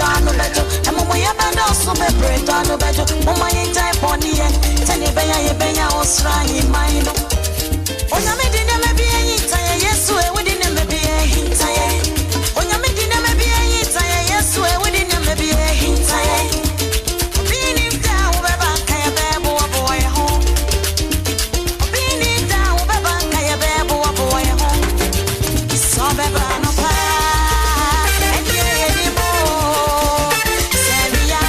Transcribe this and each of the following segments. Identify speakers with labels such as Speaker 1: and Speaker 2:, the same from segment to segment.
Speaker 1: dɔ ano bɛdwo. Amumuyɛ bɛdɔɔso bebree, dɔ ano bɛdwo. Momma yɛngyae bɔne yɛ, sɛnea ɛbɛyɛ a yɛbɛnya ɔsoro ahemman no. Onyame de nneɛma bi ahinta yɛn, Yesu e, wode nneɛma bi ahinta yɛn. Onyame de nneɛma bi ahinta yɛn, Yesu e, wode nneɛma bi ahinta yɛn. Obi nnim da a wobɛba nka yɛbɛboaboa yɛn ho. Obi nnim da a wobɛba nka yɛbɛboaboa yɛn ho. Sɛ ɔbɛba anɔpa a, ɛnneɛ yɛnim o. Sɛ awia a,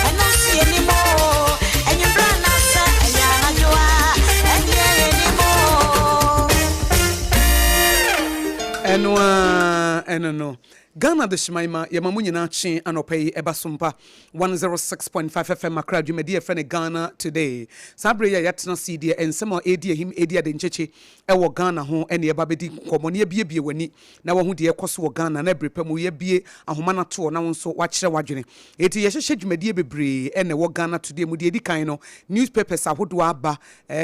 Speaker 1: ɛno nso yɛnim o. Anwummerɛ anaasɛ ɛyɛ anadwo a, ɛnneɛ yɛnim o.
Speaker 2: Ɛno ara ɛno no. Ghana Adehyeman ma yɛma mo nyinaa kye anɔpa yi ɛba so mpa 106.5 FM Accra dwumadi a yɛfrɛ no Ghana Today. Saa bere yi a yɛatena ase yi deɛ nsɛm a ɛredi ahim ɛredi ade nkyekye ɛwɔ Ghana ho ɛne yɛba abɛdi nkɔmmɔ na yɛabiebie w'ani na wahu deɛ ɛrekɔ so wɔ Ghana na bere pa mu yɛabie ahoma no atoɔ na wo nso wakyerɛ w'adwene. Enti yɛhyehyɛ dwumadie bebree ɛna ɛwɔ Ghana Today mu. Deɛ ɛdi kan no newspapers ahodoɔ aba,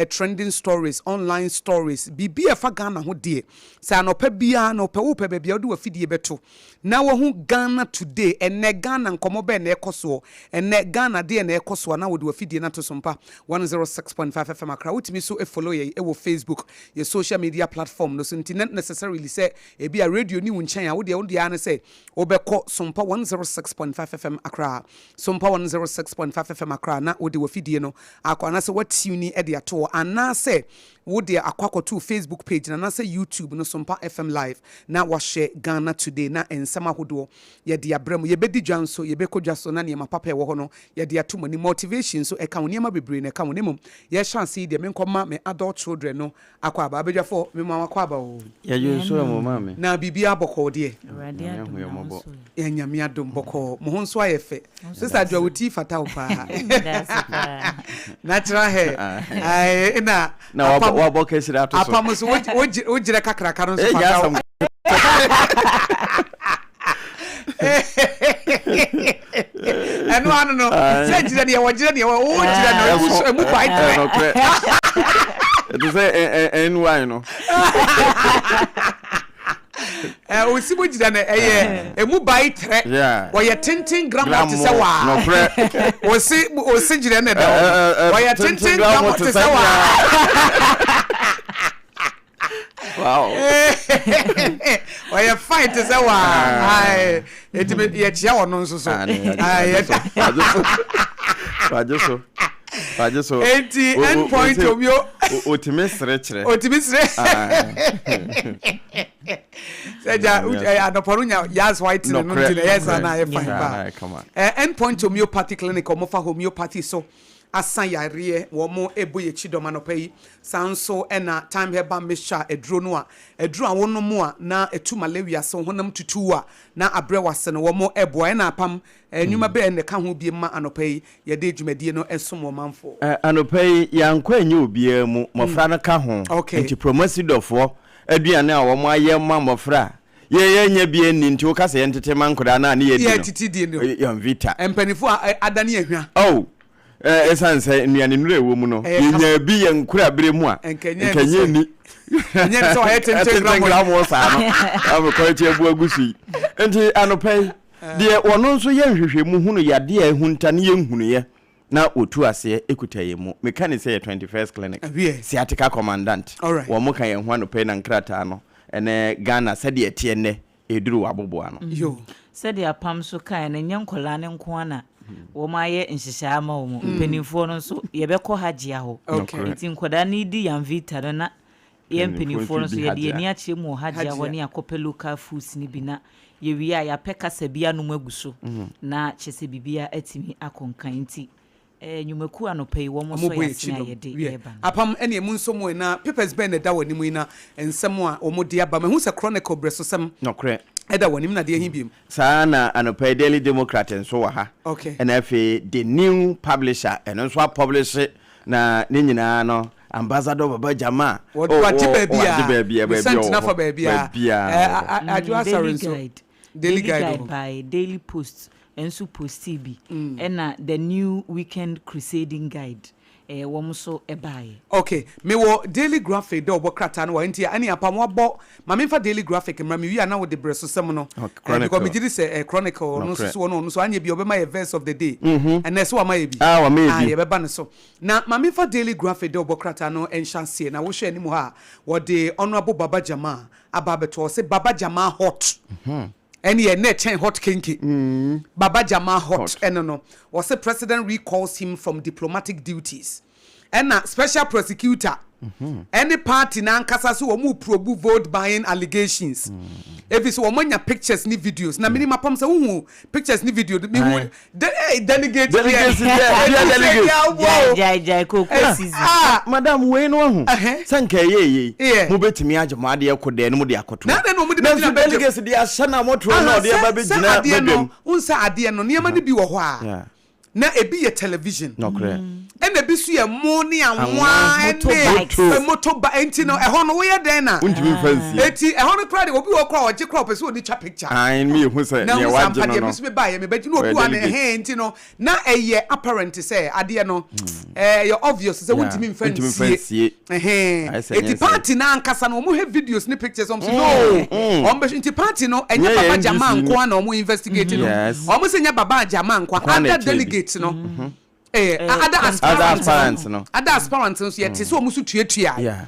Speaker 2: trending stories, online stories, biribi a ɛfa Ghana ho deɛ Sɛ anɔpa biara no wopɛ wopɛ baabi a wode w'afidie bɛto na wahu Ghana Today, ɛnnɛ Ghana nkɔmmɔ bɛn na ɛrekɔ soɔ, ɛnnɛ Ghana deɛn na ɛrekɔ soɔ na wode w'afidie no ato so mpa 106.5 FM Accra. Wotumi nso follow yɛn wɔ Facebook, yɛn social media platform no so nti not necessarily sɛ ebi a radio nni wo nkyɛn a wodeɛ wo deɛ ara ne sɛ wobɛkɔ Sompa 106.5 FM Accra, Sompa 106.5 FM Accra na wode w'afidie no akɔ anaasɛ woatune de ato hɔ anaasɛ Wo deɛ akɔ akɔto wo Facebook page no anaasɛ YouTube no Sompa FM Live na wahwɛ Ghana Today na nsɛm ahodoɔ yɛde abrɛ mo. Yɛbɛdi dwa nso, yɛbɛkɔ dwa so na nneɛma papa a ɛwɔ hɔ no yɛde ato mo anim. Motivation nso ɛka ho, nneɛma bebree na ɛka ho. Na mmom yɛrehyɛ ase yi deɛ menkɔma me adult children no akɔ aba. Abadwafoɔ, mema mo akɔ aba oo.
Speaker 3: Yɛdwo nso ɛ mo maame.
Speaker 2: Na biribiara bɔkɔɔ deɛ?
Speaker 4: Awurade
Speaker 3: Nyame
Speaker 4: adom
Speaker 3: ahu yɛn
Speaker 4: na wo
Speaker 3: mmɔbɔ.
Speaker 4: nso ɛ?
Speaker 2: Yɛn Nyame adom bɔkɔɔ. Mo ho nso ayɛ fɛ. Sister Adwoa wo ti fata wo paa.
Speaker 4: Medase paa.
Speaker 2: Natural hair. Ae na
Speaker 3: Na wabɔ wabɔ kasiri ato so.
Speaker 2: Apam so wo gyerɛ kakraka no nso
Speaker 3: Ɛnyɛ
Speaker 2: fata wo.
Speaker 3: asɛm.
Speaker 2: Ɛno ano no sɛ gyerɛ deɛ wɔgyerɛ deɛ wo gyerɛ no emu so emu pae trɛ.
Speaker 3: Ɛnokorɛ. Ɛte sɛ NY no.
Speaker 2: Ɛ osi mu gyina no ɛyɛ emu bae trɛ. Ɔyɛ tenten grammɔ te sɛ waa.
Speaker 3: Nokorɛ.
Speaker 2: Osi osi gyina no ɛda hɔ no. Ɔyɛ tenten grammɔ te sɛ waa.
Speaker 3: Wow.
Speaker 2: Ɔyɛ fine te sɛ waa. Eti yɛkyia ɔno nso so.
Speaker 3: Wagye so. Wagye so.
Speaker 2: Eti end point omio.
Speaker 3: Otumi sere kyerɛ.
Speaker 2: Otumi sere. Sɛ gya anɔpɔ no nya yas white no nti na ɛyɛ saa na ayɛ fine paa. End point homeopathy clinic wɔn fa homeopathy so asa yareɛ wɔn ɛbɔ yɛ akyi dɔm anɔpa yi. Saa nso ɛna time herbal mixture aduro no a aduro a wonom a na ɛtu malaria se honam tutu a na abrɛ wase no wɔn ɛboa ɛna apam Nnwuma bɛn na ɛka ho bio ma anɔpa yi yɛde dwumadie no som ɔmanfoɔ?
Speaker 3: Anɔpa yi, yɛankɔ anyɛ obiara mu, mmɔfra no ka ho. Nti Promasidɔfoɔ aduane a wɔayɛ ma mmɔfra a yɛn yɛnnya bi nni nti woka sɛ yɛntete ma nkwadaa no a ne yɛdi no, Yɔnvita.
Speaker 2: Mpanimfoɔ a adane ahwa.
Speaker 3: Oh, ɛsiane sɛ nnuane nnuro a ɛwɔ mu no, yɛnyaa bi yɛn nkura berɛ mu a, nka nyɛ nni.
Speaker 2: Ɛnyɛ sɛ wɔayɛ tenten
Speaker 3: gramo saa no, amekɔ akyi abu agu so yi. Nti anɔpa yi, Deɛ wɔno nso yɛ nhwehwɛmu hunu yadeɛ a ahunta ne yɛnhunuiɛ na wɔtu aseɛ kuta yɛn mu. Meka ne sɛ yɛ 21st Clinic, Sciatica Commandant. Wɔn ka yɛn ho anɔpa yi na nkrataa no ne Ghana sɛdeɛ ɛteɛ nnɛ ɛreduru w'aboboa ano.
Speaker 4: Sɛdeɛ apam nso kaeɛ no, ɛnyɛ nkwadaa no nko ara na wɔayɛ nhyehyɛe ama wɔn. Mpanimfoɔ no nso, yɛbɛkɔ Hajia hɔ. Nti nkwadaa no redi Yamvita no na Yɛn mpaninfoɔ no nso yɛde yɛn ani akyerɛ mu wɔ Hajia hɔ ne yɛakɔpɛ local foods no bi na yɛwie a yɛapɛ kasa bi anom agu so na kyerɛ sɛ biribiara atumi akɔ nkan nti eh, nnwumakuo anɔpa yi wɔn sɔ yɛn asene a yɛde reba no.
Speaker 2: Apam ɛne emu nso mu na papers bɛn na ɛda w'anim yi na nsɛm a wɔn de aba mahu sɛ Chronicle brɛsosɛm
Speaker 3: Nokorɛ.
Speaker 2: ɛda w'anim na deɛ ɛhe biom?
Speaker 3: Saa ara na anɔpa yi Daily Democrat nso wɔ ha.
Speaker 2: Okay.
Speaker 3: Ɛna afei The New Publisher ɛno nso apɔblehye na ne nyinaa no Ambassador Baba Jama.
Speaker 2: Oh, wagye baabi a,
Speaker 3: wagye baabi a,
Speaker 2: ne
Speaker 3: baabi a
Speaker 2: sɛnti
Speaker 3: wɔ
Speaker 2: nafa
Speaker 3: hɔ.
Speaker 2: baabi a.
Speaker 3: Baabi a wɔ hɔ.
Speaker 2: Adwo Asare
Speaker 4: Daily
Speaker 2: nso.
Speaker 4: Guide.
Speaker 2: Daily
Speaker 4: Daily
Speaker 2: Guide
Speaker 4: Guide
Speaker 2: wɔ hɔ.
Speaker 4: bae, Daily Post nso postii bi, ɛna The New Weekend Crusading Guide. Wɔn nso baeɛ.
Speaker 2: Ok, mewɔ Daily Graphic dɛ ɔbɔ krataa no wɔ ha nti ɛne apam wabɔ, ma memfa Daily Graphic mmra, mewie a na wode berɛsosɛm no, eh, because megye di sɛ eh, Chronicle ɔno nso so wɔ no, ɔno nso anyɛ bi a ɔbɛma yɛ verse of the day, ɛnɛ so wama yɛ bi,
Speaker 3: Ah, wama yɛ
Speaker 2: ah,
Speaker 3: bi.
Speaker 2: yɛbɛba no so. Na ma memfa Daily Graphic dɛ ɔbɔ krataa no nhyɛ aseɛ, na wohwɛ anim hɔ a, wɔde Honourable Baba Jamal aba abɛto hɔ, ɔse Baba Jamal hot. Ɛne ɛnɛ ɛkyɛn hot kenke. Baba Jamal hot ɛno no. Wɔse president recalls him from diplomatic duties. Ɛna special prosecutor ɛne party no ankasa so wɔn probe vote buying allegations. Efi so wɔn anya pictures ne videos. Na minim apam sɛ wohu pictures ne video. Mihu de eh delegate deɛ.
Speaker 3: Delegates deɛ, deɛ delegate.
Speaker 4: Gyae gyae gyae kooko season.
Speaker 2: Ah.
Speaker 3: Madam wei no ahu
Speaker 2: Ɛhɛn.
Speaker 3: sɛ nka ɛyɛ yei
Speaker 2: Yeah.
Speaker 3: mobɛtumi agye mo adeɛ kɔ dɛn no mode akɔto
Speaker 2: Na adɛn na wɔde
Speaker 3: nanso
Speaker 2: bɛgyina badwam?
Speaker 3: delegates de ahyɛ no a motorɔ na
Speaker 2: Aha,
Speaker 3: ɔde aba
Speaker 2: sɛ sɛ
Speaker 3: bɛgyina
Speaker 2: adeɛ no
Speaker 3: badwam.
Speaker 2: wohu sɛ adeɛ no nneɛma no bi wɔ hɔ a
Speaker 3: Yeah.
Speaker 2: na ebi yɛ television
Speaker 3: Nɔkorɛ.
Speaker 2: ɛna ebi nso yɛ mo ne anwa
Speaker 3: Anwa,
Speaker 2: ɛne
Speaker 4: motorbikes.
Speaker 2: moto ba nti no ɛhɔ no woyɛ dɛn na
Speaker 3: Wontumi mfa nsie.
Speaker 2: eti ɛhɔ no koraa deɛ obi wɔ koraa ɔgye koraa ɔpɛ sɛ ɔde twa picture.
Speaker 3: Ae, me ehu sɛ
Speaker 2: Na
Speaker 3: nea
Speaker 2: wohu sɛ
Speaker 3: wagye
Speaker 2: ampa
Speaker 3: no
Speaker 2: deɛ
Speaker 3: no.
Speaker 2: me nso mebaeɛ mebɛgye na obi
Speaker 3: Ɔyɛ
Speaker 2: wɔ ne
Speaker 3: delegate.
Speaker 2: ɛhɛn nti no na ɛyɛ apparent sɛ adeɛ no ɛyɛ obvious sɛ
Speaker 3: Yeah,
Speaker 2: wontumi mfa
Speaker 3: wontumi mfa
Speaker 2: nsie.
Speaker 3: nsie.
Speaker 2: Ɛhɛn.
Speaker 3: Ayɛ sɛ
Speaker 2: Eti
Speaker 3: nyɛ sɛ-
Speaker 2: party no ankasa no wɔn hwɛ videos ne pictures wɔn sɛ no wɔn bɛhwɛ nti party no ɛnyɛ
Speaker 3: Nyɛ
Speaker 2: Baba
Speaker 3: yɛn
Speaker 2: Jamal
Speaker 3: NDC
Speaker 2: nko ara na wɔn investigate no.
Speaker 3: Yes.
Speaker 2: Wɔn sɛ nyɛ Baba Jamal nko
Speaker 3: Nko ara na
Speaker 2: ara other
Speaker 3: ɛkyɛ bi.
Speaker 2: delegates no. Other
Speaker 3: Other
Speaker 2: aspirants
Speaker 3: aspirants
Speaker 2: no.
Speaker 3: no.
Speaker 2: Other aspirants nso yɛte sɛ wɔn nso tuatua.
Speaker 3: Yeah.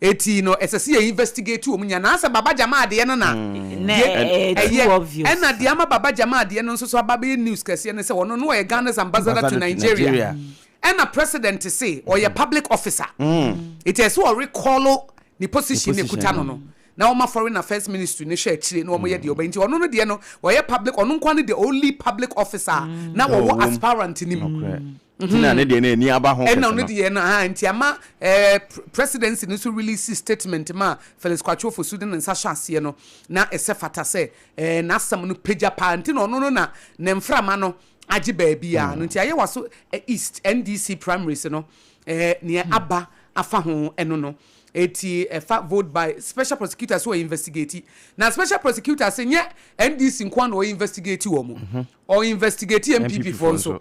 Speaker 2: Eti no ɛsɛ sɛ yɛ investigate wɔn nyinaa na asɛ Baba Jamal adeɛ no na
Speaker 4: Na
Speaker 2: deɛ
Speaker 4: ɛyɛ too
Speaker 2: ɛyɛ
Speaker 4: obvious.
Speaker 2: ɛna deɛ ama Baba Jamal adeɛ no nso so aba bɛyɛ news kɛseɛ ne sɛ ɔno no ɔyɛ Ghana's ambassador to
Speaker 3: Ambassador to
Speaker 2: Nigeria.
Speaker 3: Nigeria.
Speaker 2: Ɛna president se ɔyɛ public officer eti ɛsɛ ɔrecall ne position ne
Speaker 3: position
Speaker 2: kuta no no na wɔma foreign affairs ministry no hwɛ akyire na wɔn yɛ deɛ ɔbɛn nti ɔno no deɛ no ɔyɛ public ɔno nkoa ne the only public officer a na wɔwɔ
Speaker 3: Ɔwɔ mu.
Speaker 2: aspirant nim.
Speaker 3: Nokorɛ. Nti na ne deɛ no ani aba ho
Speaker 2: Ɛna
Speaker 3: kɛse
Speaker 2: ɔno
Speaker 3: no.
Speaker 2: deɛ no ha nti ama presidency no nso release statement ma Felix Kwakye Ofosu de ne nsa hyɛ aseɛ no na ɛsɛ fata sɛ n'asɛm no pagya paa nti na ɔno no na ne mframa no agye baabi a no nti Ayawaso East NDC primaries no nea aba afa ho ɛno no eti ɛfa vote by special prosecutor so investigate na special prosecutor sɛ nyɛ NDC nko na ɔyɛ investigate wɔ mo ɔ investigate NPP foɔ nso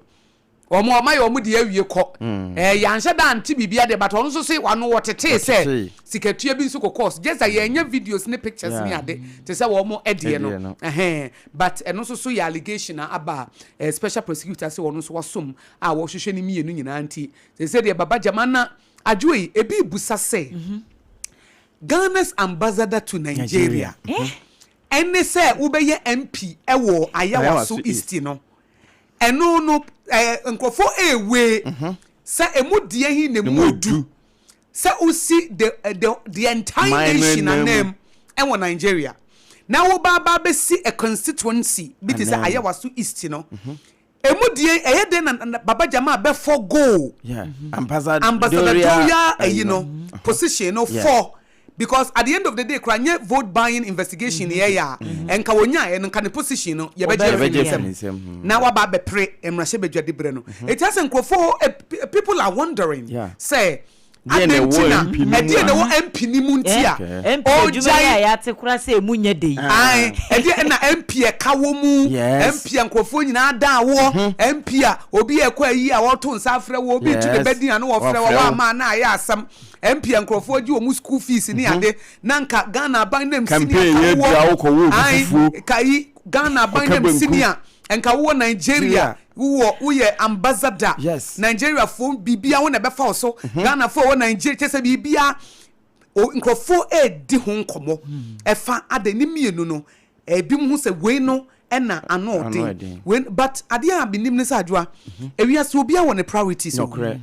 Speaker 2: wɔn ɔma yɛ wɔn de awie kɔ yanhyɛ da ante biribi adeɛ but ɔno nso se wano wɔtetee sɛ
Speaker 3: Wɔtetee.
Speaker 2: sikatua bi nso kɔ course just that yɛnyɛ videos ne pictures ne ade te sɛ wɔn ɛdeɛ no
Speaker 3: Ɛdeɛ no.
Speaker 2: ɛhɛn but ɛno nso so yɛ allegation a aba a special prosecutor sɛ wɔn nso wasom a wɔhwehwɛ ne mmienu nyinaa nti sɛ sɛ deɛ Baba Jamal na adwo yi ebi busa sɛ Ghana's ambassador to Nigeria ɛne sɛ wobɛyɛ MP ɛwɔ Ayawaso
Speaker 3: Ayawaso
Speaker 2: East no ɛno no nkurɔfoɔ ewe sɛ emu deɛ hi na emu
Speaker 3: Emu
Speaker 2: odu
Speaker 3: odu.
Speaker 2: sɛ osi the entire
Speaker 3: Man no
Speaker 2: nation
Speaker 3: anan mu.
Speaker 2: anam ɛwɔ Nigeria na woba aba abɛsi a constituency bi te sɛ
Speaker 3: Anan.
Speaker 2: Ayawaso East no emu deɛ ɛyɛ den na Baba Jamal bɛfɔ goal
Speaker 3: Ambassadorial
Speaker 2: ayi no position no for because at the end of the day kora nye vote buying investigation yɛ yɛ a ɛnka wonya ɛno nka ne position no yɛbɛgye
Speaker 3: Yɛbɛgye
Speaker 2: afiri
Speaker 3: afiri
Speaker 2: ne
Speaker 3: ne
Speaker 2: nsam
Speaker 3: nsam.
Speaker 2: Na waba abɛpere mmarahyɛ badwa de berɛ no eti asɛ nkurɔfoɔ people are wondering sɛ
Speaker 3: Deɛ na
Speaker 2: adɛn nti
Speaker 3: ɛwɔ
Speaker 2: na
Speaker 3: MP no mu
Speaker 2: ɛdeɛ na
Speaker 3: a?
Speaker 2: ɛwɔ MP no mu nti a
Speaker 4: MP adwuma yi a yɛate kora sɛ emu nyɛ de yi.
Speaker 2: Ae, ɛdeɛ ɛna MP ɛka wɔ mu MP a nkurɔfoɔ nyinaa da awoɔ MP a obi ɛkɔ ayi a wɔto nsa afrɛ wɔ obi tu ne bɛdin a no wɔfrɛ wɔ
Speaker 3: Wɔfrɛ wo.
Speaker 2: wɔama na ayɛ asɛm MP a nkurɔfoɔ gye wɔn school fees ne ade na nka Ghana aban nam sini
Speaker 3: Campaign
Speaker 2: a
Speaker 3: yɛ
Speaker 2: ka
Speaker 3: dua
Speaker 2: wɔ
Speaker 3: wokɔ wo obi
Speaker 2: Ae,
Speaker 3: fufuo.
Speaker 2: ka yi Ghana aban
Speaker 3: Ɔka
Speaker 2: nam
Speaker 3: banku.
Speaker 2: sini a nka wowɔ Nigeria
Speaker 3: Nigeria.
Speaker 2: wowɔ woyɛ ambassador Nigeria foɔ biribia wo na ɛbɛfa wo so Ghana foɔ wɔ Nigeria kyɛ sɛ biribia nkurɔfoɔ ɛredi ho nkɔmmɔ ɛfa ade ne mmienu no ebi mu ho sɛ wei no ɛna ano
Speaker 3: Ano
Speaker 2: ɔden
Speaker 3: ɛden.
Speaker 2: wei but adeɛ a menim ne sɛ adwoa ewiase obiara wɔ ne priorities o.
Speaker 3: Nokorɛ.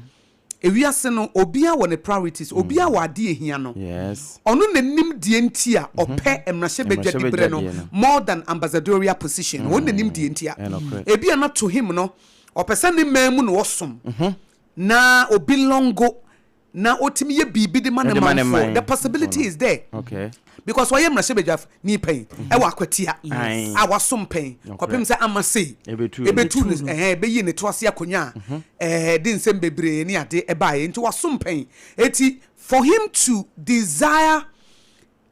Speaker 2: Ewiase no obiara wɔ ne priorities, obiara wɔ adeɛ ehia no. Ɔno n'anim deɛ nti a ɔpɛ mmarahyɛbadwa diberɛ no
Speaker 3: Mmarahyɛbadwa deɛ no.
Speaker 2: more than ambassadorial position. Ɔno n'anim deɛ nti a
Speaker 3: Ɛnokorɛ.
Speaker 2: ebi a na to him no ɔpɛ sɛ ne man mu na ɔsom na obi longo na otumi yɛ biribi de ma ne
Speaker 3: Ɛde ma ne
Speaker 2: manfoɔ.
Speaker 3: man.
Speaker 2: The possibility is there because ɔyɛ mmarahyɛbadwa ni pɛn ɛwɔ Akwatia a wasom pɛn kɔpem sɛ ama sei
Speaker 3: Ebetu
Speaker 2: ebetu ne ɛhɛn ebeyi ne to ase akonnwa a de nsɛm bebree ne ade ɛbaeɛ nti wasom pɛn eti for him to desire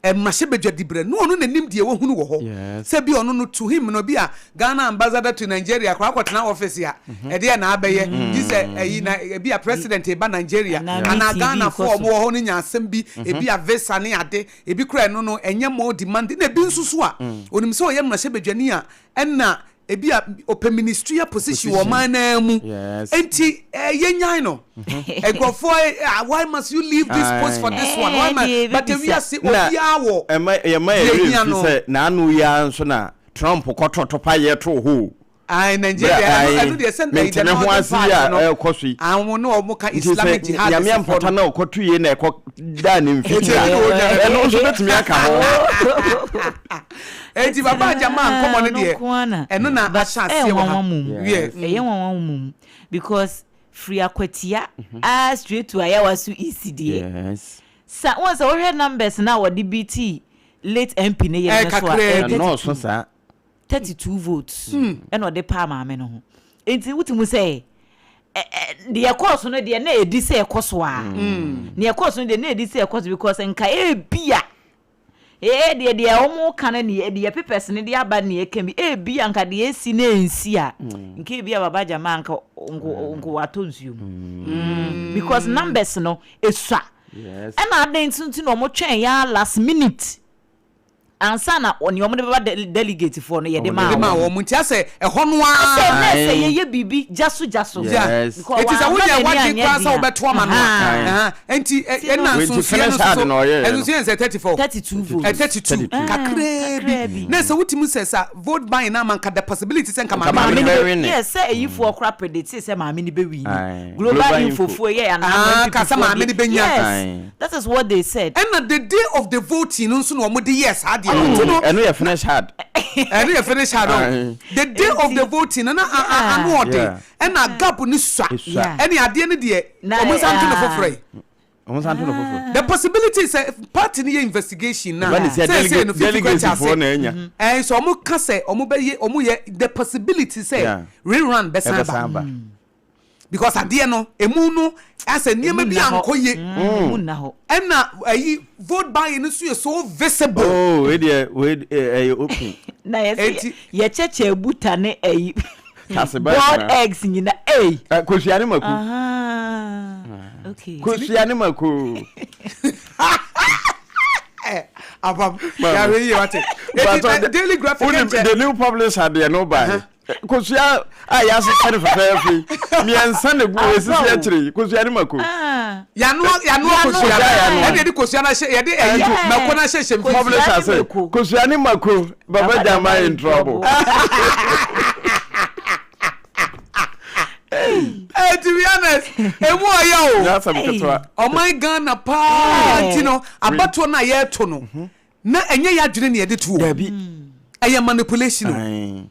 Speaker 2: Mmarahyɛbadwa diberɛ na ɔno na nim deɛ wahunu wɔ hɔ. Sɛ bi ɔno no to him no bi a Ghana ambassador to Nigeria koraa akɔtena office a ɛdeɛ na abɛyɛ gye sɛ ɛyi na ebi a president reba Nigeria anaa Ghanafoɔ a wɔwɔ hɔ no nya asɛm bi ebi a visa ne ade ebi koraa ɛno no ɛnyɛ more demanding na ebi nso so a onim sɛ ɔyɛ mmarahyɛbadwani a ɛna Ebia ɔpɛ ministerial position wɔ ɔman no ara mu. Enti eh, yɛnyan no. Nkurɔfoɔ eh, ah, why must you leave this post for this one? Why must, but ewiase obiara wɔ
Speaker 3: ɛma yɛma
Speaker 2: deɛ
Speaker 3: yɛwerɛ
Speaker 2: ehia
Speaker 3: mfi
Speaker 2: no.
Speaker 3: sɛ n'ano yi ara nso na Trump kɔtɔ topa yɛ too hɔ o.
Speaker 2: Aye,
Speaker 3: Berɛ
Speaker 2: Nigeria,
Speaker 3: a
Speaker 2: ɛno
Speaker 3: ae,
Speaker 2: ɛno deɛ sɛ ɛyi
Speaker 3: mente
Speaker 2: the
Speaker 3: me ho
Speaker 2: northern
Speaker 3: ase yi
Speaker 2: part
Speaker 3: a
Speaker 2: no,
Speaker 3: ɛrekɔ so yi.
Speaker 2: ah, wɔn ne wɔn ka
Speaker 3: Nti sɛ
Speaker 2: Islamic
Speaker 3: Nyame
Speaker 2: jihadists foɔ
Speaker 3: ampata
Speaker 2: no.
Speaker 3: na ɔkɔto yei na ɛkɔ daa ne
Speaker 2: Enti
Speaker 3: mfiti
Speaker 2: ɛno
Speaker 3: a,
Speaker 2: na ɔnya no.
Speaker 3: ɛno nso bɛtumi aka ho.
Speaker 2: Enti Baba Agyama nkɔmɔ no
Speaker 4: Ɔno
Speaker 2: deɛ
Speaker 4: nko ara na
Speaker 2: ɛno na
Speaker 4: but
Speaker 2: ahyɛ
Speaker 4: ɛyɛ
Speaker 2: aseɛ wɔ ha.
Speaker 4: nwanwa mom
Speaker 2: Wiɛ.
Speaker 4: ɛyɛ nwanwa mom because firi Akwatia aa straight to Ayawaso East deɛ
Speaker 3: Yes.
Speaker 4: sa wɔn sɛ wohwɛ numbers no a wɔde beatii late MP ne yere
Speaker 2: Ɛyɛ
Speaker 4: no so a
Speaker 2: kakraa
Speaker 4: ɛyɛ
Speaker 2: bi.
Speaker 3: Ɛnɔɔso
Speaker 4: 32
Speaker 3: saa.
Speaker 4: 32 votes ɛna ɔde paa maame no ho nti wote mu sɛ ɛ ɛ deɛ ɛkɔɔ so no deɛ na ɛdi sɛ ɛkɔ so a deɛ ɛkɔɔ so no deɛ na ɛdi sɛ ɛkɔ so because nka ebia Ee deɛ deɛ wɔn ka no ne deɛ papers no de aba ne ɛka bi ebi a nka deɛ esi na ensi a nka ebi a baba gyama nka nko nko watɔ nsuo mu because numbers no esua ɛna adan nti nti na wɔn twɛn ya last minute ansa na nea wɔn de bɛba delegate foɔ no yɛde maa
Speaker 2: Yɛde maa
Speaker 4: wɔn.
Speaker 2: wɔn nti asɛ ɛhɔ no ara.
Speaker 4: Asɛ na ɛsɛ yɛyɛ biribi gyaso gyaso.
Speaker 2: Yes.
Speaker 4: Because
Speaker 2: Eti sɛ
Speaker 4: wamma
Speaker 2: woyɛ
Speaker 4: n'ani
Speaker 2: w'adwene
Speaker 4: anyɛ
Speaker 2: koraa sɛ
Speaker 4: den a.
Speaker 2: wobɛto ama no a,
Speaker 4: Ahaa.
Speaker 2: ɛha, enti ɛ-
Speaker 4: Ti no-
Speaker 2: ɛna
Speaker 3: Wei nti
Speaker 2: nsonsonoeɛ no
Speaker 3: finish
Speaker 2: nso
Speaker 3: hard
Speaker 2: so,
Speaker 3: na ɔyɛeɛ no.
Speaker 2: ɛnsonsonoeɛ sɛ 34.
Speaker 4: 32 votes.
Speaker 2: Ɛ, 32,
Speaker 3: 32.
Speaker 2: kakraa bi.
Speaker 4: Kakraa bi.
Speaker 2: Na sɛ wotumi sɛ sa vote buying no ama nka the possibility sɛ nka
Speaker 3: Nka
Speaker 2: maame
Speaker 3: maame
Speaker 2: no
Speaker 3: no
Speaker 2: bɛ-
Speaker 3: bɛwin ne.
Speaker 4: Yes, sɛ ayifoɔ koraa predictee sɛ maame no bɛwini.
Speaker 3: Aye.
Speaker 4: Global
Speaker 3: Global
Speaker 4: Info
Speaker 3: Info.
Speaker 4: foɔ yɛ anaa
Speaker 2: Ah,
Speaker 4: NPP
Speaker 2: ka sɛ
Speaker 4: foɔ
Speaker 2: maame no
Speaker 4: deɛ.
Speaker 2: bɛnya.
Speaker 4: Yes,
Speaker 3: Aye.
Speaker 4: that is what they said.
Speaker 2: Ɛna the day of the voting no nso na wɔde yɛɛ saa adeɛ no. Nti no,
Speaker 3: Ɛno yɛ finish hard.
Speaker 2: ɛno yɛ finish hard o.
Speaker 3: Aye.
Speaker 2: The day of the voting no na a- a- ano ɔden.
Speaker 3: Yeah.
Speaker 2: Ɛna gap no sua.
Speaker 3: Esua.
Speaker 2: Ɛne adeɛ no deɛ,
Speaker 4: Na,
Speaker 2: wɔn nsa nto no
Speaker 4: ah.
Speaker 2: foforɔ yi.
Speaker 3: Wɔn nsa nto no foforɔ.
Speaker 2: The possibility sɛ party no yɛ investigation na
Speaker 3: Ɛba ne sɛ
Speaker 2: sɛ sɛ no fifi
Speaker 3: delegate
Speaker 2: kwati ase.
Speaker 3: foɔ na anya.
Speaker 2: Ɛn sɛ wɔn ka sɛ wɔn bɛyɛ wɔn yɛ the possibility sɛ
Speaker 3: Yeah.
Speaker 2: rerun bɛsan
Speaker 3: Ɛbɛsan
Speaker 2: ba
Speaker 3: ba.
Speaker 2: because adeɛ no emu no asɛ nneɛma bi ankɔ yie
Speaker 4: Emu nna hɔ.
Speaker 2: ɛna ɛyi vote buying no nso yɛ so visible.
Speaker 3: Oh, wei deɛ wei ɛyɛ open.
Speaker 4: Na yɛsɛ
Speaker 2: Enti-
Speaker 4: yɛkyɛkyɛ buta ne ɛyi
Speaker 3: Tase
Speaker 4: boiled
Speaker 3: bɛn
Speaker 4: eggs nyina ei.
Speaker 3: Kosua ne mako.
Speaker 4: Aha. Okay.
Speaker 3: Kosua ne mako.
Speaker 2: Abam yàrá yìí wate. Eti Daily Graphic
Speaker 3: Wonim
Speaker 2: nkyɛ.
Speaker 3: the new publisher deɛ no ba. Kosua a yɛahyehyɛ no fɛfɛɛfɛ yi mmiɛnsa na egu esisi akyire yi kosua ne mako.
Speaker 4: Ah.
Speaker 2: Yanoa yanoa kosua
Speaker 3: Kosua yanoa.
Speaker 2: ɛna yɛde kosua no ahyɛ yɛde ɛyi
Speaker 4: Yeah.
Speaker 2: mako no ahyɛ hyɛ mfimfini.
Speaker 3: Publisher
Speaker 4: ne
Speaker 3: sɛ
Speaker 4: mako.
Speaker 3: kosua ne mako baba jama in trouble.
Speaker 2: Eh, to be honest, emu ɔyɛ o.
Speaker 3: Nyɛ asɛm ketewa.
Speaker 2: Ɔman Ghana paa
Speaker 4: Yeah.
Speaker 2: nti no abatoɔ no a yɛreto no na ɛnyɛ yɛ adwene na yɛde to o.
Speaker 3: Dabi.
Speaker 2: Ɛyɛ manipulation o.
Speaker 3: Aye.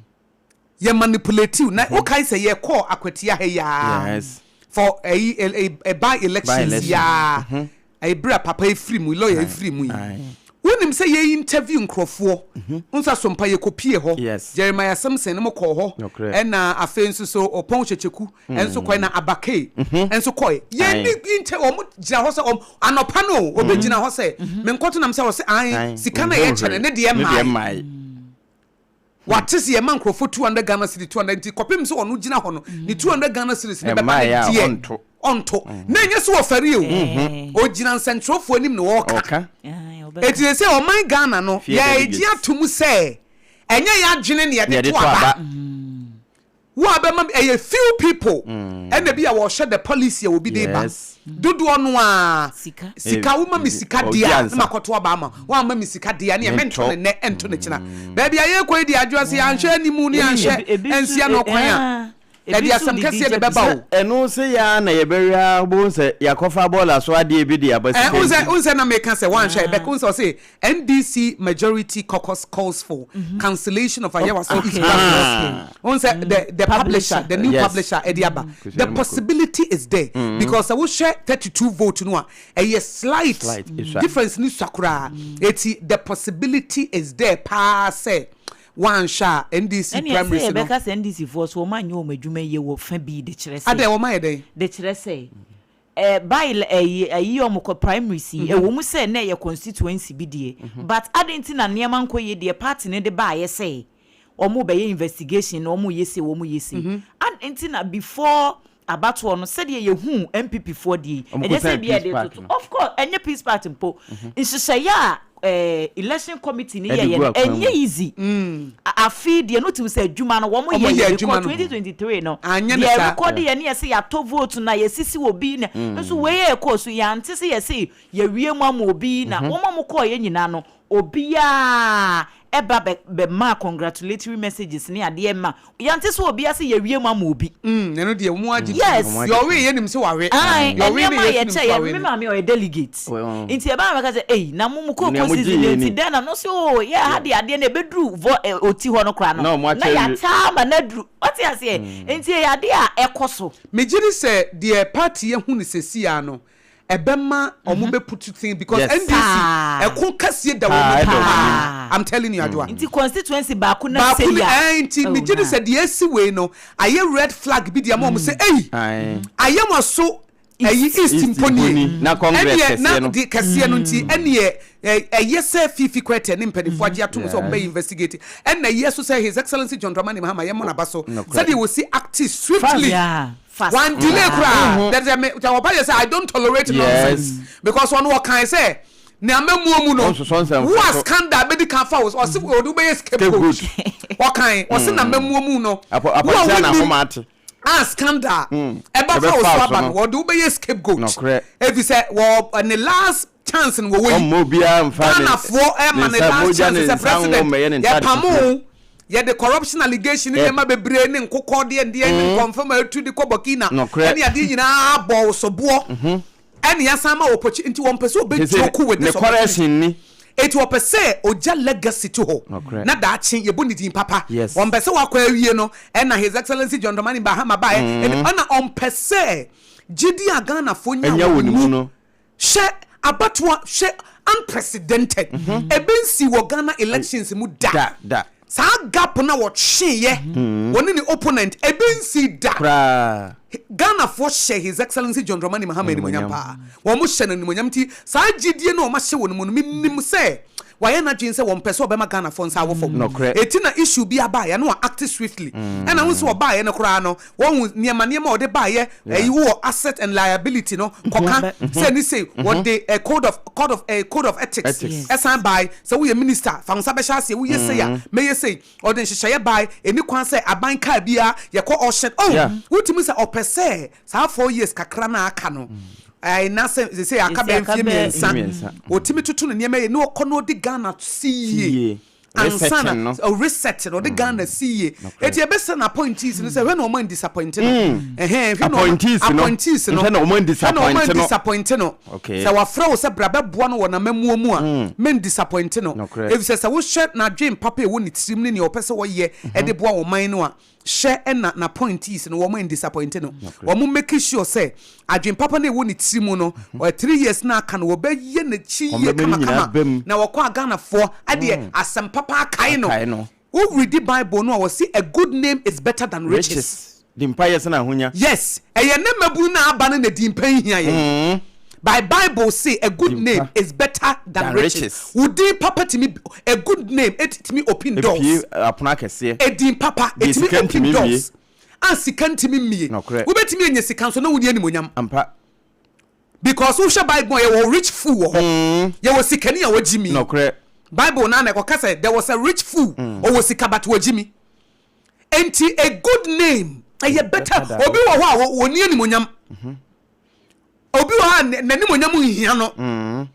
Speaker 2: Yɛ manipulate na wokae sɛ yɛkɔɔ akwatia ha yi ara
Speaker 3: Yes.
Speaker 2: for ɛyi ɛ ɛ by elections
Speaker 3: By-election.
Speaker 2: yi ara ɛyi bere a papa yi firi mu lawyer yi firi mu yi.
Speaker 3: Aye.
Speaker 2: Wonim sɛ yɛ interview nkurɔfoɔ nso asompa yɛkɔpie hɔ
Speaker 3: Yes.
Speaker 2: Jeremiah Simpson ne mo kɔɔ hɔ
Speaker 3: Nokorɛ.
Speaker 2: ɛna afei nso so Ɔpɔn Kyekyeku nso kɔe na Abakay nso kɔe. Yɛn
Speaker 3: Aye.
Speaker 2: ni inter wɔn gyina hɔ sɛ wɔn anɔpa no o, obi gyina hɔ sɛ menkɔto nam sɛ ɔsɛ ae
Speaker 3: Aye.
Speaker 2: sika na yɛkyɛ no ne deɛ
Speaker 3: Ne deɛ
Speaker 2: mmae.
Speaker 3: mmae.
Speaker 2: Wate sɛ yɛma nkurɔfoɔ 200 Ghana cedi 200 nti kɔpem sɛ ɔno gyina hɔ no ne 200 Ghana cedis no bɛba
Speaker 3: Ɛmmaeɛ
Speaker 2: ne
Speaker 3: a,
Speaker 2: deɛ
Speaker 3: ɔnto.
Speaker 2: ɔnto. Na ɛnyɛ sɛ ɔfɛre o, ɔgyina nsɛntwerɛfoɔ anim na ɔreka.
Speaker 3: Ɔka.
Speaker 2: Enti sɛ ɔman Ghana no
Speaker 3: Fear
Speaker 2: yɛgye
Speaker 3: delegates.
Speaker 2: ato mu sɛ ɛnyɛ yɛn adwene na yɛde
Speaker 3: Yɛde
Speaker 2: to
Speaker 3: to
Speaker 2: aba.
Speaker 3: aba.
Speaker 2: Wo a bɛma ɛyɛ few people ɛna bi a wɔhwɛ the policy a obi de ba.
Speaker 3: Yes.
Speaker 2: Dodoɔ no a
Speaker 4: Sika.
Speaker 2: sika woma me sika
Speaker 3: Ɔgye
Speaker 2: deɛ a
Speaker 3: ansa.
Speaker 2: na makɔto aba ama wo. Woamma me sika deɛ a ne
Speaker 3: Mentɔ.
Speaker 2: mento ne nnɛ ɛnto ne kyena. Baabi a yɛrekɔ yi deɛ adwoa sɛ yɛanhwɛ animu ne yɛanhwɛ
Speaker 4: Ebi nso-
Speaker 2: ansia no kwan a
Speaker 4: ebi
Speaker 2: ɛde
Speaker 4: nso
Speaker 2: asɛm
Speaker 4: didi
Speaker 2: kɛseɛ
Speaker 4: gya
Speaker 2: na ɛbɛba
Speaker 4: bisa.
Speaker 2: o.
Speaker 3: Ɛno sɛ yɛ ara na yɛbɛwe ara wobɛhu sɛ yɛakɔfa bɔɔla so adeɛ bi de aba
Speaker 2: Eh,
Speaker 3: sika
Speaker 2: unsɛ
Speaker 3: nti.
Speaker 2: unsɛ na meka sɛ wanhwɛ ɛbɛka unsɛ ɔse NDC majority caucus calls for cancellation of Ayawaso East
Speaker 4: Okay.
Speaker 2: primaries. Unsɛ the publisher, the new
Speaker 3: Yes.
Speaker 2: publisher ɛde aba.
Speaker 3: Kwesi
Speaker 2: The
Speaker 3: Anumako.
Speaker 2: possibility is there because sɛ wohwɛ 32 vote no a ɛyɛ slight
Speaker 3: Slight, esua.
Speaker 2: difference ni sua koraa. Eti the possibility is there paa sɛ wanhwɛ a NDC
Speaker 4: Ɛne ɛsɛ
Speaker 2: primaries no.
Speaker 4: yɛbɛka sɛ NDC foɔ so wɔn anyɛ wɔn adwuma yie wɔ fa bi de kyerɛ
Speaker 2: Adɛn
Speaker 4: sɛ
Speaker 2: wɔn ayɛ dɛn?
Speaker 4: de kyerɛ sɛ. By ɛyi ayi a wɔkɔ primaries yi, ɛwɔ mu sɛ na ɛyɛ constituency bi deɛ, but adɛn nti na nneɛma nkɔ yie deɛ party no de baeɛ sɛ wɔrebɛyɛ investigation na wɔreyɛ sei wɔreyɛ sei. Adɛn nti na before abatoɔ no sɛdeɛ yɛhuu NPP foɔ deɛ yi,
Speaker 3: Wɔn
Speaker 4: ɛnyɛ sɛ
Speaker 3: kɔsan
Speaker 4: ebia
Speaker 3: peace
Speaker 4: yɛde
Speaker 3: park
Speaker 4: retoto,
Speaker 3: no.
Speaker 4: of course ɛnyɛ peace party mpo, nhyehyɛeɛ a eh, election committee no
Speaker 3: Ɛde
Speaker 4: yɛeɛ
Speaker 3: gu
Speaker 4: no,
Speaker 3: akwan mu.
Speaker 4: ɛnyɛ easy. A- Afei deɛ no tumi sɛ adwuma no wɔn
Speaker 2: Wɔn
Speaker 4: yɛ
Speaker 2: yɛ
Speaker 4: yɛ
Speaker 2: adwuma
Speaker 4: because
Speaker 2: no.
Speaker 4: 2023 no
Speaker 2: Anyɛ ne
Speaker 4: deɛ
Speaker 2: saa.
Speaker 4: ɛrekɔde yɛ ne yɛsɛ yɛatɔ vote na yɛsisi obi na nso wei yɛ ɛkɔɔ so yɛante sɛ yɛse yɛwie mu ama obi na wɔn a wɔkɔɔ yɛ nyinaa no obiara ɛba bɛ bɛmaa congratulatory messages ne adeɛ ma yɛnte sɛ obiara sɛ yɛwie mu ama obi.
Speaker 2: Ɛno deɛ wɔn agye
Speaker 4: Yes.
Speaker 2: Deɛ ɔwe yɛ nim sɛ wawe.
Speaker 4: Ae,
Speaker 2: Deɛ ɔwe
Speaker 4: nneɛma
Speaker 2: ne
Speaker 4: a
Speaker 2: yɛ nim
Speaker 4: yɛkyɛ
Speaker 2: sɛ
Speaker 4: yɛ
Speaker 2: wawe
Speaker 4: me
Speaker 2: no.
Speaker 4: maame ɔyɛ delegate
Speaker 3: Well.
Speaker 4: nti ɛbaa mɛka sɛ ei na mo mo
Speaker 3: Nea
Speaker 4: kooko
Speaker 3: mo
Speaker 4: season
Speaker 3: gye
Speaker 4: no
Speaker 3: yɛ
Speaker 4: nti
Speaker 3: ni.
Speaker 4: dɛn na no sɛ o yɛ ha de adeɛ no ɛbɛduru vɔ ɛ, ɔti hɔ no koraa no
Speaker 3: Na ɔmo
Speaker 4: na
Speaker 3: akyɛ awie.
Speaker 4: yɛakyɛ ama no aduru ɔte aseɛ nti ɛyɛ adeɛ a ɛkɔ so.
Speaker 2: Megye di sɛ deɛ party ahu no seesei ara no, ɛbɛma ɔmo bɛ put thing because NDC
Speaker 4: Paa.
Speaker 2: ɛko kɛseɛ da
Speaker 3: Paa,
Speaker 2: wɔn
Speaker 3: ɛda
Speaker 2: mu
Speaker 3: wɔn
Speaker 2: paa. I'm telling you Adwoa.
Speaker 4: Nti constituency baako na
Speaker 2: Baako
Speaker 4: sei
Speaker 2: ne
Speaker 4: a.
Speaker 2: ɛɛ nti
Speaker 4: Oh,
Speaker 2: megye di
Speaker 4: na.
Speaker 2: sɛ deɛ esi wei no ayɛ red flag bi de ama wɔn sɛ ei
Speaker 3: Ae.
Speaker 2: ayɛ mo aso ɛyi east
Speaker 3: East
Speaker 2: mpo nie
Speaker 3: mpo ni. Na congress
Speaker 2: ɛneɛ na
Speaker 3: kɛseɛ no.
Speaker 2: de kɛseɛ no nti ɛneɛ ɛ- ɛyɛ sɛ Fifi Kwetey ne mpanimfoɔ agye atom sɛ wɔn bɛ
Speaker 3: Yes.
Speaker 2: investigate ɛna ɛyɛ so sɛ His Excellency John Dramani Mahama yɛ mo n'aba so
Speaker 3: Nokorɛ.
Speaker 2: sɛdeɛ wɔsi act swiftly.
Speaker 4: Yeah, fast.
Speaker 2: One delay koraa. There is a me ɔba yɛ sɛ I don't tolerate
Speaker 3: Yes.
Speaker 2: nonsense because ɔno ɔkan sɛ ne amamuo mu no
Speaker 3: Ɔnsosɔ nsɛmfo
Speaker 2: wo a
Speaker 3: so.
Speaker 2: scandal bɛdi kan fa wo so ɔse ɔde wobɛyɛ scapegoat ɔkan ɔse na amamuo mu no
Speaker 3: Apɔ
Speaker 2: wo a
Speaker 3: apɔnkyɛ na
Speaker 2: wonim
Speaker 3: ahoma ate.
Speaker 2: a scandal ɛba fa
Speaker 3: Ɛbɛfa
Speaker 2: wo so
Speaker 3: wo so
Speaker 2: aba
Speaker 3: no.
Speaker 2: no wɔde wobɛyɛ scapegoat
Speaker 3: Nokorɛ.
Speaker 2: ɛfiri sɛ wɔ ne last chance no wɔwɔ yi
Speaker 3: Ɔmma obiara mfa ne
Speaker 2: Ghanafoɔ
Speaker 3: ne
Speaker 2: ɛma ne
Speaker 3: nsa
Speaker 2: last
Speaker 3: mogya
Speaker 2: chance
Speaker 3: ne
Speaker 2: sɛ
Speaker 3: nsa ngo
Speaker 2: president
Speaker 3: mmɛyɛ ne ntade
Speaker 2: yɛpamo
Speaker 3: fufuo.
Speaker 2: wo yɛde corruption allegation ne
Speaker 3: Ɛ-
Speaker 2: nneɛma bebree ne nkokɔ deɛ ndeɛ ne nkɔmfam a ɛtu de kɔ Burkina
Speaker 3: Nokorɛ.
Speaker 2: ɛne adeɛ nyinaa bɔ wo soboɔ ɛne yɛasan ma wɔpɔkyi nti wɔmpɛ sɛ
Speaker 3: Sese
Speaker 2: ɔbɛjoke with
Speaker 3: ne
Speaker 2: this opportunity
Speaker 3: correction ni.
Speaker 2: eti wɔpɛ sɛ ogya legacy to hɔ
Speaker 3: Nokorɛ.
Speaker 2: na daakye yɛbɔ ne din papa.
Speaker 3: Yes.
Speaker 2: Wɔmpɛ sɛ wakɔ awie no ɛna His Excellency John Dramani Mahama baeɛ ɛne ɛna ɔmpɛ sɛ gyidi a Ghanafoɔ nya
Speaker 3: Ɛnya
Speaker 2: wɔ
Speaker 3: wɔ
Speaker 2: ne
Speaker 3: ne mu
Speaker 2: mu
Speaker 3: no.
Speaker 2: Hwɛ abatoɔ hwɛ unprecedented ɛbɛ nsi wɔ Ghana elections mu da.
Speaker 3: Da, da.
Speaker 2: Saa gap no a wɔtweeɛ wɔne ne opponent ɛbɛ nsi da.
Speaker 3: Koraa.
Speaker 2: Ghanafoɔ hyɛ His Excellency John Dramani Mahama animuonyam
Speaker 3: Animuonyam.
Speaker 2: paa. Wɔn hyɛ no animuonyam nti saa gyidie no a wɔn ahyɛ wɔ ne mu no menim sɛ wayɛ n'adwene sɛ wɔmpɛ sɛ ɔbɛma Ghanafoɔ nsa awɔ fam.
Speaker 3: Nokorɛ.
Speaker 2: Eti na issue bi abaeɛ na wa act swiftly. Ɛna wohu sɛ ɔbaeɛ no koraa no wɔhu nneɛma nneɛma a ɔde baeɛ ɛyi wowɔ asset and liability no kɔka sɛ ne sei wɔde eh, code of code of eh, code of ethics
Speaker 3: Ethics.
Speaker 2: ɛsan bae sɛ woyɛ minister fa wo nsa bɛhyɛ aseɛ woyɛ sei a mɛyɛ sei ɔde nhyehyɛeɛ bae ɛni kwan sɛ aban kaa biara yɛkɔ auction oh
Speaker 3: Yeah.
Speaker 2: wotumi sɛ ɔpɛ sɛ saa 4 years kakra no a aka no ɛɛ na sɛ sɛ aka
Speaker 4: Sɛ
Speaker 2: bɛyɛ
Speaker 4: aka
Speaker 2: mfie
Speaker 4: bɛyɛ-
Speaker 2: mmiɛnsa
Speaker 3: Mmiɛnsa.
Speaker 2: ɔtumi toto ne nneɛma yie na ɔkɔ na ɔde Ghana si yie
Speaker 3: yie.
Speaker 2: ansa
Speaker 3: Resetting
Speaker 2: na
Speaker 3: no.
Speaker 2: oh, reset no ɔde Ghana si yie eti ɛbɛsɛ na appointees no sɛ hwɛ na ɔmo disappoint no ɛhɛn hwɛ na ɔmo
Speaker 3: Appointees no.
Speaker 2: appointees no
Speaker 3: Hwɛ na ɔmo
Speaker 2: hwɛ na ɔmo
Speaker 3: disappoint no.
Speaker 2: disappoint no
Speaker 3: Okay.
Speaker 2: sɛ wafrɛ wo sɛ bra bɛboa no wɔ n'amamuo mu a men disappoint no
Speaker 3: Nokorɛ.
Speaker 2: efisɛ sɛ wohwɛ n'adwen papa a ɛwɔ ne tirim ne nea ɔpɛ sɛ wɔyɛ ɛde boa wɔn man no a hyɛ ɛna n'appointees no wɔn disappoint no wɔn make sure sɛ adwen papa no a ɛwɔ ne tirim mu no ɔ 3 years na aka no wɔbɛyɛ n'akyi
Speaker 3: Wɔn
Speaker 2: yie
Speaker 3: bɛma ne nyinaa
Speaker 2: kamakama
Speaker 3: bam.
Speaker 2: na wɔkɔ a Ghanafoɔ adeɛ asɛm papa akae no
Speaker 3: Akae no.
Speaker 2: wo read Bible no a wɔsi a good name is better than riches.
Speaker 3: Riches. Di mpaeɛ sɛ na ahonya.
Speaker 2: Yes, ɛyɛ ne mmabunu na aba no na di mpa hia yɛn. By Bible say a good
Speaker 3: Di
Speaker 2: name
Speaker 3: mpa.
Speaker 2: is better than
Speaker 3: Than
Speaker 2: riches.
Speaker 3: riches.
Speaker 2: Wo din papa tumi a good name etumi open
Speaker 3: Epie
Speaker 2: doors.
Speaker 3: apono akɛseɛ.
Speaker 2: Edin papa
Speaker 3: Deɛ
Speaker 2: etumi
Speaker 3: sika
Speaker 2: open
Speaker 3: ntumi mmie.
Speaker 2: doors. A sika ntumi mmie.
Speaker 3: Nokorɛ.
Speaker 2: Wobɛtumi anya sika nso na wonni animonyam.
Speaker 3: Ampa.
Speaker 2: Because wohwɛ Bible a yɛwɔ rich fool wɔ hɔ. Yɛwɔ sikani a wagyi mi.
Speaker 3: Nokorɛ.
Speaker 2: Bible na na ɛkɔka sɛ there was a rich fool ɔwɔ sika but wagyi mi. Enti a good name ɛyɛ better.
Speaker 3: Better than
Speaker 2: Obi wɔ hɔ a wɔ- wɔnni animonyam. Obi wɔ hɔ a n- n'animonyam nhia no.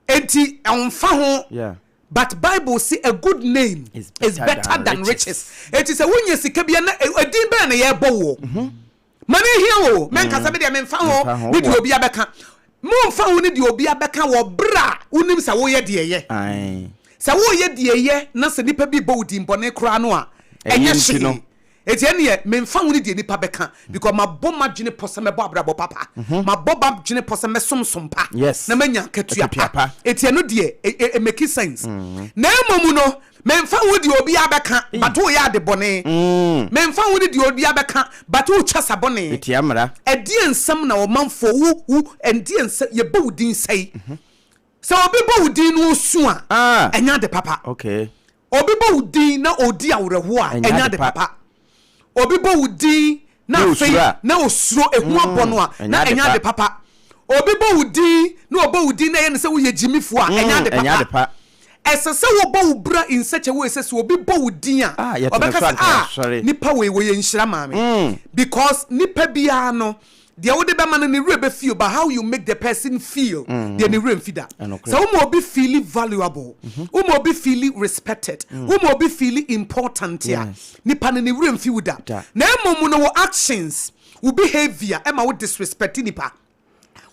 Speaker 2: Enti ɛnfa ho.
Speaker 3: Yeah.
Speaker 2: But Bible say a good name
Speaker 3: Is
Speaker 2: is
Speaker 3: better
Speaker 2: better
Speaker 3: than
Speaker 2: than
Speaker 3: riches.
Speaker 2: riches. Eti sɛ wonya sika bia na ɛ- ɛdin bɛn na yɛbɔ wo. Ma ne hia wo. Mɛnkasa bi deɛ memfa ho
Speaker 3: Memfa ho,
Speaker 2: ne deɛ
Speaker 3: wɔ.
Speaker 2: obi abɛka. Momfa ho ne deɛ obi abɛka wɔ berɛ a wonim sɛ woyɛ deɛ yɛ.
Speaker 3: Ae.
Speaker 2: Sɛ woyɛ deɛ yɛ na sɛ nipa bi bɔ wo din bɔne koraa no a
Speaker 3: Ɛyɛ
Speaker 2: ɛnyɛ
Speaker 3: nti no.
Speaker 2: hwee. Eti ɛneɛ menfa ho ne deɛ nipa bɛka because mabɔ m'adwene pɔ sɛ mɛbɔ abrabɔ papa. Mabɔ m'adwene pɔ sɛ mɛsom som pa na manya akatua pa. Eti ɛno deɛ e make sense. Na mmom no menfa ho deɛ obiara bɛka but woyɛ ade bɔne. Menfa ho ne deɛ obiara bɛka but wotwa sa bɔne. Ɛdeɛn nsɛm na ɔmanfoɔ wo wo ɛdeɛn nsɛm yɛbɔ wo din sɛe. Sɛ obi bɔ wo din na osu a, ɛnyɛ ade papa. Obi bɔ wo din na ɔredi awerɛhoɔ a, ɛnyɛ ade papa. Obi bɔ wo din na afei na osuro, ehu abɔ no a, na ɛnyɛ ade papa. Obi bɔ wo din na ɔbɔ wo din na ɛyɛ no sɛ woyɛ gyimifoɔ a, ɛnyɛ ade papa. Ɛsɛ sɛ wobɔ wo bra in such a way sɛ sɛ obi bɔ wo din a, ɔbɛka sɛ, ah, nipa wei wɔyɛ nhyira maa me. Because nipa biara no, Deɛ wode bɛma no ne werɛ bɛfi o but how you make the person feel deɛ ne werɛ mfi da. Sɛ woma obi feeli valuable, woma obi feeli respected, woma obi feeli important a, nipa no ne werɛ mfi wo da. Na mmom no wo actions, wo behaviour ɛma wo disrespect nipa,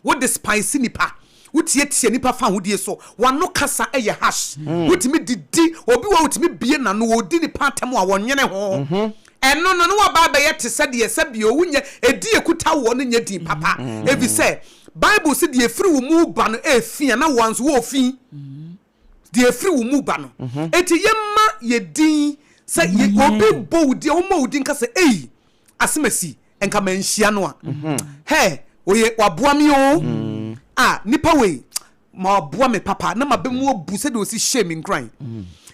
Speaker 2: wo despise nipa, wotiatia nipa fahodie so, w'ano kasa yɛ harsh, wotumi didi, obi wɔ hɔ otumi bue n'ano, ɔredi nipa atɛm a ɔnnwene ho. Ɛno no, na waba abɛyɛ te sɛ deɛ sɛ bio wonyɛ edin a ɛkuta woɔ no nyɛ din papa, ɛfiri sɛ Bible se deɛ ɛfiri wo mu ba no yɛ fi a, na woa nso wowɔ fi. Deɛ ɛfiri wo mu ba no. Enti yɛmma yɛ din sɛ obi bɔ wo din a, wommɔ wo din ka sɛ ei, Asemasi, nka manhyia no a. Hɛ, oye, waboa me oo. Ah, nipa wei, ma waboa me papa, na maba mu abu sɛdeɛ ɔsi hyɛɛ me nkuran.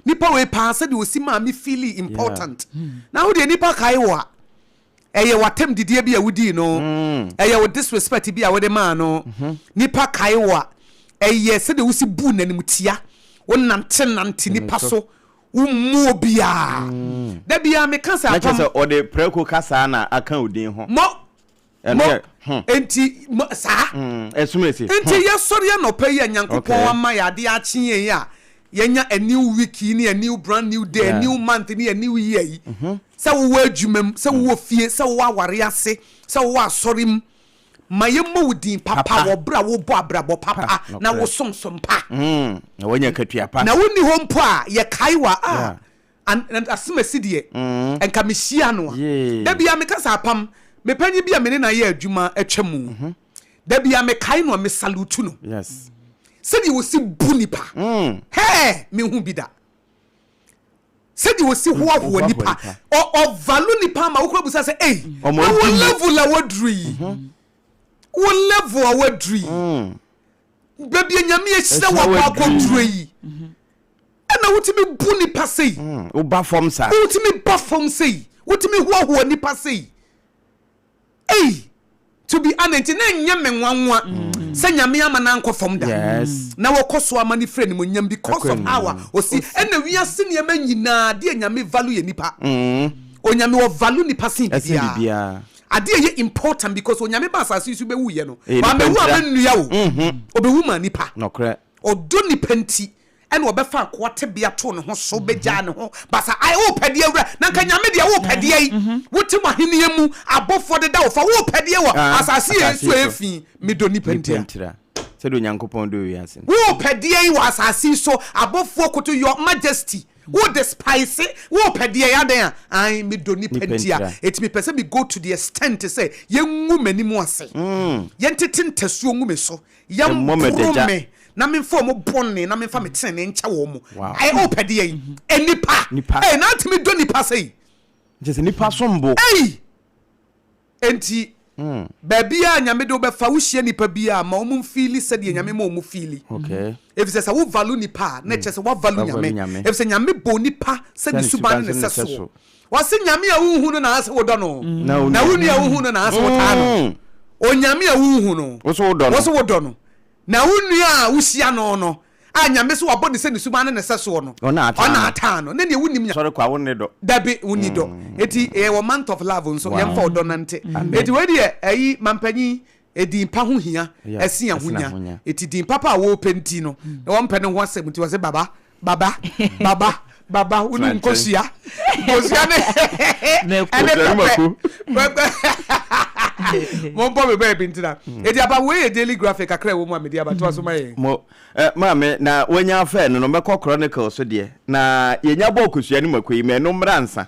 Speaker 2: Nipa wei paa, sɛdeɛ ɔsi maa me feeli important. Na wo deɛ nipa kae wo a, ɛyɛ w'atɛm didie bi a wodii no, ɛyɛ wo disrespect bi a wode maa no. Nipa kae wo a, ɛyɛ sɛdeɛ wosi buu n'animtia, wonante nante nipa so, Wommu obiara. Da biara meka sɛ
Speaker 3: Na kyerɛ
Speaker 2: apam.
Speaker 3: sɛ ɔde prɛko kasaa na aka wo din ho.
Speaker 2: Mo,
Speaker 3: Ɛno
Speaker 2: mo,
Speaker 3: yɛ ho.
Speaker 2: enti, mo, saa.
Speaker 3: Mm, ɛsom esi.
Speaker 2: Enti
Speaker 3: Ho.
Speaker 2: yɛsɔre anɔpa yi a Nyankopɔn
Speaker 3: Okay.
Speaker 2: ama yɛ adeɛ akye yɛn yi a, yɛanya a new week yi ne a new brand new day, a
Speaker 3: Yeah.
Speaker 2: new month ne a new year yi. Sɛ wowɔ adwuma mu, sɛ wowɔ fie, sɛ wowɔ aware ase, sɛ wowɔ asɔre mu, Ma yɛmmɔ wo din papa wɔ berɛ a wobɔ abrabɔ papa na wosom som pa.
Speaker 3: Na woanya akatua pa.
Speaker 2: Na wonni hɔ mpo a, yɛkae wo a, ah, Asemasi deɛ, nka mehyia no a. Da biara meka sɛ apam, me panyin bi a me ne no ayɛ adwuma atwa mu. Da biara mekae no a, me salute no. Sɛdeɛ ɔsi bu nipa. Hɛɛ, menhu bi da. Sɛdeɛ ɔsi hoahoa nipa, ɔ value nipa ama wokora busa sɛ, ei, na wo level a waduru yi, mhm. wo level a waduru yi, mm. baabi a Nyame ahyira wo akɔ akɔduru yi, mhm. ɛna wotumi bu nipa sei.
Speaker 3: Mm, woba fam saa.
Speaker 2: Wotumi ba fam sei. Wotumi hoahoa nipa sei. Ei! To be honest, nti na ɛnyɛ me nwanwa sɛ Nyame ama no ankɔ fam da. Na wɔkɔ so ama no firi animuonyam because of how a ɔsi. Ɛna wiase nneɛma nyinaa, adeɛ a Nyame value yɛ nipa. Onyame ɔ value nipa sen biribiara. Adeɛ a ɛyɛ important because Onyame ba asase yi so bɛwuiɛ no, wamɛwu amɛnnua o, ɔbɛwu maa nipa. Ɔdɔ nipa nti Ɛna ɔbɛfa akoa tebea too ne ho so bɛgyaa ne ho basa. Ae, worepɛ deɛ awura, na nka Nyame deɛ worepɛ deɛ yi, wote mo ahennie mu, abɔfoɔ deda wo fa, worepɛ deɛ wɔ asase yei so a ɛfi, medɔ nnipa ntira.
Speaker 3: Sɛdeɛ Onyankopɔn dɔ wiase no.
Speaker 2: Worepɛ deɛ yi wɔ asase yi so, abɔfoɔ koto your majesty, wo despise, worepɛ deɛ yi adɛn a, ae, medɔ nnipa ntira. Enti mepɛ sɛ me go to the extent sɛ yɛngu m'anim ase, yɛntete ntasuo ngu me so, Yɛmporo me na memfa wɔn bɔne na memfa me tenenee nkyɛ wɔn. Ɛyɛ o pɛ deɛ yi. Nnipa. Ee, na atumi dɔ nipa sɛ yi.
Speaker 3: Nkyɛ sɛ nipa som bo.
Speaker 2: Ei! Enti, hmm. baabi a Nyame de wobɛfa, wohyia nipa bi a, ma wɔn mfiili sɛdeɛ Nyame ma wɔn fiili. Efisɛ sɛ wo value nipa a, na ɛkyerɛ sɛ woavalue Nyame. Efisɛ Nyame bɔɔ nipa sɛ ne suban ne ne sɛsoɔ. Wɔse Nyame a wonhu no na ase wodɔ no, na wo nua a wohu no na ase wotaa no. Mm. Onyame a wonhu no,
Speaker 3: wo so
Speaker 2: wodɔ no. Na wo nua a wohyia no no, a Nyame so wabɔ ne sɛ ne suban ne ne sɛsoɔ no, ɔna ataa no. Ne deɛ wonim
Speaker 3: Sɔre kwa wo ne dɔ.
Speaker 2: Dabi, wonni dɔ. Mm. Eti ɛyɛ wɔ month of love nso, yɛmfa ɔdɔ nante. Eti wei deɛ, ɛyi mampanyin, Edin pa ho hia sen ahonya. Eti din papa a wɔrepɛ nti no, na wɔmpɛ ne ho asɛm nti wɔse baba, baba, baba, baba, wo ne nkosua. Nkosua ne ɛne pɛpɛ. Pɛpɛ. Mompɔ me baabi ntena. Eti apa wei yɛ daily graphic kakra ɛwɔ mu a mede aba toa so ma yɛn.
Speaker 3: Mo eh, maame na wanya afɛ no no mɛkɔ Chronicle so deɛ na yɛnya bɔɔ kosua ne mako yi ma ɛno mmra nsa.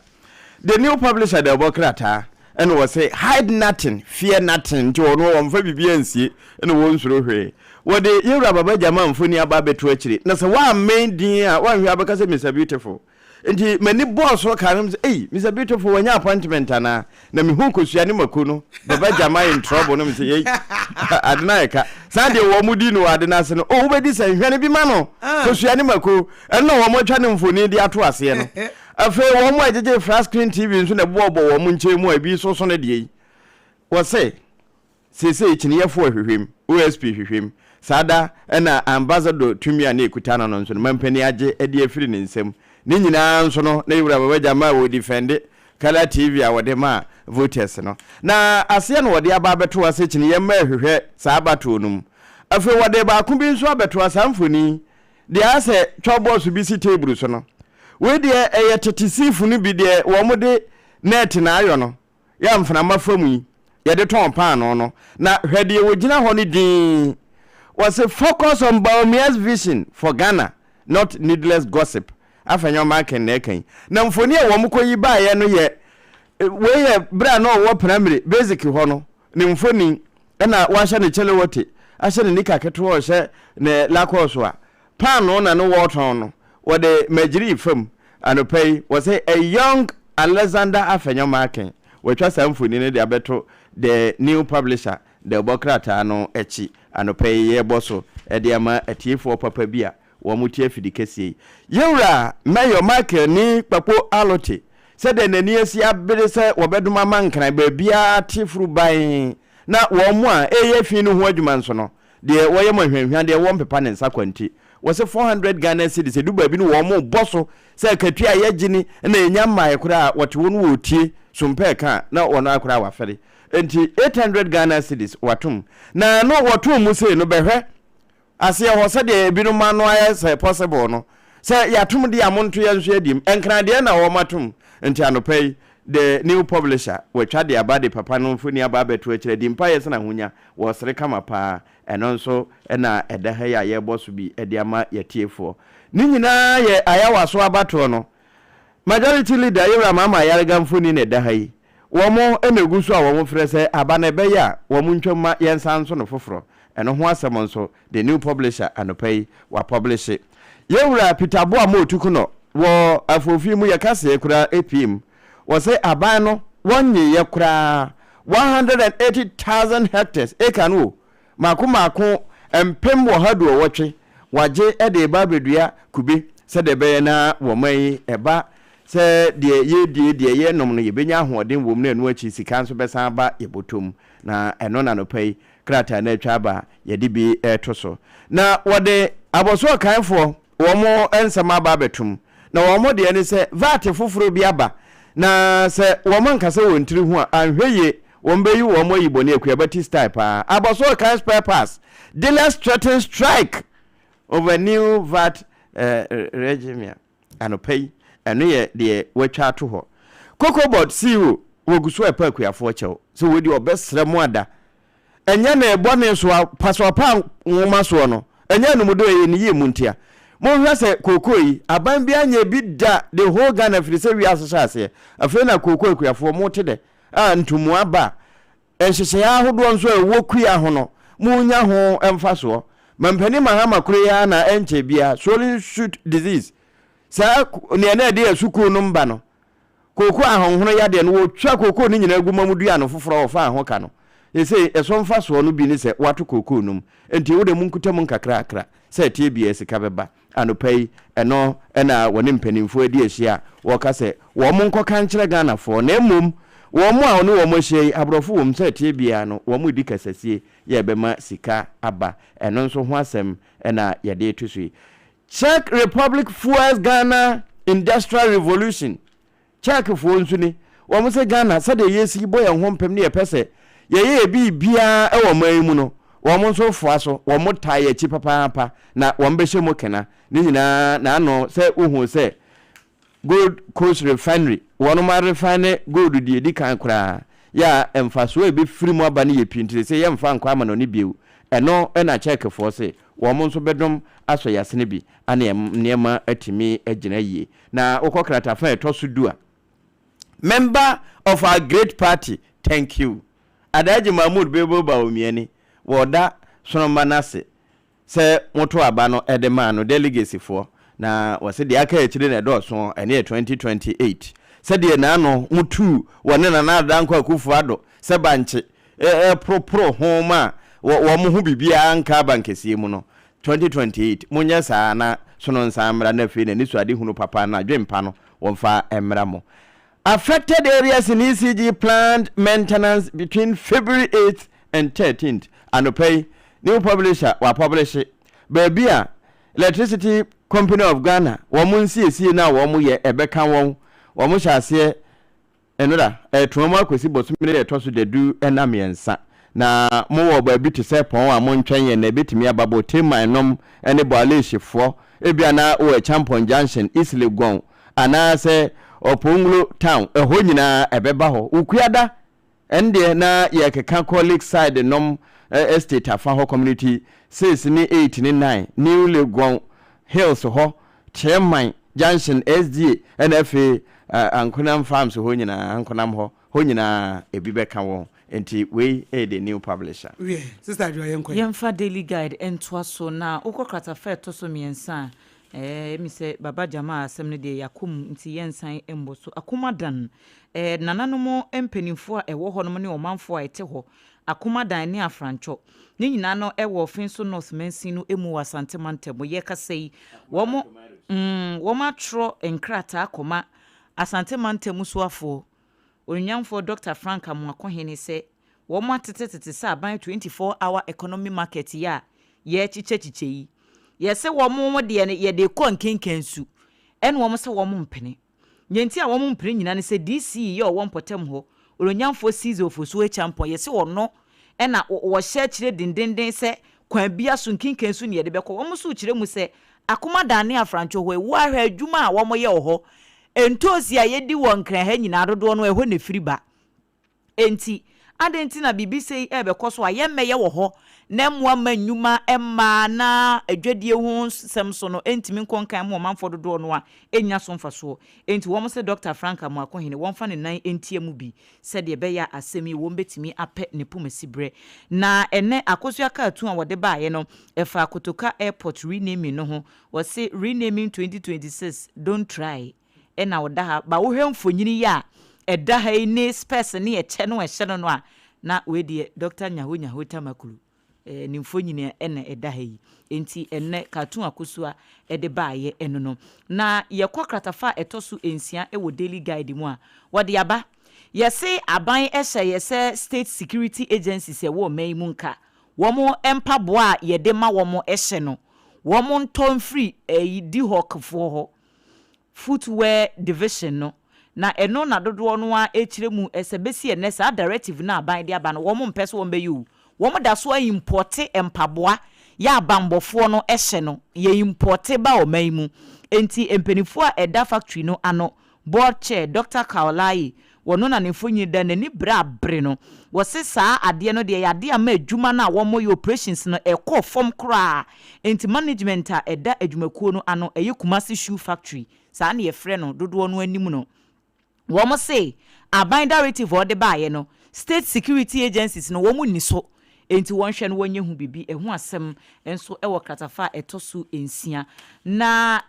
Speaker 3: The New Publisher de ɔbɔ krataa ɛna wɔse hide nothing, fear nothing nti wɔn wɔmfa biribiara nsie ɛna wɔnsuro hwee. Wɔde Yɛwura Baba Gyama mfoni aba abɛto akyire na sɛ woammɛn din a woanhwɛ a wobɛka sɛ Mister Beautiful. Nti m'ani bɔɔ so kaa no sɛ ei Mister Beautiful wanya appointment anaa? Na mehu kosua ne mako no Baba Gyama in trouble no mesɛ yei ade no ayɛ ka. Saa deɛ wɔn di no wɔ ade no ase no oh wobɛdi sɛn hwɛ no bi ma no kosua ne mako ɛno na wɔn atwa ne mfoni de ato aseɛ no. Afei wɔn a ɛgyegye flat screen TV nso na ɛbobɔbobɔ wɔn nkyɛn mu a ebi nso so no deɛ yi. Wɔse, seesei kyiniyɛfoɔ hwehwɛ mu, OSP hwehwɛ mu, saa da na Ambassador tumi a na ɛkuta no no nso no, mampanin agye de afiri ne nsam. Ne nyinaa nso no, na Yewura Baba Gyama a ɔredifɛnde colour TV a wɔde maa voters no. Na aseɛ na wɔde aba abɛto ha sɛ kyiniyɛ mma ɛhwehwɛ saa abatoɔ no mu. Afei wɔde baako bi nso abɛto ha, saa mfoni yi, Deɛ ayɛ sɛ chalkboard bi si table so no. Wei deɛ ɛyɛ tete siifo no bi deɛ wɔde nɛɛte na ayɔ no, yɛ a mframa fa mu yi, yɛde tɔn paanoo no. Na hwɛ deɛ wɔgyina hɔ no dinn. Wɔse focus on Bawumia's vision for Ghana, not needless gossip. Afenyo Markin na ɛka yi. Na mfoni a wɔkɔyi baeɛ no yɛ, wei yɛ berɛ a na ɔwɔ primary, basic hɔ no, ne mfoni. Ɛna wahyɛ ne kyɛlɛwɔte ahyɛ ne nika ketewa a ɔhyɛ ne lakɔɔso a paanoo na ne wɔɔtɔn no wɔde magyiri fam anɔpa yi wɔsɛ a young Alexander Afenyo Markin wɔatwa saa mfoni no de abɛto the new publisher dawubɔ krataa no akyi anɔpa yi yɛbɔ so de ama atiefoɔ papa bi a wɔn te afidi kɛseɛ yi. Yɛn wura Mayor Michael Nii Kpakpo Allotey sɛdeɛ n'ani asi abere sɛ wɔbɛdom ama Nkran baabiara te foro ban na wɔn a ɛreyɛ fi no ho adwuma nso no deɛ wɔyɛ mo ahwanhwan deɛ wɔmpepa ne nsa kwa nti wɔse 400 Ghana cedis ɛdu baabi no wɔn bɔ so sɛ akatua a yɛgye ni na ɛnya mmaeɛ koraa wɔte hɔ no wɔretie so mpɛ ɛka a na wɔn ara koraa wafɛre nti 800 Ghana cedis watom na no wɔtoo mu sei no bɛhwɛ Aseɛ hɔ sɛdeɛ ebinom ano ayɛ sɛ possible no, sɛ yɛatom deɛ a monto yɛn nso adim. Nkran deɛ na wɔatom nti anɔpa yi The New Publisher wɔatwa de aba de papa no mfoni aba abɛto akyire adi mpaeɛ sɛ n'ahonya wɔresere kama paa. Ɛno nso na ɛda ha yi a yɛrebɔ so bi de ama yɛatiefoɔ. Ne nyinaa yɛ Ayawaso abatoɔ no Majority Leader Yewura Mahama Ayariga mfoni na ɛda ha yi. Wɔn na ɛgu so a wɔfrɛ sɛ aba no ɛbɛyɛ a wɔn ntwam ma yɛnsan nso no foforɔ. Ɛno ho asɛm nso, The New Publisher anɔpa yi wɔapɔblehye. Yɛn wura Peter Boamah Otukunor wɔ Afoofii mu yɛ kaseɛ koraa pii mu. Wɔse aban no wɔnnyeeɛ koraa 180,000 hectares, acre no o, mmaako mmaako 118 wɔagye de reba abɛdua kube sɛdeɛ ɛbɛyɛ na wɔn yi ɛba sɛ deɛ yɛredie, deɛ yɛrenom no yɛbɛnya ahoɔden wɔ mu na ɛno akyi sika nso bɛsan aba yɛn bɔtɔ mu. Na ɛno na anɔpa yi krataa no atwa aba a yɛde bi reto so. Na wɔde abɔso ɔkanfoɔ wɔn nsɛm aba abɛtom. Na wɔn deɛ ne sɛ VAT foforɔ bi aba na sɛ wɔn ankasa wɔn tiri ho a anhwɛ yie wɔn bɛyi wɔn ayi bɔne akuaba ti style paa. Abɔso ɔkan spare parts dealers threaten strike over new VAT regime. Anɔpa yi, ɛno yɛ deɛ wɔatwa ato hɔ. Cocobod CEO, wɔgu so repa akuafoɔ kyɛw sɛ wei deɛ ɔbɛsrɛ mo ada. Ɛnyɛ ne bɔne so a pasoapa nwoma soɔ no, ɛnyɛ anumdɔ ɛyɛ ne yie mu ntia. Monhwɛ sɛ kookoo yi, aban biara nyɛɛ bi da the whole Ghana firi sɛ wiase hyɛɛ aseɛ. Afei na kookoo akuafoɔ mote dɛ a ntomoa ba a, nhyehyɛeɛ ahodoɔ nso a ɛwɔ kua ho no, monya ho mfasoɔ. Mampanin Mahama koro yi ara na ɛnkyɛ biara swollen shoot disease, saa nea na ɛde asukuu nom ba no, kooko ahonhono yadeɛ no, wɔtwa kooko no nyinaa gu ma mu dua no foforɔ a wɔfaa ho ka no. Seesei ɛso mfasoɔ no bi ne sɛ wɔato kooko no mu. Enti wo deɛ monkuta mu nkakrakra sɛ ɛteɛ biara sika bɛba. Anɔpa yi, ɛno na wɔne mpanimfoɔ adi ahyia a wɔreka sɛ wɔn nkɔka nkyerɛ Ghanafoɔ na mmom wɔn a wɔne wɔn ahyia yi, aborɔfo wɔ mu sɛ ɛteɛ biara no wɔn redi kasasie yɛ ɛbɛma sika aba. Ɛno nso ho asɛm na yɛde reto so yi. Czech Republic fuels Ghana industrial revolution. Czechfoɔ nso ni, wɔn se Ghana sɛdeɛ yɛsi bɔ yɛn ho mpem ne yɛpɛ sɛ yɛyɛ yɛ biribiara wɔ ɔman yi mu no, wɔn nso foa so, wɔn taa yɛn akyi papaapa na wɔn bɛhyɛ mu kena. Ne nyinaa n'ano sɛ wohuu sɛ Gold Coast Refinery, wɔnom arefine gold deɛ ɛdi kan koraa, yɛ a mfasoɔ a ɛbɛfiri mu aba no yɛ pii nti seesei yɛmfa nkɔ amanɔne bio. Ɛno na Czechfoɔ se wɔn nso bɛdom asɔ yɛn asene bi ana nneɛma atumi agyina yie. Na wokɔ kratafa a ɛtɔ so du a, Member of our great party, thank you. Alhaji Mahmood Bebo Bawumia ni, wɔda Sonomba no ase sɛ moto aba no de maa no, delegates foɔ, na wɔse deɛ aka akyire na ɛdɔɔso, ɛno yɛ 2028. Sɛdeɛ n'ano motuu wɔne Nana Addo Dankwa Akufo Addo sɛ bankye reporoporo ho ma wɔn ho biribiara nka abankɛseɛ mu no, 2028 monyɛ saa na sono nsan mmra na afei n'anisoadehunu papa no adwempa no wɔmfa mmra mo. Affected areas in ECG planned maintenance between February 8th and 13th. Anɔpa yi, New Publisher wɔapɔblehye baabi a Electricity Company of Ghana wɔn nsiesie no a wɔyɛ ɛbɛka wɔn, wɔn hyɛ aseɛ Nnora, ɛretoa mu akɔsi bosome no da ɛtɔ so dadu nna mmiɛnsa. Na mowɔ baabi te sɛ pɔn a montwɛn yɛn na ɛbɛtumi aba Boteman nom ne Bɔalehyefoɔ, ebia na wɔ Acheampong Junction, East Legon, anaasɛ Ɔponglo Town, ɛhɔ nyinaa ɛbɛba hɔ. Wukuada, ɛndeɛ na yɛrekeka kɔ Lakeside nom Estate afa hɔ, Community 6 ne 8 ne 9, New Legon Hills hɔ, Chairman Junction, SDA, ɛna afei Ankonam Farms hɔ nyinaa, Ankonam hɔ, hɔ nyinaa ebi bɛka wɔn. Nti wei yɛ the new publisher.
Speaker 2: Wiɛ, Sister Adwoa yɛnkɔ ɛ.
Speaker 4: Yɛmfa Daily Guide ntoa so, na wokɔ kratafa a ɛtɔ so mmiɛnsa a, ɛɛ, emi sɛ Baba Jamal asɛm no deɛ yɛakɔ mu nti yɛnsan mmɔ so. Akomadan, ɛɛ, nananom mpanimfoɔ a ɛwɔ hɔnom ne ɔmanfoɔ a ɛte hɔ, Akomadan ne Afrantwɔ, ne nyinaa no wɔ Offinso North mansin no mu wɔ Asante mantam mu. Yɛrekasa yi, wɔn, mm, wɔatwerɛ nkrataa akɔma Asante mantam soafoɔ, Onuonyamfoɔ Dɔkta Frank Amoakohene sɛ wɔatetetete sɛ aban 24 hour economy market yi a yɛrekyekyɛkyekyɛ yi, yɛse wɔn deɛ no yɛde rekɔ nkenkansu, ɛna wɔn se wɔn mpene. Nea nti a wɔn mpene nyinaa ne sɛ DC yi a ɔwɔ mpɔtam hɔ, Onuonyamfoɔ Caesar Ofosu Acheampong, yɛse ɔno na wɔhyɛ akyire dendenden sɛ kwan biara so nkenkansu na yɛde bɛkɔ. Wɔn nso rekyerɛ mu sɛ Akomadan ne Afrantwo hɔ yi, wo ara hwɛ adwuma a wɔyɛ wɔ hɔ. Ntoosi a yɛdi wɔ Nkran ha nyinaa dodoɔ no ɛhɔ na ɛfiri ba. Enti, adɛn nti na biribi sei rebɛkɔ so a yɛmmɛyɛ wɔ hɔ na mmoa mma nnwuma mma na adwadie ho nsɛm so no ntumi nkɔ nkan ma ɔmanfoɔ dodoɔ no ara nnya so mfasoɔ? Enti wɔn se Dɔkta Frank Amoakohene wɔmfa ne nan ntia mu bi sɛdeɛ ɛbɛyɛ a asɛm yi wɔbɛtumi apɛ ne pomasiberɛ. Na ɛnnɛ Akosua cartoon a wɔde baeɛ no ɛfa Kotoka Airport renaming no ho. Wɔse renaming 2026 don't try. na ɔda ha ba wohwɛ mfonyini yi a ɛda ha yi ne spɛs ne ɛkyɛ no ɛhyɛ no no a na wei deɛ Dɔkta Nyaho Nyaho Tamakulu eh, ne mfonyini na ɛda ha yi. Enti ɛnnɛ cartoon Akosua de baeɛ ɛno no. Na yɛkɔ kratafa a ɛtɔ so nsia wɔ Daily Guide mu a, wɔde aba. Yɛse aban hyɛ yɛ sɛ state security agencies ɛwɔ ɔman yi mu nka wɔn mpaboa a yɛde ma wɔn hyɛ no wɔn ntɔ mfiri ɛyi DHOC foɔ hɔ. Footwear Division no, na ɛno na dodoɔ no ara rekyerɛ mu sɛ bɛsi ɛnnɛ saa directive no a aban de aba no wɔn mpɛ sɛ wɔn bɛyɛ o, wɔn da so ara importe mpaboa yɛ a banbɔfoɔ no hyɛ no, yɛ importe ba ɔman yi mu. Enti mpaninfoɔ a ɛda factory no ano, Board Chair, Doctor Kaolaye, Wɔno na ne mfonyin da n'ani bere a bere no. Wɔse saa adeɛ no deɛ ɛyɛ adeɛ a ama adwuma no a wɔyɛ operations no ɛkɔɔ fam koraa enti management a ɛda adwumakuo no ano ɛyɛ Kumasi Shoe Factory saa na yɛfrɛ no dodoɔ no anim no wɔn se aban directive a ɔde baeɛ no state security agencies no wɔn nni so enti wɔnhwɛ no wɔnyɛ ho biribi ɛho asɛm nso ɛwɔ kratafa a ɛtɔ so nsia na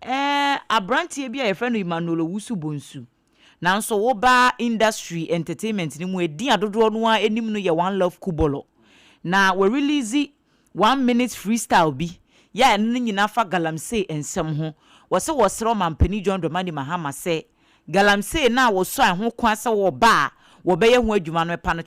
Speaker 4: ɛɛ abranteɛ bi a yɛfrɛ no Emmanuel Owusu Bonsu Nanso woba industry entertainment no mu a, edin a dodoɔ no ara nim no yɛ One Love Kubolo. Na wɔarelease one minute freestyle bi yɛ a ɛno no nyinaa fa galamsey nsɛm ho. Wɔse wɔsrɛ Ɔmanpanin John Dramani Mahama sɛ galamsey no a wɔsuae ho kwan sɛ wɔba a wɔbɛyɛ ho adwuma no ɛpa no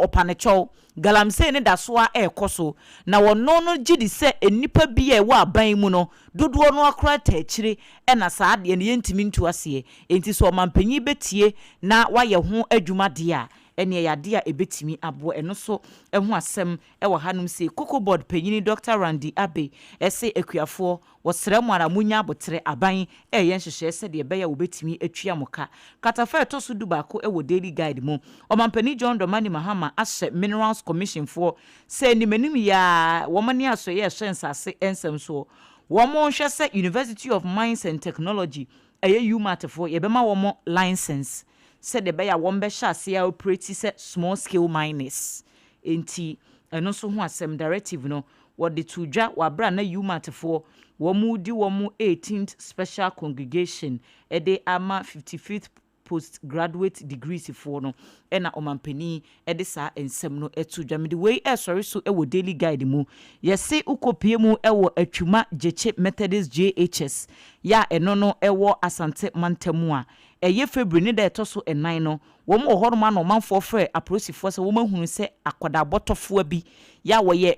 Speaker 4: ɔpa no kyɛw. Galamsey no da so ara rekɔ so, na wɔno no gye di sɛ nnipa bi a ɛwɔ aban mu no dodoɔ no ara koraa taa akyire na saa adeɛ no yɛntumi ntu aseɛ. Enti sɛ ɔmanpanin bɛtie na wayɛ ho adwuma deɛ a, ɛnneɛ ɛyɛ adeɛ a ɛbɛtumi aboa. Ɛno nso ho asɛm wɔ hanom sei. Cocoa Board panyini Dɔkta Randy Abbey se akuafoɔ Wɔsrɛ mo ara monnya aboterɛ, aban reyɛ nhyehyɛɛ sɛdeɛ ɛbɛyɛ a wɔbɛtumi atua mo ka. Kratafa a ɛtɔ so dubaako wɔ Daily Guide mu, Ɔmampanin John Dramani Mahama ahyɛ Minerals Commission foɔ sɛ anim anim yi ara wɔn ne asoɛeɛ a ɛhwɛ nsase nsɛm soɔ wɔn nhwɛ sɛ University of Mines and Technology ɛyɛ UMaT foɔ yɛbɛma wɔn license. sɛdeɛ ɛbɛyɛ a wɔbɛhyɛ aseɛ a operate sɛ small scale miners. Enti ɛno nso ho asɛm directive no wɔde too dwa wɔ aberɛ a na UMaT foɔ wɔn redi wɔn 18th special congregation de ama 55th post graduate degrees foɔ no ɛna ɔmanpanin de saa nsɛm no to dwa. Mede wei ɛresɔre so wɔ Daily Guide mu. Yɛse wokɔpie mu wɔ Atwuma Gyekye Methodist JHS yɛ a ɛno no ɛwɔ Asante mantam a ɛyɛ February ne da ɛtɔ so ɛnan no, wɔn wɔ hɔnom a na ɔmanfoɔ frɛ apolisifoɔ sɛ wɔn ahunu sɛ akwadaa bɔtɔfoɔ bi yɛ a wɔyɛ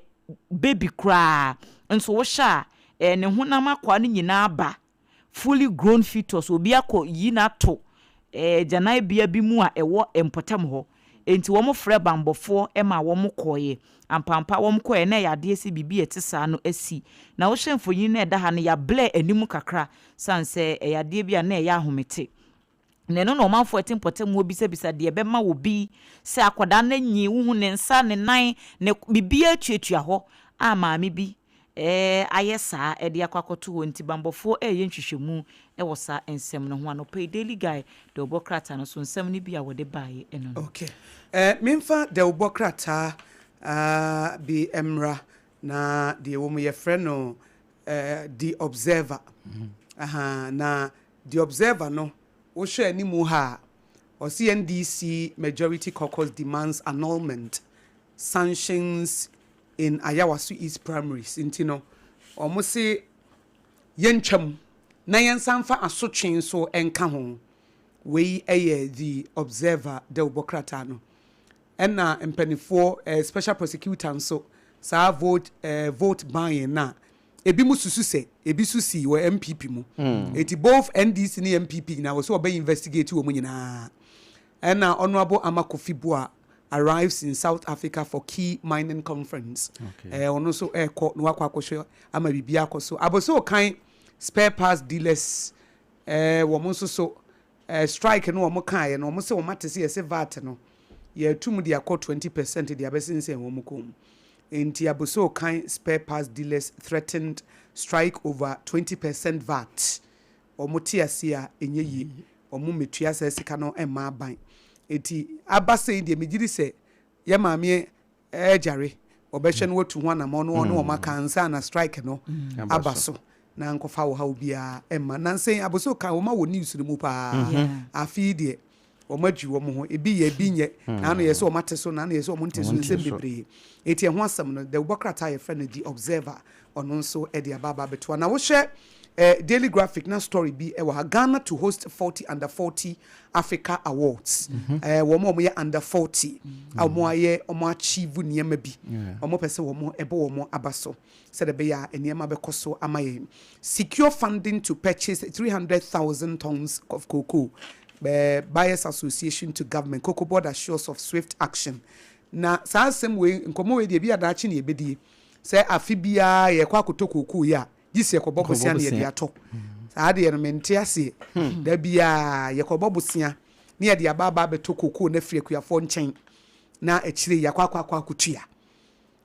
Speaker 4: baby koraa nso wohyɛ a ɛɛ ne honam akwaa no nyinaa ba fully grown fetus, obi akɔ yi no ato agyananbea bi mu a ɛwɔ mpɔtam hɔ. Enti wɔfrɛɛ banbɔfoɔ maa wɔkɔeɛ. Ampaampa wɔkɔeɛ na ɛyɛ adeɛ sɛ biribi a ɛte saa no asi. Na wohwɛ mfonini no a ɛda ha no, yɛablur anim kakra sane sɛ ɛyɛ adeɛ bi a na ɛyɛ ahomete. Na ɛno na ɔmanfoɔ a ɛte mpɔtam hɔ bisabisa deɛ ɛbɛma obi sɛ akwadaa no anyin, wohu ne nsa, ne nan, ne biribiara tuatua hɔ a maame bi ayɛ saa de akɔ akɔto hɔ nti banbɔfoɔ reyɛ nhwehwɛmu wɔ saa nsɛm no ho. Anɔpa yi Daily Guide dawubɔ krataa no so nsɛm no bi a wɔde baeɛ no no.
Speaker 2: Ok. Eh, memfa dawubɔ krataa ah, bi mmra, na deɛ ɛwɔ mu yɛfrɛ no eh, The Observer. Aha, na The Observer no, wohwɛ animu ha a, ɔse NDC Majority Caucus demands annulment, sanctions in Ayawaso East primaries nti no, wɔn se yɛntwam na yɛnsan mfa asotwe nso nka ho. Wei yɛ The Observer dawubɔ krataa no. Ɛna mpaninfoɔ, eh, special prosecutor nso, saa vote, eh, vote buying no a, ebi mo susu sɛ ebi nso sii wɔ NPP mu. Enti both NDC ne NPP nyinaa wɔ sɛ wɔbɛ investigate wɔn nyinaa. Ɛna Honourable Ama Kofi Buah arrives in South Africa for key mining conference. Eh, ɔno nso ɛrekɔ na wakɔ akɔhwɛ ama biribi akɔ so. Abossey Okan spare parts dealers eh, wɔn nso so eh, strike no wɔn kaeɛ no, wɔn sɛ wɔn ate sɛ yɛse VAT no yɛatum de akɔ 20% de abɛsensɛn wɔn kɔn mu. Enti Abossey Okan spare parts dealers threatened strike over 20% VAT. Wɔn te ase a ɛnyɛ yie. Wɔn mmetua saa sika no mma aban. Enti aba sei deɛ megye di sɛ yɛ maame agyare wɔbɛhwɛ na watu ho anamɔn na wɔne wɔn aka ansa na strike no aba so na ankɔfa ɔhaw biara mma. Nansa yi Abossey ka wɔn wɔ news no mu paa. Afe yi deɛ wɔn adwi wɔn ho, ebi yɛ ebi nyɛ, na ano yɛ sɛ wɔn ate so, na ano yɛ sɛ wɔn nte so, nsɛm bebree. Eti ɛho asɛm no, dawubɔ krataa a yɛfrɛ no The Observer, ɔno nso de aba aba abɛtoa. Na wohwɛ eh, Daily Graphic na story bi wɔ ha, Ghana to host 40 under 40 Africa Awards. Eh, wɔn a wɔyɛ under 40 a wɔn ayɛ wɔn achieve nneɛma bi, wɔn pɛ sɛ wɔn ɛbɔ wɔn aba so sɛdeɛ ɛbɛyɛ a nneɛma bɛkɔ so ama yɛn. Secure funding to purchase 300,000 tons of cocoa. Eh, Buyers Association to government. Cocoa Board assures of swift action. Na saa asɛm wei, nkɔmmɔ wei deɛ, ebi a daakye na yɛbɛdie. Sɛ afe biara yɛkɔ akɔtɔ kookoo yi a, gye sɛ yɛkɔbɔ bosea na yɛde atɔ. Saa deɛ no, mente aseɛ. Da biara yɛkɔbɔ bosea na yɛde aba aba abɛtɔ kookoo no afiri akuafoɔ nkyɛn, na akyire yi yɛakɔ akɔ akɔ akɔtua.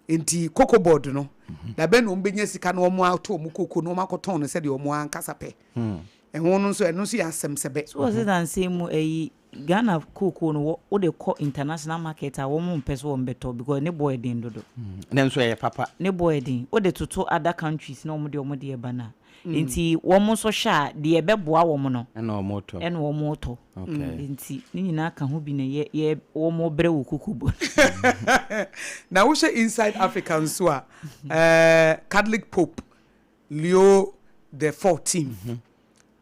Speaker 2: Enti Cocoa Board no, da bɛn na wɔbɛnya sika na wɔatɔ wɔn kookoo na wɔakɔtɔn no sɛdeɛ wɔn ankasa pɛ? Ɛho no nso, ɛno nso yɛ asɛm sɛbɛ.
Speaker 4: So wɔse nansa yi mu ayi Ghana cocoa no wɔ wode kɔ international market a wɔn mpɛ sɛ wɔn bɛtɔ because ne boɔ yɛ den dodo.
Speaker 3: Nanso ɛyɛ papa.
Speaker 4: Ne boɔ yɛ den. Wode toto other countries na wɔn de wɔn deɛ ba no a. Nti wɔn nso hwɛ a deɛ ɛbɛboa wɔn no.
Speaker 3: Ɛna wɔn retɔ.
Speaker 4: Ɛna wɔn retɔ. Okay. Nti ne nyinaa ka ho bi na yɛ yɛ wɔn brɛ wɔ cocoa bɔ.
Speaker 2: Na wohwɛ Inside Africa nso a, eh, Catholic Pope Leo the 14th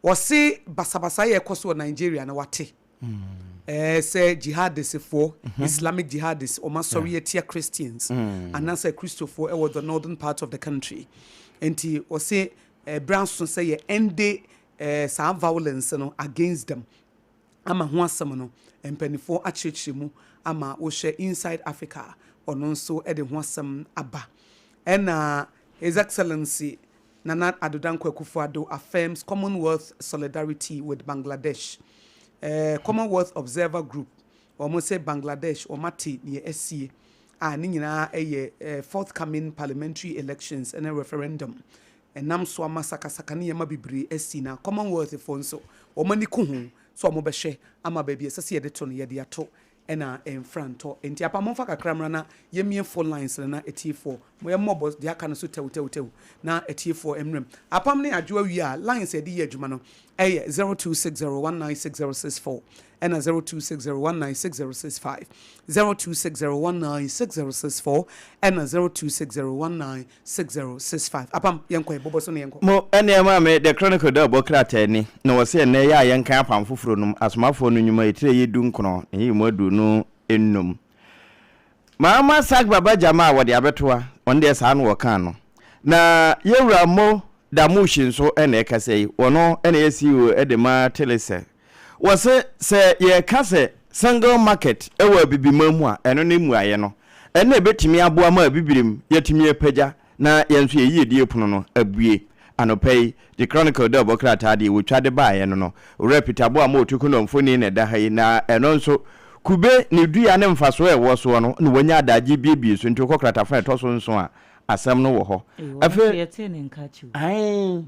Speaker 2: Wɔse basabasayɛ a ɛkɔ so wɔ Nigeria no wate ɛɛ sɛ jihadisfoɔ, Islamic jihadists, wɔn asɔre atia Christians anaasɛ Kristofoɔ ɛwɔ the northern part of the country. Nti wɔse ɛberɛ aso sɛ yɛ ɛnde ɛɛ saa violence no against them. Ama ho asɛm no mpaninfoɔ akyerɛkyerɛ mu ama wohwɛ Inside Africa a ɔno nso de ho asɛm aba. Ɛna His Excellency Nana Addo Dankwa Akufo-Addo affirms Commonwealth solidarity with Bangladesh. Eh, Commonwealth Observer Group, wɔn se Bangladesh wɔn ate nea asie a ne nyinaa yɛ eh, forthcoming parliamentary elections ne referendum ɛnam so ama sakasaka ne nneɛma bebree asi na Commonwealth foɔ nso wɔn ani ku ho. sɛ wɔbɛhwɛ ama baabi a ɛsɛ sɛ yɛde to no yɛde ato ɛna ɛmfra ntɔ. Enti apa momfa kakra mmra na yɛmmie phone lines no na atiefoɔ mo yɛmmɔ bɔ deɛ aka no so tɛwtɛwtɛw na atiefoɔ mmram. Apam ne adwoa wie a lines a yɛde yɛ adwuma no ɛyɛ 0260196064 ɛna 0260196065, 0260196064 ɛna 0260196065. Apam yɛnkɔ yɛ bɔbɔ so na yɛnkɔ.
Speaker 3: Mo ɛneɛ maame The Chronicle dɛ ɔbɔ krataa ni na wɔse ɛnnɛ yɛ a yɛnkan apam foforɔ nom Asomafoɔ no nnwuma etire yɛ du nkono ne yi mu 25. Maama Sak Baba Gyama a wɔde abɛtoa ɔno deɛ saa na wɔkaa no. Na yɛwura Mo Damushi nso na ɛkasa yi ɔno na ɛyɛ CEO de ma Telecel. Wɔse sɛ yɛreka sɛ single market wɔ Abibiman mu a, ɛno ne mmuaeɛ no. Ɛno na ɛbɛtumi aboa ma Abibirem yɛatumi apagya na yɛn nso yɛn yiedie pono no abue. Anɔpa yi, The Chronicle dawubɔ krataa deɛ wɔtwa de baeɛ no no, Owura Peter Boamah Otukunor mfoni na ɛda ha yi, na ɛno nso, kube ne dua ne mfasoɔ a ɛwɔ soɔ no na wɔanya adagye buebue so, nti wokɔ kratafa a ɛtɔ so nson a, asɛm no wɔ hɔ.
Speaker 4: Ei, wɔn nso
Speaker 3: Afei,
Speaker 4: yɛtee ne nka kyɛw.
Speaker 3: ae,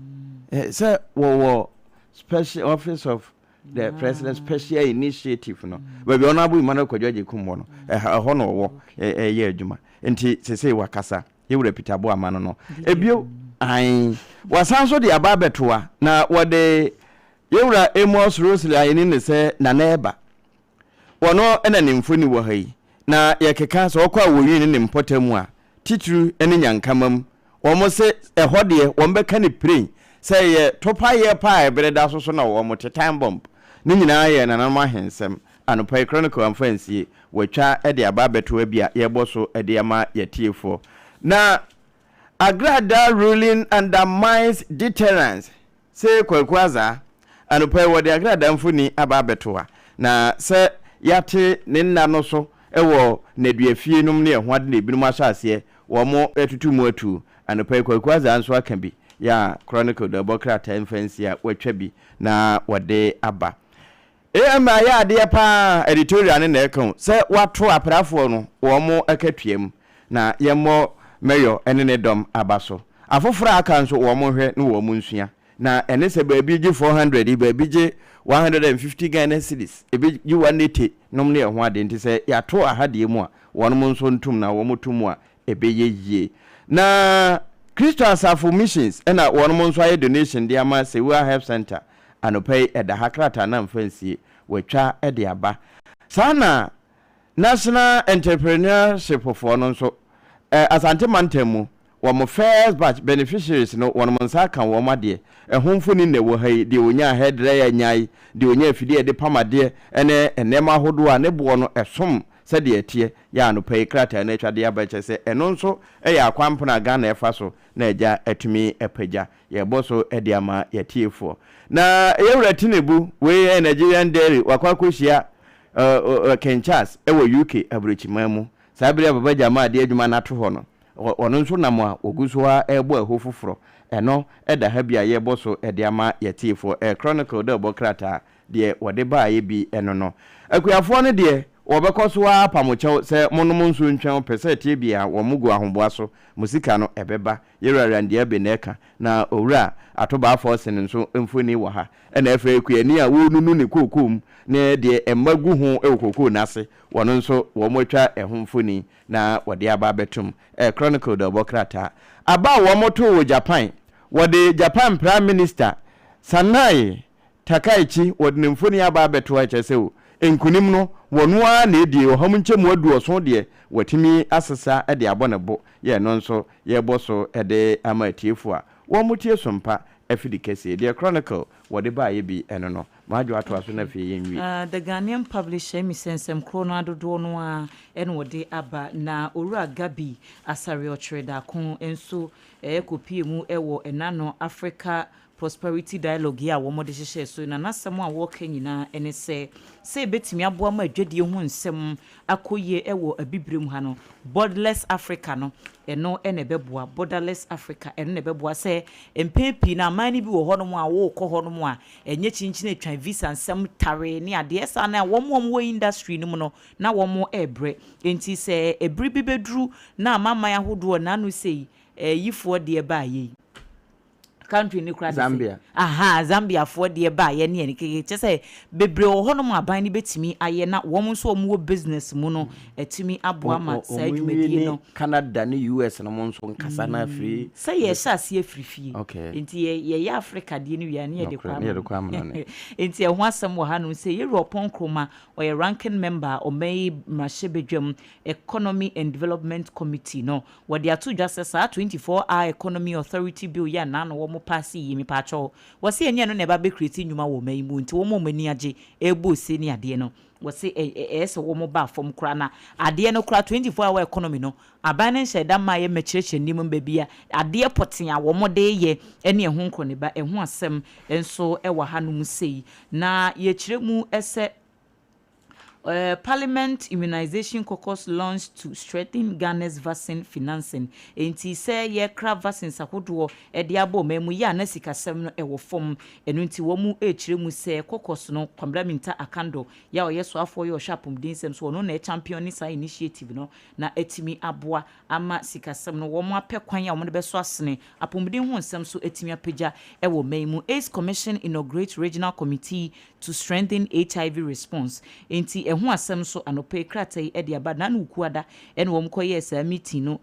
Speaker 3: sɛ wɔwɔ Special Office of the President Special Initiative no, baabi a Honourable Emmanuel Kwadwo Agyekum wɔ no, ɛhɔ na ɔwɔ ɛyɛ adwuma. Nti sesei wakasa, yɛwura Peter Boamah no no. Ebio, ae, wasan nso de aba abɛtoa, na wɔde yɛwura Amos Rosely ayɛ ne sɛ Nana Ɛba. Ɔno na ne mfoni wɔ ha yi, na yɛkeka sɛ ɔkɔ Awoyin ne ne mpɔtam a, titiriw ne Nyankama mu. Wɔn se ɛhɔ deɛ wɔbɛka no piren sɛ ɛyɛ topaeɛ pa a ɛberɛ da so so na wɔte, time bomb. Ne nyinaa yɛ nananom ahensɛm. Anɔpa yi Chronicle amfa ansie, wɔatwa de aba abɛto abi a yɛrebɔ so de ama yɛatiefoɔ. Na Agradaa ruling undermines deterrence. Se Kwaku Azaa, anɔpa yi wɔde agradaa mfoni aba abɛto ha, na sɛ yɛate ne nna no so wɔ nnaduafie nom ne ɛho ade na ebinom ahyɛ aseɛ wɔn atutu mu atuu. Anɔpa yi Kwaku Azaa nso aka bi, yɛ a Chronicle dawubɔ krataa mfa nsi a wɔatwa bi na wɔde aba. AM ayɛ adeɛ paa, editorial no na ɛka o, sɛ wato aprafoɔ no wɔn akatua mu, na yɛmmɔ Mayor ne ne dɔm aba so. Afoforɔ a aka nso wɔn nhwɛ na wɔn nsua. Na ɛne sɛ baabi gye 400 yi, baabi gye 150 Ghana cedis, ebi gye 180 nom ne ɛho adeɛ. Nti sɛ yɛato aha deɛ mu a, wɔnom nso ntom na wɔn to mu a, ɛbɛyɛ yie. Na Kristo Asafo Missions na wɔnom nso ayɛ donation de ama Sewua Health Centre. Anɔpa yi ɛda ha krataa no amfa nsie, wɔatwa de aba. Saa na National Entrepreneurship foɔ no nso, Asante mantam mu, wɔn first batch beneficiaries no wɔnom nsa aka wɔn adeɛ. Ɛho mfoni na ɛwɔ ha yi, deɛ ɔnyaa hair dryer nyae, deɛ ɔnyaa afidie a yɛde pam adeɛ ne nneɛma ahodoɔ a ne boɔ no ɛsom sɛdeɛ ɛteɛ. Yɛ anɔpa yi krataa no atwa de aba kyerɛ sɛ ɛno nso yɛ akwampena a Ghana ɛfa so na agya atumi apagya. Yɛbɔ so de ama yɛatiefoɔ. Na yɛwura Tinubu, wei yɛ Nigerian Dairy, wakɔ akɔhyia King Charles wɔ UK aburokyiman mu. Saa bere a Baba Jamal de adwuma no ato hɔ no, ɔno nso nam a wɔgu so ara rebɔ ɛho foforɔ. Ɛno da ha bi a yɛrebɔ so de ama yɛatiefoɔ. Chronicle dɛ ɔbɔ krataa deɛ wɔde baeɛ bi no no. Akuafoɔ no deɛ, wɔbɛkɔ so ara apa mo kyɛw sɛ monom nsuo ntwɛn pɛ sɛ ɛteɛ biara wɔn gu ahoboa so, mo sika no ɛbɛba. Yɛwura Randy Abbey na ɛka, na Owura Ato Balfour Sen nso mfoni wɔ ha. Ɛna afei kuani a wɔrenunu ne kookoo mu ne deɛ mma gu ho wɔ kookoo no ase, wɔn nso wɔatwa ɛho mfoni na wɔde aba abɛtom. Ɛyɛ Chronicle dawubɔ krataa. Aba a wɔtoo wɔ Japan, wɔde Japan Prime Minister Sanae Takaichi, wɔde ne mfoni aba abɛto ha kyerɛ sɛ o, nkunim no, wɔno ara na ɛdie, ɔha mu nkyɛmu aduɔson deɛ watumi asesa de abɔ ne bo, yɛ ɛno nso yɛrebɔ so de ama atiefoɔ a wɔtie Sompa afidi kɛseɛ. Deɛ Chronicle wɔde baeɛ bi ɛno no. Madwo atoa so na afei yɛnwie.
Speaker 4: The Ghanaian Publisher emi sɛ nsɛm korɔ no ara dodoɔ no ara na wɔde aba na Owura Gabi Asare Ɔkyere-Darko nso kɔpue mu wɔ ɛna no Africa Prosperity Dialogue yi a wɔde hyehyɛɛ so yi, na n'asɛm a wɔreka nyinaa ne sɛ, sɛ yɛbɛtumi aboa ma adwadie ho nsɛm akɔ yie wɔ Abibirem ha no, Borderless Africa no, ɛno na ɛbɛboa. Borderless Africa, ɛno na ɛbɛboa. Sɛ mpɛn pii no, aman no bi wɔ hɔnom a worekɔ hɔnom a, ɛnyɛ kyinkyin atwan, visa nsɛm tare ne adeɛ. Saa na wɔn a wɔwɔ industry no mu no, na wɔrebrɛ. Enti sɛ ɛbere bi bɛduru na amanaman ahodoɔ, nnaano sei, ayifoɔ deɛ baeɛ yi, Country no koraa de sɛ.
Speaker 3: Zambia.
Speaker 4: Ahaa, Zambiafoɔ deɛ baeɛ ne ɛne keke. Kyerɛ sɛ, bebree wɔ hɔnom a aban no bɛtumi ayɛ na wɔn nso a wɔwɔ business mu no atumi aboa ma saa
Speaker 3: Wɔn nwie
Speaker 4: dwumadie
Speaker 3: ne
Speaker 4: no.
Speaker 3: Canada ne US nom nso nkasa na afiri.
Speaker 4: Sɛ yɛhyɛ aseɛ firi fie.
Speaker 3: Okay.
Speaker 4: Nti yɛ, yɛyɛ Africa deɛ no wie a, ne yɛde kɔ
Speaker 3: Nokorɛ, ne yɛde kɔ amanɔne.
Speaker 4: amanɔne. Nti ɛho asɛm wɔ hanom sɛ, Yɛwura Ɔpɔn Nkrumah, ɔyɛ ranking member a ɔman yi mmarahyɛbadwam Economy and Development Committee no, Wɔde ato dwa sɛ saa 24 hour economy authority bill yi a naano wɔn paase yi, mepaakyɛw, wɔse ɛnyɛ ɛno na ɛba bɛ create nnwuma wɔ ɔman yi mu nti wɔn a wɔn ani agye ɛrebɔ ose ne adeɛ no, wɔse ɛ ɛ ɛyɛ sɛ wɔn ba fam koraa na adeɛ no koraa 24 hour economy no aban no nhyɛɛ da mmaeɛ mmɛkyerɛkyerɛ nneɛma mu baabi a adeɛ pɔtee a wɔn de reyɛ ne ɛho nkorɔneba ɛho asɛm nso wɔ hanom sei na yɛkyerɛ mu sɛ Parliament Immunisation Caucus launched to strengthen Ghana's vaccine financing. Enti sɛ yɛkra vaccines ahodoɔ de aba ɔman mu yi a na sikasɛm no wɔ fam. Ɛno nti wɔn rekyerɛ mu sɛ caucus no Kwabena Mintah Akandoh yɛ a ɔyɛ soafoɔ yɛ ɔhwɛ apɔmuden nsɛm so ɔno na ɛchampione saa initiative no na atumi aboa ama sikasɛm no wɔn apɛ kwan a wɔde bɛsɔ asene apɔmuden ho nsɛm so atumi apagya wɔ ɔman yi mu. AIDS Commission inaugurates Regional Committee to Strengthen HIV Response. Enti ɛho asɛm nso anɔpa yi krataa yi de aba. Nana Ukuada na wɔn kɔyɛɛ saa meeting no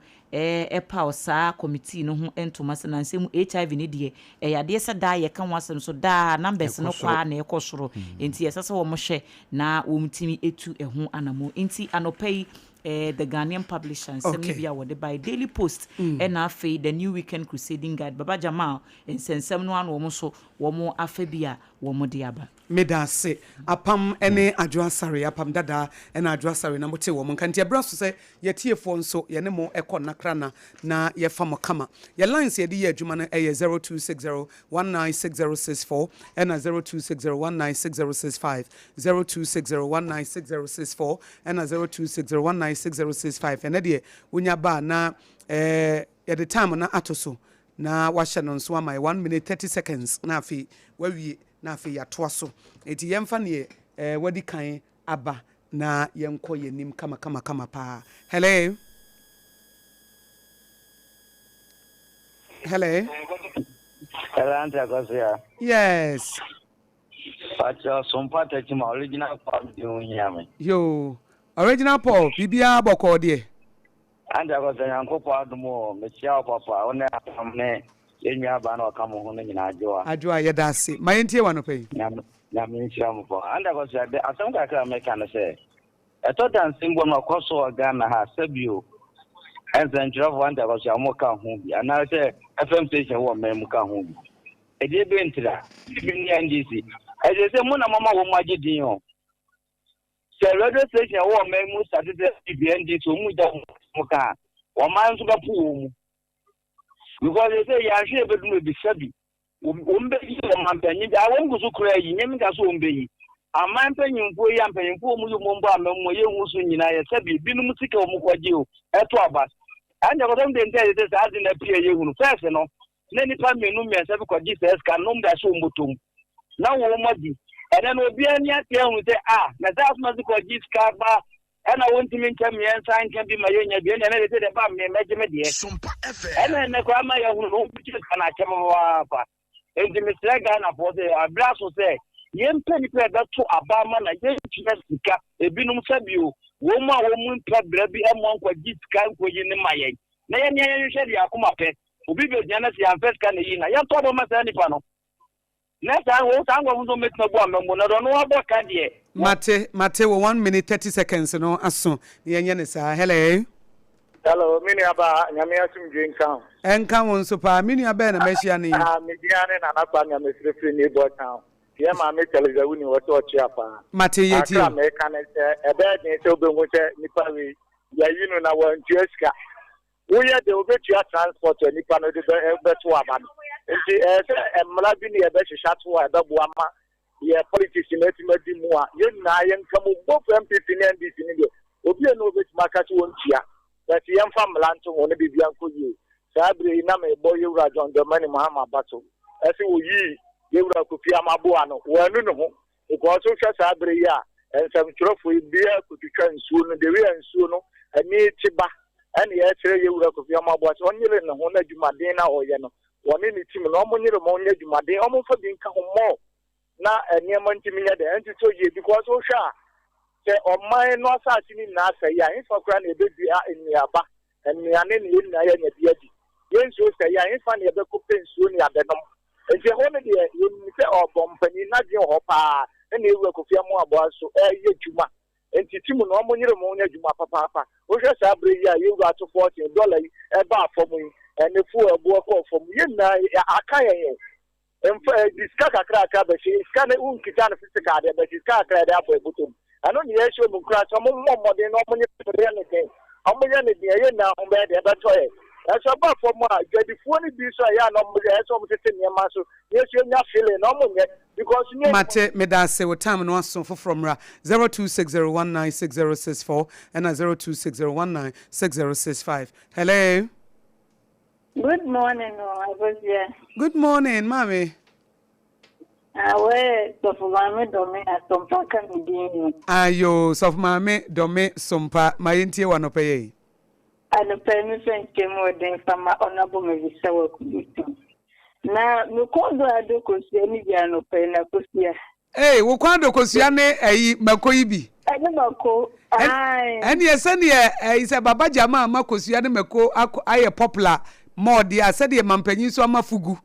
Speaker 4: paw saa committee no ho ntoma sɛ nansa mu HIV no deɛ ɛyɛ adeɛ sɛ daa yɛka ho asɛm so daa numbers no kɔ ara na ɛkɔ soro enti ɛsɛ sɛ wɔn hwɛ na wɔn tumi tu ɛho anamɔ. Enti anɔpa yi The Ghanaian Publisher nsɛm no bi a wɔde bae, Daily Post ɛna afei The New Weekend Crusading Guide, Baba Jamal nsɛnsɛm no ano wɔn nso wɔn afa bi a wɔde aba.
Speaker 2: Meda ase. Apam ne Adwo Asare, Apam Dadaa ne Adwo Asare na motee wɔn nka. Nti ɛberɛ aso sɛ yɛatiefoɔ nso yɛne mo kɔ nnakrana na yɛfa mo kama. Yɛn lines a yɛde yɛ adwuma no yɛ 0260 196064 ɛna 0260 196065, 0260 196064 ɛna 0260 196065. Ɛnɛ deɛ wonya ba a na yɛde time no ato so na wahyɛ no nso ama yɛ 1 minute 30 seconds na afei wawie na afei yɛatoa so. Enti yɛmfa neɛ eh, wadi kan aba na yɛnkɔ yɛn anim kama kama kama paa. Hello? Hello?
Speaker 5: Hello, Auntie Akosua.
Speaker 2: Yes.
Speaker 5: Pacho, Sompa Tachima, original Paul di ho hia me.
Speaker 2: Yo, original Paul, biribiara bɔkɔɔ deɛ.
Speaker 5: Auntie Akosua, Nyankopɔn adom o, mekyia wo papa, wo ne apam ne yɛn nua baa na ɔka mo ho no nyinaa, Adwoa.
Speaker 2: Adwoa, yɛda ase. Ma yɛntie wo anɔpa yi.
Speaker 5: Nyame, Nyame nhyira mo paa. Auntie Akosua, de asɛm kakra a mɛka ne sɛ, ɛtɔ da nsɛm bi wɔ no ɛkɔ so wɔ Ghana ha, sɛbio, nsɛntwerɛfoɔ Auntie Akosua, wɔn ka ho bi, anaasɛ FM station wɔ man mu ka ho bi. Ɛdeɛ bɛn ntira? NPP ne NDC, ɛsɛ sɛ mo na moama wɔn agye din o. Sɛ radio station a ɛwɔ ɔman mu starte sɛ NPP, NDC, wɔn mu gya wɔn ka a, ɔman nso bɛpo wɔn mu. Because they say yɛanhwɛ yɛbɛdum ebi sɛbi. Wɔn bɛyi ɔman panyin bi, wɔn gu so koraa yi, nyɛ meka so wɔn bɛyi. Aman mpanyinfoɔ yi a mpanyinfoɔ wɔn yi wɔn bɔ aman mu a yɛnhu so nyinaa yɛ sɛbi ebinom sika wɔn kɔgye o, ɛto aba. Ɛnna kɔsɛm de nti a yɛsɛ saa ade na pii a yɛhunu. First no, na nnipa mmienu mmiɛnsa bi kɔgye saa sika no na wɔde ahyɛ wɔn bɔtɔ mu na wɔn adi. Ɛnɛ no obiara ani ate ahu sɛ a na saa asoma si kɔgye sika ba ɛna wɔntumi nkyɛ mmiɛnsa nka bi ma yɛnya bi ɛna ɛnɛ de sɛ deɛ ba mme mɛgye me deɛ. Ɛna ɛnɛ koraa ma yɛhunu no wɔbɛgye sika no akyɛ papaapa. Enti mesrɛ Ghanafoɔ sɛ aberɛ aso sɛ yɛmpɛ nnipa a ɛbɛto aba ama na yɛntua sika ebinom sɛbio wɔn a wɔn mpɛ berɛ bi mmoa nkɔgye sika nkɔyi no ma yɛn na yɛn nea yɛhwehwɛ deɛ akoma pɛ. Obi bɛgyina na sɛ yɛamfa sika na ɛyi na yɛntɔ bɔ ma saa nipa no. Na saa wɔn saa nkurɔfo nso mɛtumi abu amammuo na deɛ ɔno abɔ ka deɛ.
Speaker 2: Mate, mate wo one minute 30 seconds no aso na yɛnyɛ no saa. Hello.
Speaker 6: Hello, me nua baa, Nyame asomdwie nka wo.
Speaker 2: Ɛnka wo nso paa, me nua bɛn na mahyia no yi?
Speaker 6: Ah, me din ara ne Nana Kwame a mefiri firi Neighbor Town. Yɛn maame Theresa Wuni wɔ sɛ ɔkyea paa.
Speaker 2: Mate, yɛtie
Speaker 6: Kakra
Speaker 2: o.
Speaker 6: meka ne sɛ, ɛbɛyɛ den sɛ wobɛhu sɛ nipa wei, yɛayi no na wantua sika. Woyɛ dɛ wobetua transport a nipa no de bɛtow aba no. Nti ɛyɛ sɛ mmara bi ne yɛbɛhyehyɛ ato hɔ a ɛbɛboa ma yɛ politics no atumi adi mu a yɛn nyinaa yɛnka mu both NPP ne NDC no deɛ obi a ne obetumi aka sɛ wɔntua but yɛmfa mmara nto ho ne biribiara nkɔ yie. Saa berɛ yi na mebɔ Yɛwura John Dramani Mahama aba so ɛsɛ wɔyii Yɛwura Kofi Amaboa no wɔanu ne ho Because wohwɛ saa bere yi a nsɛmtwerɛfoɔ yi biara kɔtwitwa nsuo no, the way a nsuo no ani te ba, ɛna yɛkyerɛ yɛn wura Kofi Amoah Boakye sɛ ɔnyere ne ho na adwumaden no a ɔyɛ no, Wɔne ne team no wɔn nyere wɔn nyɛ adwumaden, wɔn mfa bi nka ho more na nneɛma ntumi nyɛ dɛn ntotɔ yie because wohwɛ a sɛ ɔman no asase no nyinaa sɛe a hefa koraa na yɛbɛdua nnuaba, nnuane na yɛn nyinaa yɛanya bi adi. Yɛn nsuo sɛe a hefa na yɛbɛkɔ pɛ nsuo ne yɛabɛnom. Nti ɛhɔ no deɛ yɛnim sɛ ɔbɔ mpanin n'adwene wɔ hɔ paa ɛna Ewura Kofi Amoah-Aboah nso ɛreyɛ adwuma. Nti team no wɔn nyere wɔn nyɛ adwuma papaapa. Wohwɛ saa berɛ yi a yɛn wura ato fortune dollar yi ɛbaa fam yi ɛne fuel boɔ kɔɔ fam yɛn nyinaa aka yɛn o. Mfa ɛdi sika kakrakra bɛhyɛ sika no wonkita no physical deɛ bɛhyɛ sika kakra yɛde abɔ ɛbɔtɔ mu. Ɛno ne yɛhyɛ wɔn nkuran sɛ wɔn mmɔ mmɔden na wɔn nyɛ ne den. Wɔn yɛ ne den ɛyɛ nyinaa ho bɛyɛ deɛ ɛbɛtɔ yɛ. Ɛsɛ ɔba fam a dwadifoɔ no bi nso a ɛyɛ a na wɔn yɛ ɛsɛ wɔn tete nneɛma so na yɛsua nya feeling na wɔn nyɛ because nyɛ
Speaker 2: Mate, medaase, wo time no aso, foforɔ mmra, 0260196064 ɛna 0260196065. Hello.
Speaker 7: Good morning o Akosua.
Speaker 2: Good morning maame.
Speaker 7: Ah wei sɔfo maame Dɔme Asompa ka me din mu.
Speaker 2: Ayoo sɔfo maame Dɔme Sompa ma yɛntie wo anɔpa yi.
Speaker 7: Anɔpa yi me fɛ nkyɛn mu ɔden fa ma Honourable Mabisa Wakudutu. Na me kɔn dɔ adɔ kosua ne bi anɔpa yi na kosua.
Speaker 2: Ei wo kɔn adɔ kosua ne ɛyi mako yi bi.
Speaker 7: Ɛne mako ae.
Speaker 2: Ɛneɛ sɛdeɛ ɛyi sɛ Baba Gyama ama kosua ne mako akɔ ayɛ popular more deɛ a sɛdeɛ mampanyin nso ama fugu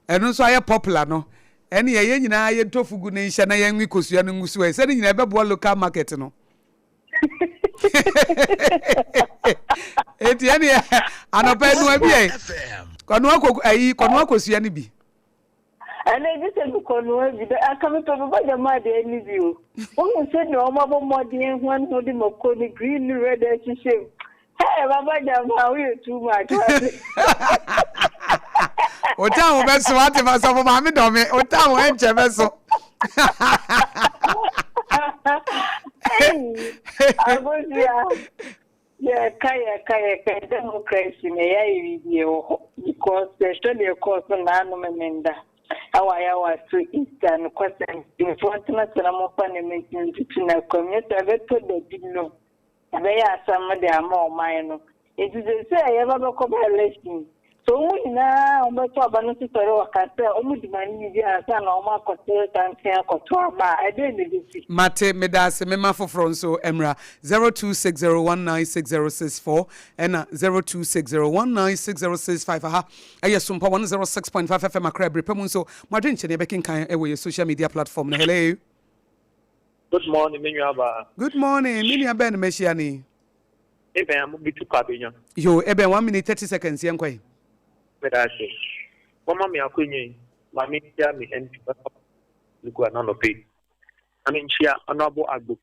Speaker 2: ɛno nso ayɛ popular no ɛneɛ yɛn nyinaa yɛntɔ fugu no nhyɛ na yɛnwe kosua no ngu so ɛ sɛ ne nyinaa ɛbɛboa local market no. Enti ɛneɛ anɔpa yi noa bi ɛ kɔnoa kɔ ayi kɔnoa kosua no bi.
Speaker 7: Ɛnna gye sɛ mekɔnoa bi dɛ anka mepɛ baba dɛm adeɛ no bi o. Wohu sɛdeɛ wɔabɔ mmɔden huan ho de mako no green ne red ahyehyɛ mu. Hey, baba gyama woyɛ too much wate.
Speaker 2: Otan wo bɛso wate ma sɔfo maame dɔme otan wo ɛnkyɛ bɛso.
Speaker 7: Hey, Akosua. Yɛka yɛka yɛka democracy na yɛayɛ biribi wɔ hɔ because yɛhwɛ deɛ ɛkɔɔ so naano Memenda ɛwɔ Ayawa so Easter nokwasɛm mpanyinfoɔ ntena ase na momfa nneɛma nsi ntutu no akwam nyɛ sɛ ɛbɛtɔ da bi no ɛbɛyɛ asɛm de ama ɔman no nti seesei a yɛba bɛkɔ by election Sɛ wɔn nyinaa a wɔbɛto aba no nso sɔre wɔ ka sɛ wɔdi ma no biribi ansa na wɔakɔto santen akɔto aba a, ɛdɛn na ebesi?
Speaker 2: Mate, medaase, mema foforɔ nso mmra, 0260196064 ɛna 0260196065 aha ɛyɛ Sompa 106.5 FM Accra bere pa mu nso mo adwenkyɛ ne yɛbɛkenkan ɛwɔ yɛ social media platform no hello.
Speaker 8: Good morning me nua baa.
Speaker 2: Good morning me nua bɛn na mahyia no yi.
Speaker 8: Ebɛn a mubetu kɔ abenya.
Speaker 2: Yoo ebɛn one minute 30 seconds yɛnkɔ ɛ.
Speaker 8: Meda ase. Wɔma me akwanya yi ma menkyia me MP Honourable Lugu anɔpa yi. Na menkyia Honourable Agbo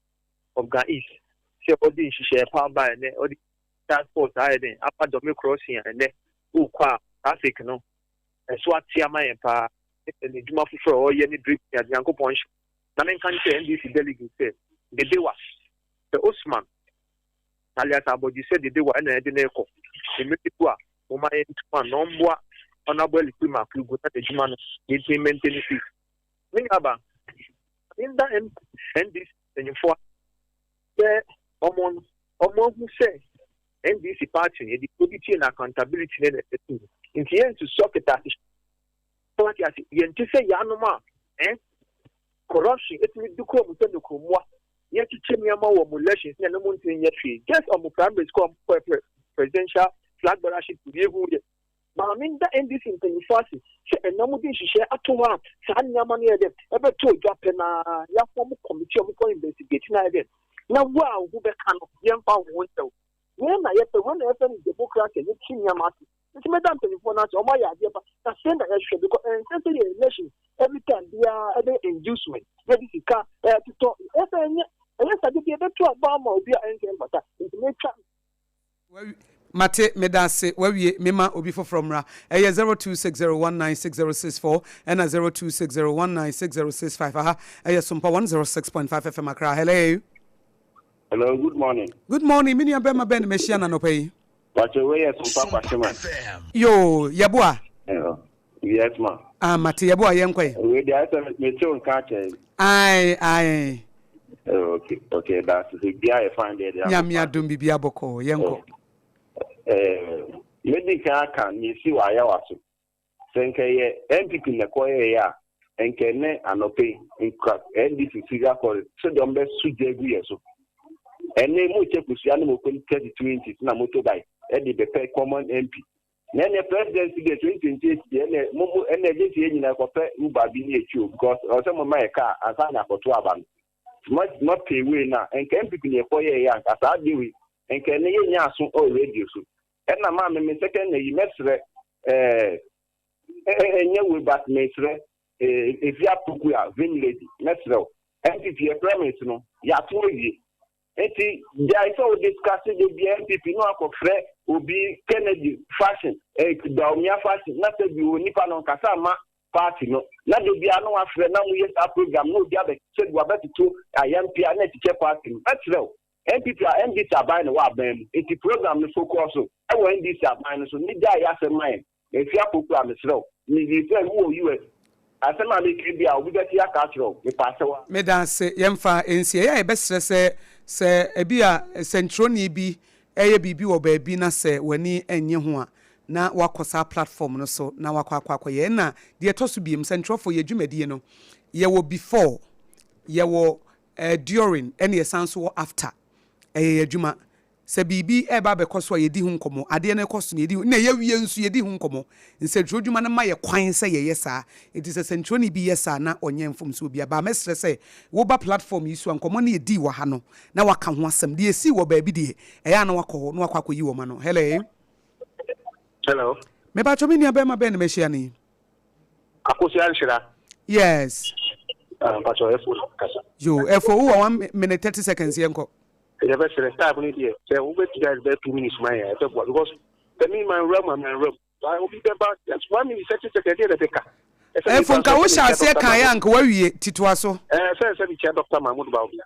Speaker 8: of Ga East sɛ ɔde nhyehyɛɛ pa aba ɛnɛ, ɔde task force ayɛ dɛn aba Dome crossing a ɛnɛ wokɔ a traffic no ɛso ate ama yɛn paa. Ne adwuma foforɔ a ɔreyɛ ne bridge ne ade Nyankopɔn nhyɛ. Na menka nkyerɛ NDC delegate sɛ Dedewa, sɛ Osman Alias Abɔdzi sɛ Dedewa na yɛdze no rekɔ. Mber bi do a, momma yentu kwan na ɔmboa Honourable Elikplim Akurugu na n'edwuma no yentumi maintain peace. Me nuaba, ma menda NDC mpanyimfo ase sɛ wɔn no, wɔahu sɛ NDC party no, yɛde probity and accountability no na ɛto mu. Nti yɛnsusuw akatasehyɛ. So wate ase? Yɛnte sɛ yaanom a eh, corruption etumi du kɔn mu sɛ nukurummoa. Yɛkyekyɛ nneɛma wɔ mo elections na ɛno mo ntumi nyɛ hwee. Just ɔmo primaries kɔ ɔmo kɔ presidential flag bearership yɛhu yɛ. Maame nda NDC mpanyinfoɔ ase sɛ ɛnna ɔmo de nhyehyɛɛ ato hɔ a saa nneɛma no yɛ dɛ ɛbɛtɔ dwa pɛ na yɛafɔ mo committee ɔmo kɔ investigate na yɛ dɛ na wo a wo ho bɛka no yɛmfa wo ho nkyɛw. Wei na yɛpɛ, wei na yɛfrɛ no democracy a yɛkyi nneɛma ase. Nti mɛda mpanyinfoɔ no ase, wɔn ayɛ adeɛ pa. Na sei na yɛhwɛ because ɛnsɛ sɛ yɛ election every time biara ɛbɛyɛ inducement, yɛde sika ɛtotɔ, ɛsɛ ɛnyɛ, ɛnyɛ sɛ adeɛ bi ɛbɛto aba ama obi a ɛnsɛ mfata. Nti mɛtwa.
Speaker 2: Mate, medase, wawie, mema obi foforɔ mmra. Ɛyɛ 0260196064 ɛna 0260196065. Aha ɛyɛ Sompa 106.5 FM Accra. Hello.
Speaker 9: Hello, good morning.
Speaker 2: Good morning, me nua bɛrima bɛn na mahyia no anɔpa yi?
Speaker 9: Pacho, wei yɛ Sompa Kwahyeman.
Speaker 2: Yoo, yɛboa.
Speaker 9: Yes ma.
Speaker 2: Ah, mate, yɛboa, yɛnkɔ ɛ.
Speaker 9: Wei deɛ ayɛ sɛ mete wo nka akyɛ.
Speaker 2: Ae, ae.
Speaker 9: Okay, okay, that's it. Biribiara yɛ fine deɛ deɛ.
Speaker 2: Nyame adom biribiara bɔkɔɔ, yɛnkɔ.
Speaker 9: Eh, medi kan aka nea esi wɔ Ayawa so. Sɛ nka ɛyɛ NPP na ɛkɔyɛeɛ a, nka ɛnnɛ anɔpa yi, nka NDC figure kɔ sɛdeɛ wɔbɛso gya agu yɛn so. Ɛnnɛ yi morekyɛ kosua ne moko 32 inches na motorbike de bɛpɛ common MP. Na ɛnɛ presidency deɛ 2028 deɛ ɛnɛ mo mo ɛnɛ gye sɛ yɛn nyinaa kɔpɛ Uber bi ne yɛtwi o because ɛwɔ sɛ moma yɛ car ansa na akɔto aba no. Mo mo pay wei no a, nka NPP na ɛkɔyɛeɛ a, nka saa adeɛ wei nka ɛnnɛ yɛnnya aso wɔ radio so. Ɛna maame me second ayi mɛsrɛ ɛɛ ɛnyɛ wei but mesrɛ ɛɛ efi apoku a vim lady mɛsrɛ wo NPP yɛ premise no yɛato awie nti gyae sɛ wo discuss de bia NPP no akɔfrɛ obi Kennedy fashion ɛɛ Bawumia fashion na sɛ bi onipa no nkasa ma party no na de bia no wafrɛ na mo yɛ saa program na obi abɛ sɛ bi wabɛtoto ayampia na ɛkyekyɛ party no mɛsrɛ wo NPP a NDC aban na ɛwɔ aban mu nti program no focus wɔ NDC aban no so ne gyae yɛ asɛm ma yɛn Mefie Apoku a mesrɛ wo me wi sɛ wo wɔ US asɛm a meka yi bia obi bɛte aka akyerɛ wo mepa kyɛw a.
Speaker 2: Meda ase. Yɛmfa nsi. Ɛyɛ a yɛbɛsrɛ sɛ, sɛ ebia sɛnkyerɛwni bi reyɛ biribi wɔ baabi na sɛ w'ani nnye ho a, na woakɔ saa platform no so na woakɔ akɔ akɔyɛ. Ɛna deɛ ɛtɔ so biom, sɛnkyerɛwfoɔ yɛn dwumadie no, yɛwɔ before, yɛwɔ during ɛna yɛsan nso wɔ after. Ɛyɛ yɛn adwuma. Sɛ biribi reba abɛkɔ so a, yɛdi ho nkɔmmɔ. Adeɛ no rekɔ so no, yɛdi ho, na yɛawie nso, yɛdi ho nkɔmmɔ. Nsɛntwerɛ adwuma no ma yɛ kwan sɛ yɛyɛ saa. Enti sɛ sɛntwerɛni bi yɛ saa a, na ɔnyɛ mfomsoɔ biara. But mɛsrɛ sɛ, woba platform yi so a, nkɔmmɔ no yɛdii wɔ ha no, na woaka ho asɛm. Deɛ ɛsii wɔ baabi deɛ, ɛyɛ a na woakɔ hɔ na woakɔ akɔyi wɔn ano. Hello.
Speaker 10: Hello.
Speaker 2: Mepakyɛw, me nua barima bɛn na mahyia no yi?
Speaker 10: Akosua Nhyira.
Speaker 2: Yes.
Speaker 10: Ah, mpakyɛw, Efo na kasa.
Speaker 2: Yo, Efo, wowɔ 1 minute 30 seconds, yɛnkɔ.
Speaker 10: Yɛbɛsrɛ time no deɛ sɛ wobɛtumi ayɛ bɛyɛ 2 minutes ma yɛn ɛbɛboa because sɛ me manwura mu a manwura mu obi bɛba just 1 minute 30 seconds deɛ na ɛbɛka.
Speaker 2: Efo, nka wohyɛ aseɛ kaeɛ a nka woawie titoa so.
Speaker 10: Ɛɛ sɛ mekyia Dr. Mahmoud Bawumia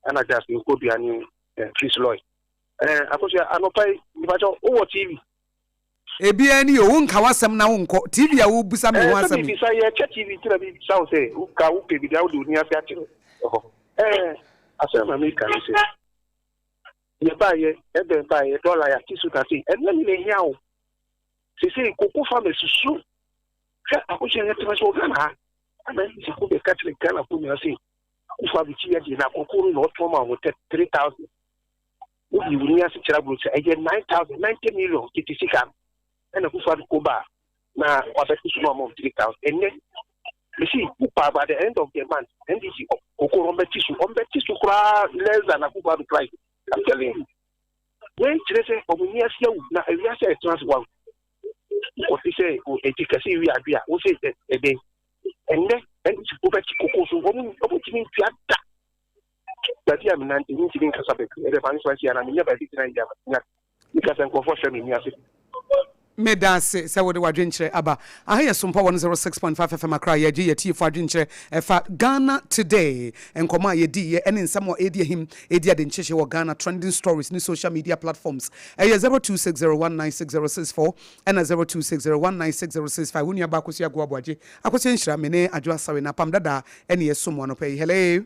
Speaker 10: ɛna Justin Kodua ne Chris Lloyd. Ɛɛ Akosua anɔpa yi mepakyɛw wowɔ TV?
Speaker 2: Ebiara ni o, wonka w'asɛm na wonkɔ TV a wobisa me ho
Speaker 10: Ɛɛ sɛ
Speaker 2: asɛm yi.
Speaker 10: mebisa yɛkyɛ TV nti na mebisa wo sɛ woka wopɛ bi deɛ wode w'ani ase akyerɛ hɔ. Ɛɛ asɛm na meka ne sɛ yɛbaeɛ ɛbɛn baeɛ dɔla yɛate so na sei ɛnyɛ ne na ɛhia wo sesei koko farmers su hwɛ Akosua yɛtena so wɔ Ghana ha ana NDC ko bɛka kyerɛ Ghana fo nyina sɛ Akufo Addo kyi yɛ deɛ na koko no na ɔtɔn ma wɔn 3000 wode wo ni ase kyerɛ aburokyire ɛyɛ 9,090 million tete sika no ɛna Akufo Addo ko ba na wabɛte so na ɔma wɔn 3000. Ɛnɛ mesi wopa by the end of the month NDC koko no ɔmbɛte so, ɔmbɛte so koraa less than Akufo Addo price. I'm telling you, wei kyerɛ sɛ ɔmo ni ase awu na ewiase a ɛtena ase wa wokɔte sɛ eti kɛse wi ade a wosɛ ɛdɛn ɛnɛ NDC ko bɛte koko so ɔmo ntumi ntua da. Baabi a menante mentumi nkasa bebree ɛdɛ fa nso asi ana menya baabi gyina yie ama nya mekasa nkurɔfoɔ hwɛ me ni ase.
Speaker 2: Meda ase sɛ wode w'adwenkyerɛ aba. Aha yɛ Sompa 106.5 FM Accra. Yɛgye yɛn atiefo adwenkyerɛ ɛfa Ghana Today, nkɔmmɔ a yɛdiiɛ ɛne nsɛm a ɛredi ahim, ɛredi ade nkyehye wɔ Ghana trending stories ne social media platforms. Ɛyɛ 0260196064 ɛna 0260196065. Wo nua baa Akosua Agoa Aboagye, Akosua Nhyira, me ne Adwoa Asawe na Apam Dadaa ɛne yɛsom mo anɔpa yi. Hello.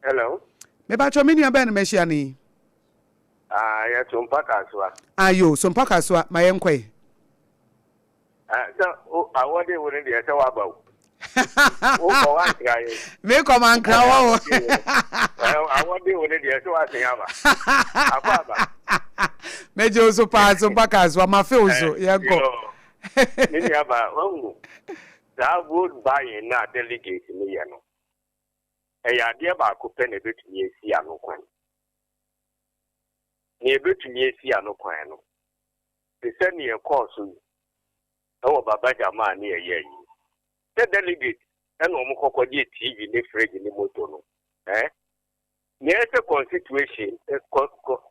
Speaker 10: Hello.
Speaker 2: Mepakyɛw, me nua bɛn na mahyia no yi?
Speaker 10: Ah, yɛ Sompa Kasoa.
Speaker 2: Ah, yo, Sompa Kasoa, ma yɛnkɔ ɛ.
Speaker 10: Ah, sɛ o awɔde wo no deɛ sɛ waba o. Wokɔ wankra yɛ.
Speaker 2: Mekɔ mankra wɔ wo.
Speaker 10: Awɔde wo no deɛ sɛ wasen aba. Akɔ aba.
Speaker 2: Megye wo so paa, Sompa Kasoa, mafe wo so, yɛnkɔ.
Speaker 10: Me nua ba, wahu saa vote buying na delegate no yɛ no. Ɛyɛ adeɛ baako pɛ na ɛbɛtumi asi ano kwan. Nea ɛbɛtumi asi ano kwan no, te sɛ nea ɛkɔɔ so yi ɛwɔ Baba Jamaa ne ɛyɛ yi. Sɛ delegate ɛna wɔn kɔkɔgye TV ne fridge ne moto no. Eh? Nea ɛsɛ constitution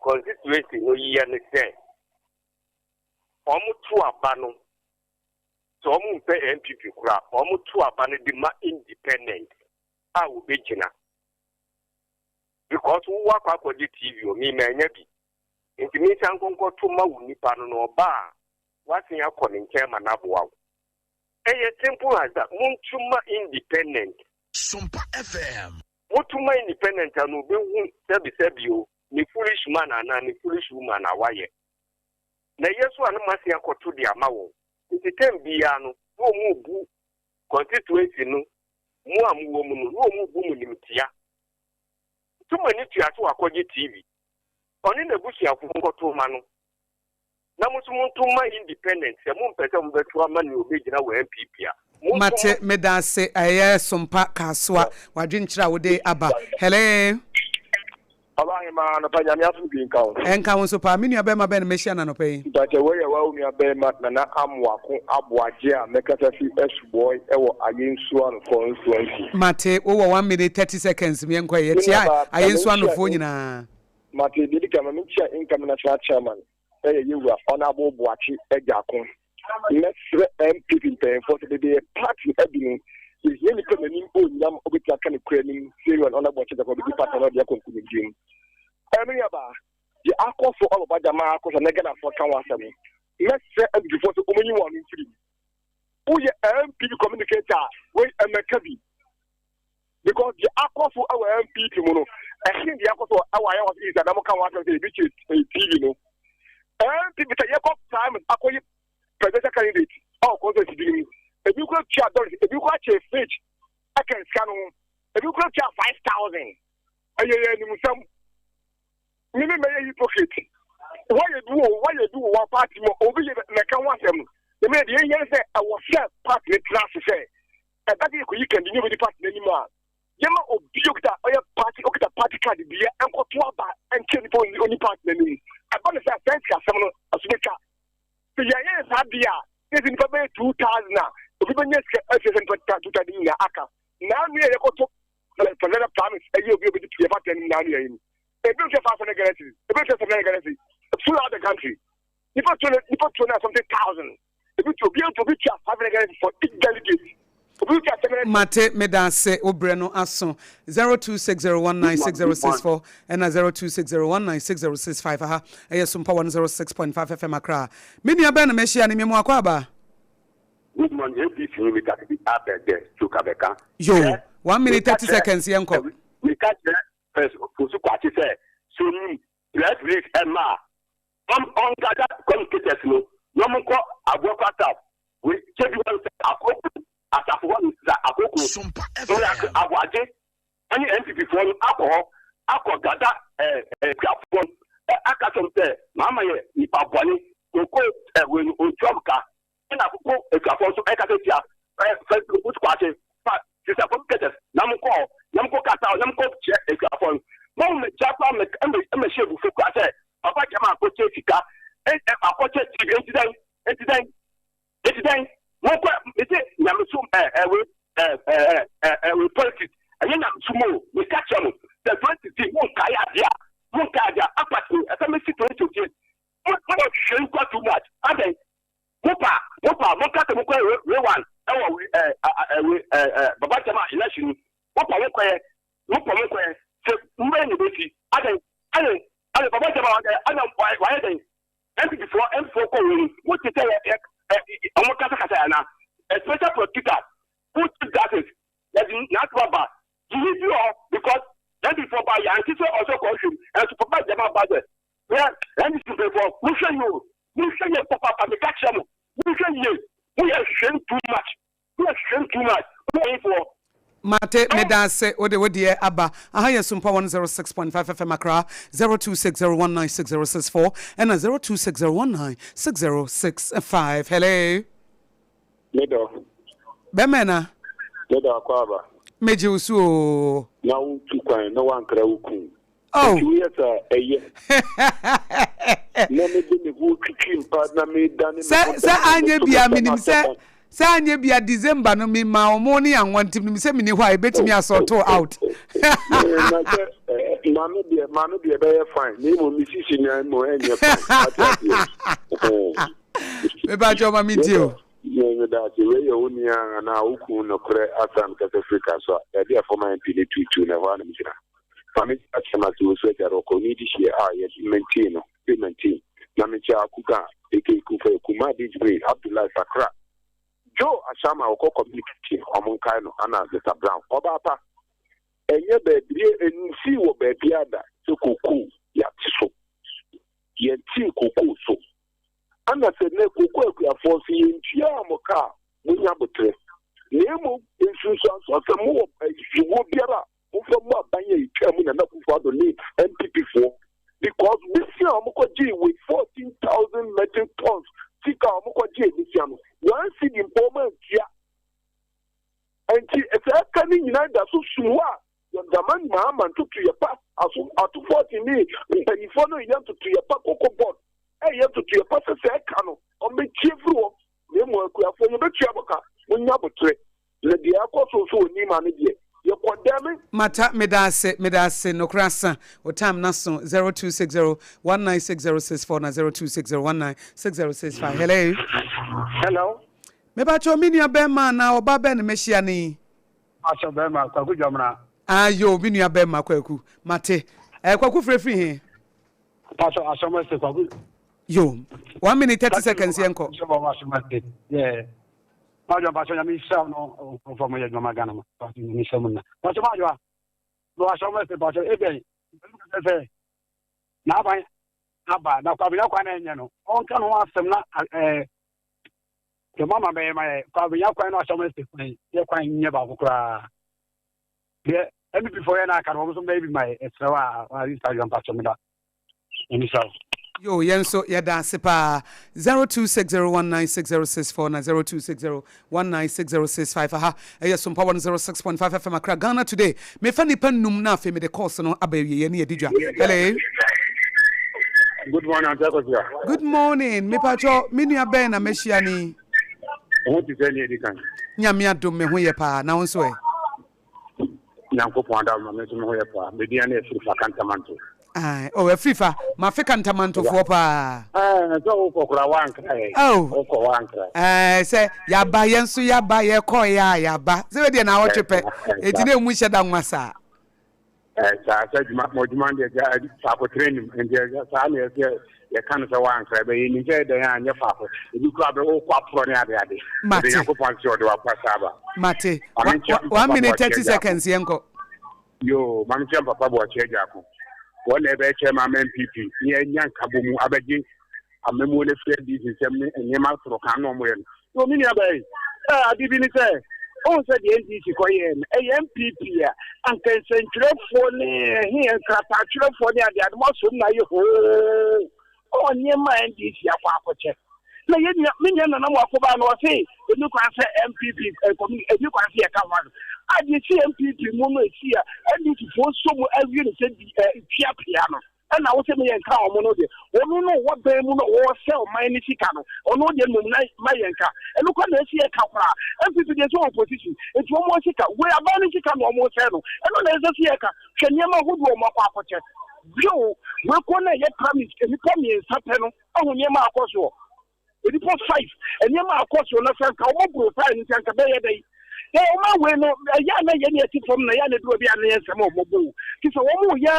Speaker 10: constituency no yɛ ne sɛ wɔn to aba no sɛ wɔn mpɛ NPP kora wɔn to aba no de ma independent a wɔbɛgyina because wowɔ akɔ akɔgye TV o mi ma ɛnya bi nti mi nsa nkɔnkɔ to ma wo nipa no na ɔba a wasen akɔ ne nkyɛn ma n'aboa wo. Ɛyɛ simple as that. Muntu ma independent.
Speaker 11: Sompa FM.
Speaker 10: Motu ma independent a na obehu sɛbisɛbi o ne foolish man anaa ne foolish woman a wayɛ na ɛyɛ so a ne ma se akɔto de ama wɔn.
Speaker 9: Nti term biara no na wɔn bu constituency no mo a mowɔ mu no na wɔn bu mo nimtia. Nti mo ani tua sɛ wakɔgye TV. Ɔne n'abusuafoɔ nkɔto mma no. Na mo nso monto mma independent sɛ mompɛ sɛ mobɛto ama nea ɔbɛgyina wɔ NPP a. Monto mma.
Speaker 2: Mate, medaase, ɛyɛ Sompa Kasoa, w'adwenkyerɛ a wode aba. Hello.
Speaker 12: Ɔbaahemaa anɔpa Nyame asomdwee nka wo.
Speaker 2: Ɛnka wo nso paa. Me nua bɛɛma bɛn na mɛhyia no anɔpa yi?
Speaker 12: Mpakyɛ wei yɛ wo nua bɛɛma Nana Amoako Aboagye a mɛkasa fi Asubɔe wɔ Ayensuano constituency.
Speaker 2: Mate, wowɔ one minute 30 seconds meɛnkɔ ɛ,
Speaker 12: Me
Speaker 2: yɛkyea
Speaker 12: nua baa, ma
Speaker 2: Ayensuanofoɔ
Speaker 12: menkyia
Speaker 2: nyinaa.
Speaker 12: Mate, deɛ ɛdi kan ma menkyia incoming national chairman ɛyɛ Yewura Honourable Boakye Agyarko. Mɛsrɛ NPP mpanyinfoɔ sɛ baabi a yɛ party no adu no, yɛhia nipa n'anim onyam obetumi aka ne kura anim sɛ Yewura Honourable Boakye Agyarko bɛdi party no ɔde akɔ nkunimdie mu. Ɛɛ me nuabaa, deɛ akɔ so ɔwɔ Bagyama akɔ so na Ghanafoɔ ka ho asɛm no, mɛsrɛ NPPfoɔ sɛ wɔnyi wɔn ano mfiri mu. Woyɛ NPP communicator a, wei ɛmɛka bi. Because deɛ akɔ so wɔ NPP mu no, ɛsen deɛ akɔ so wɔ Ayawaso East a na moka ho asɛm sɛ ebi kyɛ TV no. NPP sɛ yɛkɔ primaries akɔyi presidential candidate ɛwɔ constituency bi no mu, ebi kura tua dollars, ebi kura kyɛ fridge ɛka sika no ho, ebi kura tua 5,000. Ɛyɛ yɛn animsɛm. Me me mɛyɛ hypocrite. Wɔyɛ bi wɔ wɔyɛ bi wɔ wɔn party mu obi yɛ mɛka ho asɛm no. Ɛmɛ deɛ yɛn yɛn sɛ ɛwɔ sɛ party ne tena ase sɛ ɛba sɛ yɛkɔyi kandi ne obɛdi party n'anim a, yɛma obi okita ɔyɛ party okita party card bia nkɔto aba nkyerɛ nipa ɔni party n'anim. Ɛba no sɛ saa sikasɛm no ɛso bɛtwa. Sɛ yɛanyɛ no saa deɛ a, na ɛsɛ nipa bɛyɛ 2000 a obi bɛnya sika atua sɛ nipa 2000 nyinaa aka. Naanu yɛ yɛkɔto presidential primaries ɛyɛ obi obɛdi yɛ party anim naanu yɛ yi no. Ebi nso yɛ 500 Ghana cedis, ebi nso yɛ 700 Ghana cedis throughout the country. Nipa tuo nipa tuo na something thousand. Ebi tu obi obi tua 500 Ghana cedis for each delegate. Obi tua 700.
Speaker 2: Mate, meda ase, wo berɛ no aso. 0260196064 ɛna 0260196065 aha ɛyɛ Sompa 106.5 FM Accra. Me nua bɛn na mahyia no, Mmiemu akɔ aba?
Speaker 9: Good morning, APC ni meka bi abɛdɛ choka bɛka.
Speaker 2: Yo, 1 minute 30 seconds yɛnkɔ.
Speaker 9: Meka kyerɛ First Ofosu Kwakye sɛ sɛ onim press release ɛma a Ɔm ɔnkasa communicators no na ɔmo nkɔ Abuakwa South we kyɛ bi hɔ no sɛ Akoko asafo hɔ no sɛ Akoko
Speaker 11: Sompa
Speaker 9: Miracle
Speaker 11: FM.
Speaker 9: Aboagye ɛne NPP foɔ no akɔ hɔ akɔ gada ɛɛ akuafoɔ no ɛ aka kyerɛ ɔmo sɛ Mahama yɛ nipa bɔne koko ɛ wei no ontua ɔmo ka Ɛna koko akuafoɔ nso ɛkasa tia ɛ fɛ wotu kwakye fa sisa communicators na mo kɔ na mo kɔ kasa na mo kɔ kyerɛ akuafoɔ no mo mo gya kora mɛ ɛmɛ ɛmɛ hyɛ ebufuo kora sɛ papa gyama akɔkyɛ sika ɛ ɛ akɔkyɛ tv enti dɛn enti dɛn enti dɛn mo kɔ mese nyamesom ɛ ɛ we ɛ ɛ ɛ ɛ we politics ɛnyɛ nyamesom o meka kyerɛ mo sɛ 2016 mo nkae adeɛ a mo nkae adeɛ a apathy ɛsɛ mesi 2028 mo mo hwehwɛ nkwa too much adɛn Mo pa mo pa mo ka sɛ mo kɔ yɛ rewan ɛwɔ ɛ ɛ ɛ ɛ baba jama election ni mo pa mo kɔ yɛ mo pa mo kɔ yɛ sɛ mo bɛ yɛ na ebesi adɛn adɛn adɛn baba jama wa dɛ adɛn wa yɛ dɛn NPP foɔ MP foɔ kɔ wɔ ni mo te sɛ yɛ yɛ ɛ ɔmo kasa kasa yɛ ana special prosecutor who chief justice yɛ di n'ato aba yiyi fi hɔ because MP foɔ ba yɛ ante sɛ ɔsɛ kɔ hwɛ mu ɛnso papa jama ba dɛ Hwɛ, NDC mpanyinfoɔ, monhwɛ yie o, monhwɛ yie papaapa, meka kyerɛ mo, monhwɛ yie, moyɛ nhwehwɛmu too much, moyɛ nhwehwɛmu too much, mo mpanyinfoɔ.
Speaker 2: Mate, meda ase, wode wo deɛ aba. Aha yɛ Sumpa 106.5 FM Accra, 0260196064 ɛna 0260196065. Hello.
Speaker 12: Me dɔ.
Speaker 2: Bɛmɛ na.
Speaker 12: Me dɔ akɔ aba.
Speaker 2: Megye wo so oo.
Speaker 12: Na wo tu kwan na wankra wo kun.
Speaker 2: Oh.
Speaker 12: Nti woyɛ saa ɛyɛ. Na mede me ho twitwi mpa na medane me
Speaker 2: Sɛ
Speaker 12: ho
Speaker 2: sɛ
Speaker 12: dane me
Speaker 2: anyɛ
Speaker 12: to
Speaker 2: bia
Speaker 12: me
Speaker 2: menim
Speaker 12: fam
Speaker 2: sɛ
Speaker 12: asɛ
Speaker 2: sɛ anyɛ bia December no me ma ɔmo ne anwa nti menim sɛ meni hɔ a ebetumi
Speaker 12: Oh, oh,
Speaker 2: asɔɔto
Speaker 12: oh,
Speaker 2: out.
Speaker 12: oh. Eh, na sɛ eh, maame deɛ maame deɛ ɛbɛyɛ fine na mmom me sisi na mmom ɛnyɛ fine wate aseɛ. Eh.
Speaker 2: Mepa kyɛw ma mentie o.
Speaker 12: Yɛn meda ase wei yɛ wo nua anaa wo kun nokorɛ Asan kasa firi ka so a baabi a former MP no tuutuu no ɛhɔ ara na megyina. Maame gya kyɛm ase wɔ su agya rɔkɔ ne di hyeɛ a yɛ maintain no be maintain na me kyɛ akuka aka kufa eku ma de gybre Abdullahi Sakra Joe Ashama ɔkɔ communication ɔmo nkae no ana Mr Brown ɔbaa pa ɛnyɛ baabi ɛnsii wɔ baabi ada sɛ kokoo yɛate so yɛntee kokoo so.
Speaker 10: Ɛna sɛ nnɛ kooko akuafoɔ nso yɛntuaa mo ka a, monnya aboterɛ. Na mmom nsunsuansoɔ sɛ mowɔ hwewuo biara a, momfa mmu aban a ɛtwaa mu Nana Akufo Addo ne NPP foɔ because besia a wɔkɔgyee with 14,000 metric tons sika a wɔkɔgyee besia no, one cedi mpo wɔantua. Ɛnti saa ɛka no nyinaa da so sum hɔ a John Dramani Mahama ntotoeɛ pa aso atofoɔ ase ne mpanimfoɔ no reyɛ ntotoeɛ pa Cocoa Board reyɛ ntotoeɛ pa sɛ sɛ ɛka no wɔbɛtie firi hɔ na mmom akuafoɔ yɛbɛtua mo ka monnya aboterɛ na deɛ ɛrekɔ so nso wɔ Nima no deɛ yɛkɔdɛme.
Speaker 2: Mata medaase medaase nokorɛ asa wo time no aso 0260 196064 na 0260 196065 hello.
Speaker 13: Hello.
Speaker 2: Mepakyɛw me nua bɛɛma anaa ɔba bɛn na mɛhyia no yi.
Speaker 13: Pakyɛw bɛɛma Kwaku Dwamena.
Speaker 2: Ah yoo me nua bɛɛma Kwaku mate. Eh Kwaku frɛ firi he?
Speaker 13: Pakyɛw Asɔm Estate Kwaku.
Speaker 2: Yoo one minute 30 seconds yɛn kɔ.
Speaker 13: Asɔm Estate yeah. Madwoa mpakyɛw nyame nhyira wo no nkurɔfoɔ mo yɛ adwuma ma Ghana ma mpakyɛw nyame nhyira mu nna mpakyɛw madwoa mewɔ Asɔm Estate mpakyɛw ebɛn sɛ n'aban aba na kwabenya kwan na ɛnyɛ no ɔnka no ho asɛm na ɛɛ Deɛ mama bɛyɛ ma yɛ kwabenya kwan no asɛm ɛsɛ kwan yɛ kwan nyɛ baako koraa deɛ MPP foɔ yɛ n'aka no wɔn nso bɛyɛ bi ma yɛ ɛsrɛ wa a Instagram mpatsɔ mi da ɛmi sa o.
Speaker 2: Yoo yɛn nso yɛda ase paa 0260196064 na 0260196065 aha ɛyɛ Sompa 106.5 FM Accra Ghana Today mefa nipa num na afei mede course no aba awieɛ ne yɛdi dwa hello.
Speaker 13: Good morning, Auntie Akosua.
Speaker 2: Good morning. Me pacho, me nua bɛn na mehyia ni.
Speaker 13: Ho te sɛ nea edi kan.
Speaker 2: Nyame adom me ho yɛ paa na wo nso ɛ.
Speaker 13: Nyankopɔn adom ma me nso me ho yɛ paa. Me din ne Afirifa Kantamanto.
Speaker 2: Aye, oh Afirifa, mafe Kantamantofoɔ paa.
Speaker 13: Eh, sɛ wokɔ koraa woankra yɛn.
Speaker 2: Oh.
Speaker 13: Wokɔ woankra.
Speaker 2: Eh, sɛ yaba yɛn nso yaba yɛkɔɔ yɛ a yaba. Sɛ wedeɛ na awɔtwe pɛ. Eti na emu nhyɛ da nwa saa.
Speaker 13: Saa sɛ adwuma mo adwuma deɛ sɛ faako tena nim nti saa na yɛsɛ yɛka no sɛ woankra bɛyɛ nim sɛ ɛdɛn a nyɛ faako ebi kora bɛ wokɔ aporɔ ne ade ade
Speaker 2: mate
Speaker 13: Nyankopɔn sɛ ɔde wakɔ asa aba
Speaker 2: mate 1 minute 30 seconds yɛnkɔ.
Speaker 13: Yoo mame kyɛ mpapa boakye agyako wɔn na ɛbɛyɛ kyɛ ma NPP ne yɛnya nkabɔ mu abɛgye amammuo no afiri NDC nsɛm ne nneɛma soro kan na wɔyɛ no. So me nua bɛn, ɛ ade bi ne sɛ, wohu sɛ deɛ NDC kɔyɛɛ no, ɛyɛ NPP a, anka nsɛntwerɛfoɔ ne ɛhe nkrataatwerɛfoɔ ne adeade mo asom na ayɛ hoo. Ɔwɔ nneɛma a NDC akɔ akɔkyɛ. Na yɛ nua, me nua Nana Moako baa no ɔse, ɛni kwan sɛ NPP nkɔmi, ɛni kwan sɛ yɛka ho asɛm. Adeɛ si NPP mu no ɛsi a, NDC foɔ so mu awie no sɛ di, ɛ, twia pea no. Ɛna wo sɛ me yɛn nka wɔn no deɛ, wɔn no wɔ bɛn mu no wɔsɛ ɔman ne sika no, ɔno deɛ mmom na ma yɛn ka. Ɛno kora na ɛsi yɛ ka koraa. NPP deɛ sɛ opposition, nti wɔn sika, wei aban ne sika na wɔn sɛ no, ɛno na ɛsɛ sɛ yɛ ka. Hwɛ nneɛma ahodoɔ wɔn akɔ akɔkyɛ. Bio, wei kɔ na ɛyɛ premise, nnipa mmiɛnsa pɛ no, ahu nneɛma akɔ soɔ. Nnipa five, nneɛma a akɔ so na sɛ anka wɔn boro saa no nti anka bɛyɛ dɛn? Na wɔn awei no, ɛyɛ a na yɛn ne ɛte fam na ɛyɛ a na ɛduru bi a na yɛn nsɛm a wɔn bɔ o. Ti sɛ wɔn yɛ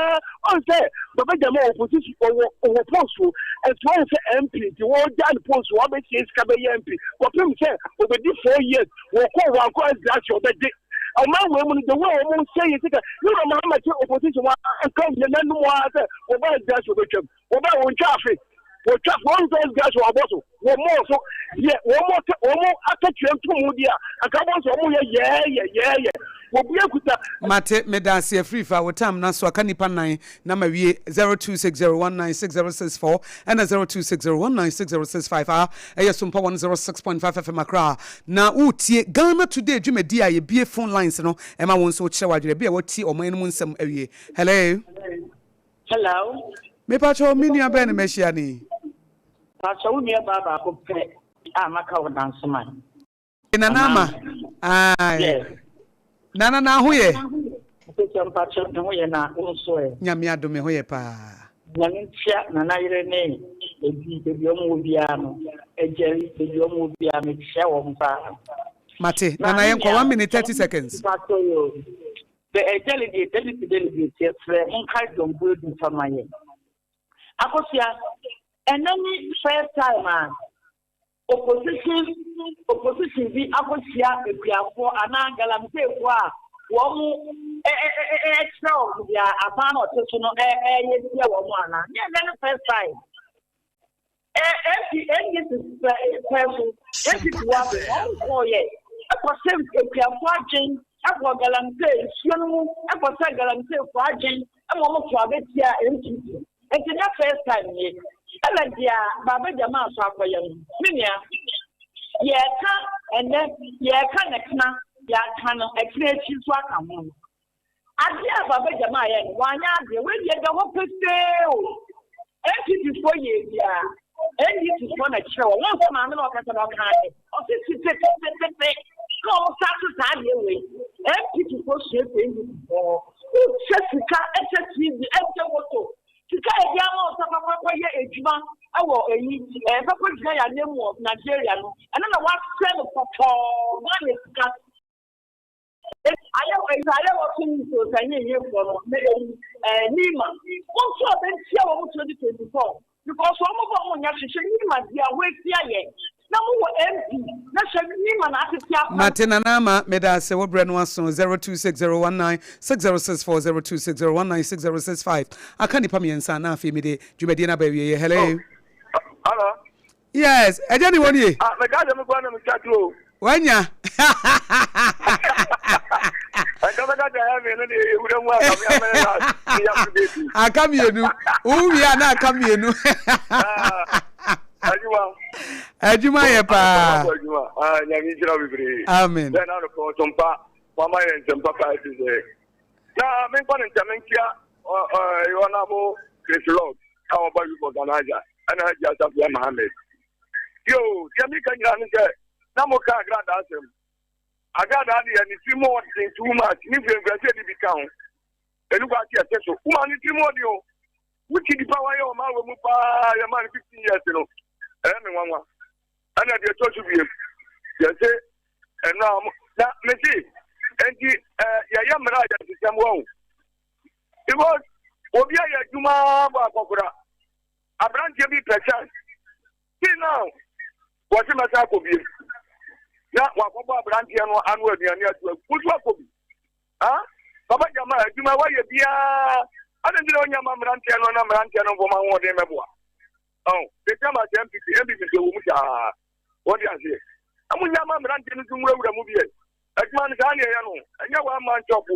Speaker 13: ɔn sɛ baba gyama wɔ position ɔwɔ ɔwɔ post o, ɛnti wɔn sɛ MP nti wɔgya ne post wɔn abɛsie sika bɛyɛ MP kɔpem sɛ ɔbɛdi 4 years wɔkɔ wɔankɔ ɛsgrasi ɔbɛgye ɔman wei mu no the way wɔn sɛ yɛ sika yɛwura Mahama kyɛ opposition wɔn anka nyɛ n'anum ara sɛ wɔba ɛsgrasi ɔbɛtwam. Wɔbɛ wɔn twa afe wɔtwa wɔn nsɛ gas wɔ abɔ so wɔ mɔɔ so deɛ wɔn wɔn akatua ntomu deɛ a anka abɔ nso wɔn yɛ yɛɛyɛ yɛɛyɛ wɔbi akuta.
Speaker 2: Mate, medaase afiri fa wo tam na so aka nipa nan na ma wie 0260196064 ɛna 0260196065 aha ɛyɛ Sompa 106.5 FM Accra na woretie Ghana Today dwumadi a yɛbie phone lines no ɛma wo nso wokyerɛ w'adwene bi a watie ɔman no mu nsɛm awie. Hello.
Speaker 14: Hello.
Speaker 2: Mepakyɛw, me nua bɛn na mahyia no yi?
Speaker 14: Pakyɛw, wo nua baa baako pɛ a maka wɔ Dansoman.
Speaker 2: Nana Ama. Aye.
Speaker 14: Yes.
Speaker 2: Nana, na ho yɛ?
Speaker 14: Mpakyɛw, mpakyɛw, me ho yɛ na wo nso ɛ?
Speaker 2: Nyame adom, me ho yɛ paa.
Speaker 14: Nyame nkyia Nana yere ne Edi, baabi a wɔn wɔ biara no, Agyari, baabi a wɔn wɔ biara, mekyia wɔn paa.
Speaker 2: Mate. Nana, yɛnkɔ, 1 minute 30 seconds.
Speaker 14: Mpakyɛw yoo. Sɛ ɛyɛ delegate, delegate, delegate, yɛsrɛ monkae John Boadu mfa ma yɛn. Akosua, ɛnɛ ne first time a opposition opposition bi akɔhyia akuafoɔ anaa galamseyfoɔ a wɔn ɛkyerɛ wɔn deɛ aban na ɔte so no ɛyɛ tia wɔn anaa? Nyɛ ɛnɛ ne first time. MP NDC pɛɛ so NPP wɔ abɛ wɔn kɔɔ yɛ ɛkɔ sɛ akuafo adwen ɛkɔ galamsey nsuo no mu ɛkɔ sɛ galamsey fo adwen ɛma wɔn to abɛ tia NPP nti nyɛ first time nie ɛna deɛ baaba gyama so akɔyɛ no me nua yɛka ɛnɛ yɛka nɛkena yɛaka no ɛkyerɛ akyi nso aka ho. Adeɛ a Baba Jamal yɛɛ no, wanyɛ adeɛ. Wei deɛ ɛda hɔ pefee o. NPP foɔ yɛɛ biara, NDC foɔ na ɛkyerɛ wɔn. Wohu sɛ maame no ɔkasa no ɔkaa ade. Ɔse tetetetete na wɔn starte saa adeɛ wei. NPP foɔ sua firi NDC foɔ hɔ. Wokyɛ sika, kyɛ TV, kyɛ moto. Sika a yɛde ama wo sɛ fa kɔ yɛ adwuma wɔ ɛyi, ɛɛ fa kɔ gyina yɛn ananmu wɔ Nigeria no, ɛno na woasɛe no pɔtɔɔ. Ghana sika. Ayɛ ayɛ wɔ so nso sɛ nye nyefoɔ no na eyi ɛɛ Nima wɔn nso a bɛntia wɔn 2024 because wɔn bɔ wɔn nya hwehwɛ Nima deɛ a wɔasi ayɛ na mo wɔ MP na hwɛ Nima na atete apa.
Speaker 2: Mate Nana Ama meda ase wo brɛ no aso 0260196064 0260196065 aka nnipa mmiɛnsa na afei mede dwumadie no aba awieɛ hello.
Speaker 12: Hello.
Speaker 2: Yes, ɛgya ni wɔn ye.
Speaker 12: Ah, mɛ kaa sɛ mi kɔ na mi twa tuo.
Speaker 2: Wanya.
Speaker 12: Ɛka bɛ ka sɛ ɛyɛ mmienu de ewura mu aka mi amɛ na mi ya fi de.
Speaker 2: Aka mmienu. Wowie a na aka mmienu.
Speaker 12: Adwuma.
Speaker 2: Adwuma yɛ paa.
Speaker 12: Adwuma. Ah, nyame nhyira bebree.
Speaker 2: Amen.
Speaker 12: Sɛ na no pɔn so mpa. Mama yɛ nsɛm papa ɛti sɛ. Na menkɔ ne nkyɛn menkyia Honorable Chris Lord a ɔba youth organizer ɛna Hajji Asafia Mohammed. Yo, deɛ meka nyinaa ne sɛ na moka agradaa asɛm. Agradaa deɛ ne tiri mu ɔden too much ne mfiremfira sɛ ɛde bi ka ho. Ɛnu kɔ ase ɛte so. Woma ne tiri mu ɔden o. Wokyi nipa wayɛ ɔma wɔ mu paa yɛ ma no 15 years no. Ɛyɛ me nwanwa. Ɛna deɛ ɛtɔ so biem yɛse ɛno a na mese enti yɛyɛ mmerɛ a yɛsesɛm wɔ o because obi ayɛ adwuma bɔ akɔkora aberanteɛ bi pɛ chance till now wɔse mɛsa akɔ biem na wakɔbɔ aberanteɛ no ano aduane ato agu woso akɔ bi ah papa gyama adwuma wayɛ biara adɛn nti na wonya ma mmeranteɛ no na mmeranteɛ no mfɔma ahoɔden mɛboa Ɔn, yɛkyɛ ma sɛ MPP, MPP nso ɛwɔ mu saa. Wɔde aseɛ. Ɛmo nya ma mmeranteɛ no nso nwurawura mu bi ɛ. Adwuma no saa ne ɛyɛ no, ɛnyɛ one man chop o.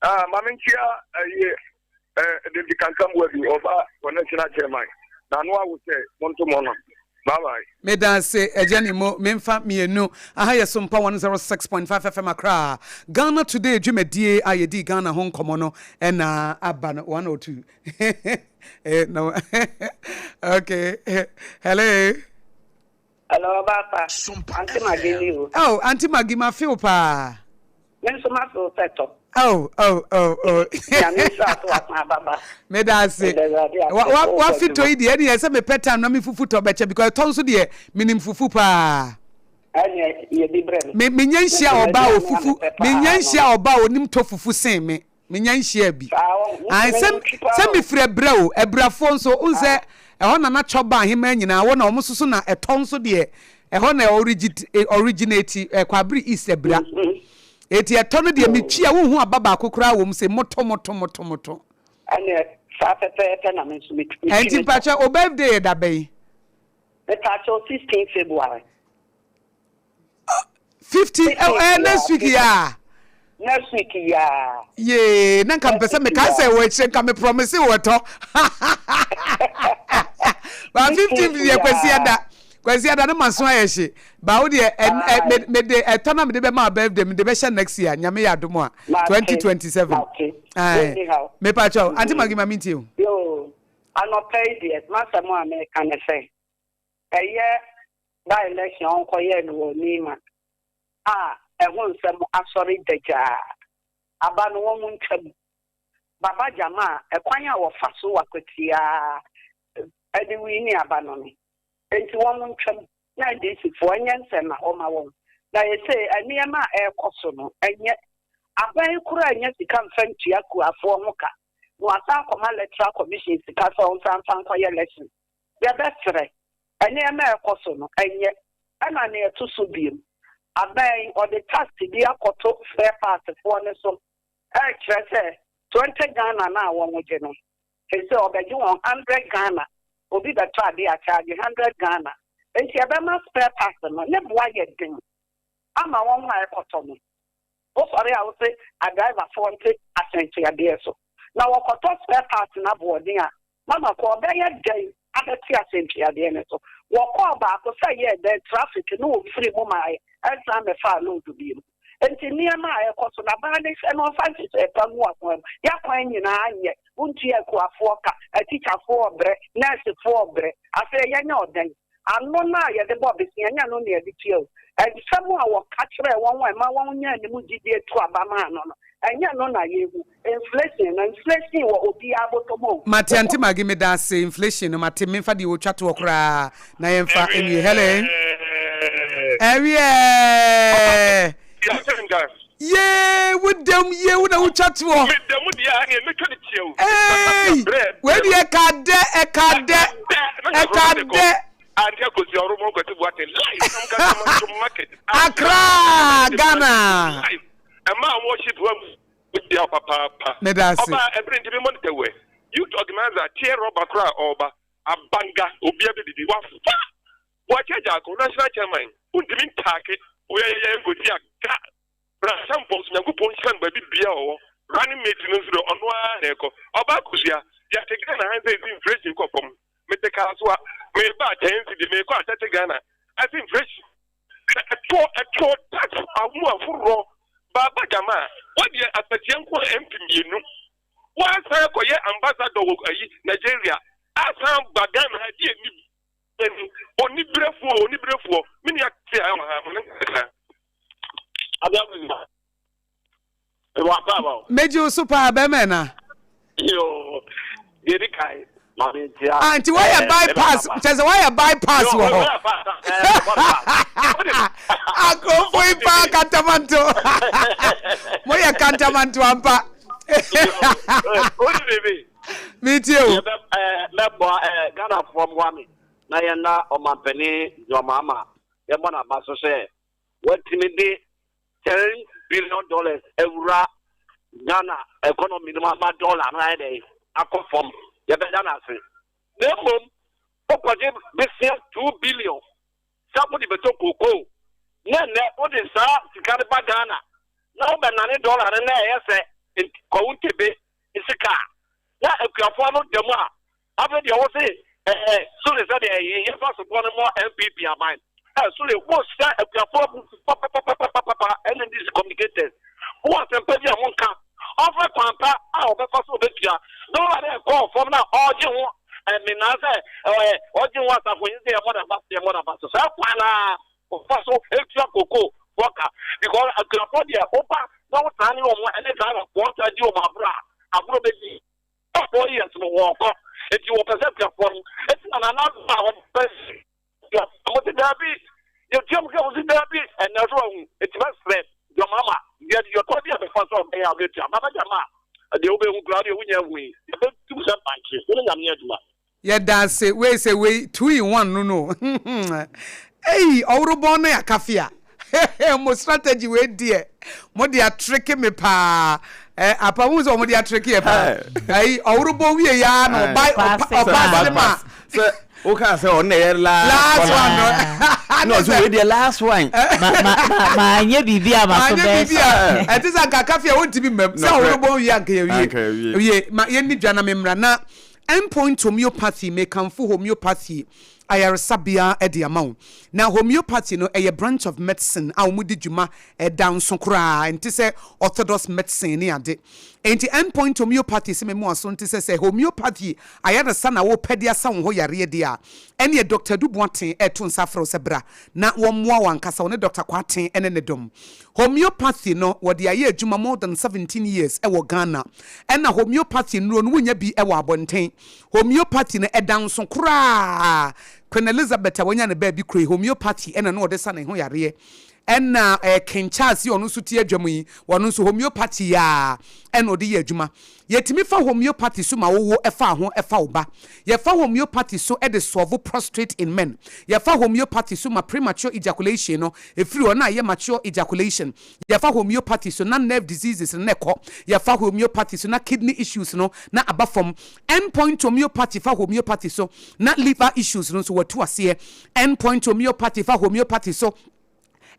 Speaker 12: Ah, ma menkyia ɛyɛ eh, David Kankamboa bi, ɔba wɔ national chairman. Na ano awo sɛ, monto mo no. Bye bye.
Speaker 2: Meda ase Agya Nimo, memfa mienu. Aha yɛ Sompa 106.5 FM Accra. Ghana Today dwumadie a yɛdii Ghana ho nkɔmmɔ no na aba no. One or two. Eh, no. okay. Hello.
Speaker 15: Hello, Papa. Auntie Maggie ni o.
Speaker 2: Oh, Auntie Maggie, ma feel paa.
Speaker 15: Me nso ma feel sɛ tɔ.
Speaker 2: Oh, oh, oh, oh.
Speaker 15: Nyame nhyira so wasan ababa.
Speaker 2: Me da ase. Wa wa wa fitɔ yi deɛ ɛne ɛsɛ mepɛ time na me fufu tɔ bɛkyɛ because ɛtɔ nso deɛ menim fufu paa.
Speaker 15: Ɛne yɛ bi brɛ
Speaker 2: me. Me me nya nhyia ɔba ofufu. Me nya nhyia ɔba onim tɔ fufu sen me. Menya nhyiaa bi. Ae, sɛ, sɛ mefiri Abira o, Abirafoɔ nso, wohu sɛ ɛhɔ na na Twɔba ahemaa nyinaa wɔ na wɔn nso so na ɛtɔ nso deɛ, ɛhɔ na origit, originate, eh, Kwabere East Abira. Eti ɛtɔ no deɛ metwi a wonhu aba baako koraa wɔ mu sɛ moto, moto, moto, moto.
Speaker 15: Ɛneɛ saa pɛpɛɛpɛ na me nso metwi
Speaker 2: Ɛnti
Speaker 15: metɔ.
Speaker 2: mpakyɛ, wo birthday yɛ da bɛn?
Speaker 15: Mepakyɛw 16 February.
Speaker 2: 15 eh, eh, next week ya.
Speaker 15: Next week ya.
Speaker 2: Yee, na nka mpɛ sɛ meka sɛ wɔ akyire nka me promise wɔ tɔ. Ba 15 deɛ kwasi ada. Kwasi ada no maso ayɛ hye. Ba wo deɛ me de ɛtɔ na me de bɛma birthday me de bɛhyɛ next year nyame yɛ adom a 2027. Aye. Me pa kyɛw. Auntie Maggie ma mintie o.
Speaker 15: Yo, anɔpa yi deɛ masɛm a meka ne sɛ ɛyɛ by-election a wɔkɔyɛɛ no wɔ Nima a ɛho nsɛm asɔre gyagyaa aba no wɔn ntwa mu. Baba Jamal ɛkwan a wɔfa so wɔ Akwatia de wini aba no no enti wɔn ntwa mu na NDC foɔ ɛnyɛ nsɛnnahɔ ma wɔn. Na yɛsei nneɛma a ɛrekɔ so no ɛnyɛ aban koraa nnya sika mfa ntua kuafoɔ ho ka na wasan akɔma electoral commission sika sɛ ɔnsan mfa nkɔyɛ election. Yɛbɛsrɛ Nneɛma a ɛrekɔ so no, ɛnyɛ. Ɛna nea ɛto so bio, aban yi, ɔde tax bi akɔto spare parts foɔ no so ɛrekyerɛ sɛ 20 Ghana no a wɔgye no, seesei ɔbɛgye wɔn 100 Ghana. Obi bɛtɔ adeɛ a charge 100 Ghana. Nti ɛbɛma spare parts no ne bo ayɛ den ama wɔn a ɛkɔtɔ no. Wosɔre a wose adriverfoɔ nte asɛntuadeɛ so. Na wɔkɔtɔ spare parts no aboɔden a, mama kɔ ɔbɛyɛ dɛn abɛte asɛntuadeɛ no so? Wɔkɔɔ baako sɛ yɛɛ dɛn traffic no wɔfiri mu mae ɛnsan mmɛfaa load bio. Enti nneɛma a ɛrekɔ so no aban no nhwɛ na ɔmfa nhyehyɛe pa ngu akwan mu. Y'akwan nyinaa nyɛ, wontua akuafoɔ ka, atikyafoɔ rebrɛ, nɛɛsefoɔ rebrɛ. Afei yɛnyɛ ɔdɛn? Ano no a yɛde bɔ bosea, ɛnyɛ ɛno na yɛde tua o. Nsɛm a wɔka kyerɛɛ wɔn a ɛma wɔnyaa ne mu gyidie tu aba maa no no, ɛnyɛ ɛno na yɛhu. Inflation no, inflation wɔ obiara bɔtɔ mu o.
Speaker 2: Mate Auntie Maggie meda ase inflation no mate memfa deɛ ɔtwa toɔ koraa na yɛmfa nwie Helen ɛwiɛɛ yee wo dam yee wo na wotwa toɔ eei wei deɛ ɛka dɛ ɛka dɛ ɛka dɛ Accra Ghana.
Speaker 16: Wohyia wo papaapa.
Speaker 2: Meda ase.
Speaker 16: Ɔbaa ɛbere nti me monitor wɛ. Youth organizer teɛ rɔba koraa ɔɔba. Abanga obia bɛdidi wafa. Boakye Agyarko national chairman wontumi ntaake woyɛyɛyɛ nkosi aga. Bra Asampong nso Nyankopɔn nhyira no baabi bia ɔwɔ. Running mate no nso deɛ ɔno ara na ɛkɔ. Ɔbaa Kosua yɛte Ghana ha sɛ ɛsi inflation kɔ fam. Mete Kasoa meba a 10 cedi meekɔ a 30 Ghana ɛsi inflation. Na ɛtoɔ ɛtoɔ tax amu ahoroɔ baaba gyama a wadeɛ asatia nko a MP mmienu wasan akɔyɛ ambassador wɔ ayi Nigeria asan ba Ghana ha deɛ ni ni oniberefoɔ oniberefoɔ me nua te a ɛwɔ ha mo ne nkasa.
Speaker 2: Megye wo so paa bɛrima ɛna. Ah, nti woayɛ bypass kyɛ sɛ woayɛ bypass wɔ hɔ akurofo yi paa kantamanto moyɛ kantamanto ampa metie o
Speaker 17: mɛboa ghanafoɔ mmoa me na yɛnna ɔmampanin John Mahama yɛmmɔ n'aba so sɛ watumi de $10 billion awura Ghana economy no mu ama dollar no ayɛ dɛn akɔ fam. Yɛbɛda no ase. Na mmom wokɔgye besia 2 billion sɛ wode bɛtɔ kookoo na nnɛ wode saa sika no ba Ghana na wobɛnane dollar no na ɛyɛ sɛ kɔwo ntebe sika a na akuafoɔ no da mu a afei deɛ wo se ɛɛ sore sɛ deɛ yɛfa soboɔ no mɔ NPP aban ɛ sore wohyɛ akuafoɔ papapapapapa. NDC communicators wowɔ asɛmpa bi a monka ɔfɛ kwan pa a ɔbɛfa so ɔbɛtua dɔla no ɛkɔɔ fam na ɔgye ho ɛmenaa sɛ ɛɛ ɔgye ho asafo yi sɛ yɛmmɔ n'aba so, yɛmmɔ n'aba so saa kwan na ɔfa so etua koko wɔka because akuafoɔ deɛ woba na wotaa ne wɔn ɛne driverfoɔ taa di wɔn agorɔ a agorɔ bɛdi 4 years no wɔkɔ eti wɔpɛ sɛ akuafoɔ no eti na nana a wɔpɛ mo ti daabi yɛtua mu kɛ mo ti daabi ɛnɛ so ahu eti bɛsrɛ dɔmama deɛ deɛ ɔtɔ bi a bɛfa so ɔbɛyɛ a ɔbɛtua baba gyama a deɛ wobɛhu koraa deɛ wonya hu yi yɛbɛtum sɛ bankye wo ne Nyame adwuma.
Speaker 2: Yɛda ase. Wei sɛ wei two in one no ei ɔworobɔn no akafia mo strategy wei deɛ mo de atreke me paa ɛ apa mo sɛ ɔmo de atreke yɛ paa ayi ɔworobɔn wie ya na ɔba ɔba se ma.
Speaker 3: Sɛ woka sɛ ɔno na ɛyɛ
Speaker 2: last one no.
Speaker 3: Na ɔsɛ wei deɛ last one.
Speaker 4: Ma nyɛ biribi a ma so
Speaker 2: bɛɛ biribi a ɛte sɛ anka akafia wontumi mmam sɛ ɔworobɔn wie anka yɛwie wie ma yɛnni dwa na memmra na Endpoint Homeopathy, Mekamfo homeopathy ayaresabea de ama wo. Na homeopathy no, ɛyɛ branch of medicine a wɔdi dwuma ɛda nso koraa, ɛnte sɛ orthodox medicine ne ade. Enti Endpoint Homeopathy, sɛ memu aso nte sɛ sɛ homeopathy ayaresa na wopɛ de asa wo ho yareɛ deɛ a, ɛneɛ Doctor Adu Boateng ɛreto nsa afrɛ wo sɛ bra na wɔmmoa wo ankasa, ɔne Doctor Kwarteng ne ne dɔm. Homeopathy no wɔde ayɛ adwuma more than 17 years wɔ Ghana. Ɛna homeopathy nnuro no wonnya bi wɔ abɔnten. Homeopathy no ɛda nso koraa. Queen Elizabeth a wanya ne baabi kura yi, homeopathy ɛna na ɔde sa ne ho yareɛ. Ɛna eh, King Charles yi ɔno nso te adwa mu yi, ɔno nso homeopathy yi ara ɛna ɔde yɛ adwuma. Yɛtumi fa homeopathy so ma wowo ɛfa ho ɛfa wo ba. Yɛfa homeopathy so de solve prostrate in men. Yɛfa homeopathy so ma premature ejaculation no ɛfiri hɔ na ayɛ mature ejaculation. Yɛfa homeopathy so na nerve diseases no na ɛkɔ. Yɛfa homeopathy so na kidney issues no na aba fam. End point homeopathy fa homeopathy so na liver issues no nso wɔatu aseɛ. End point homeopathy fa homeopathy so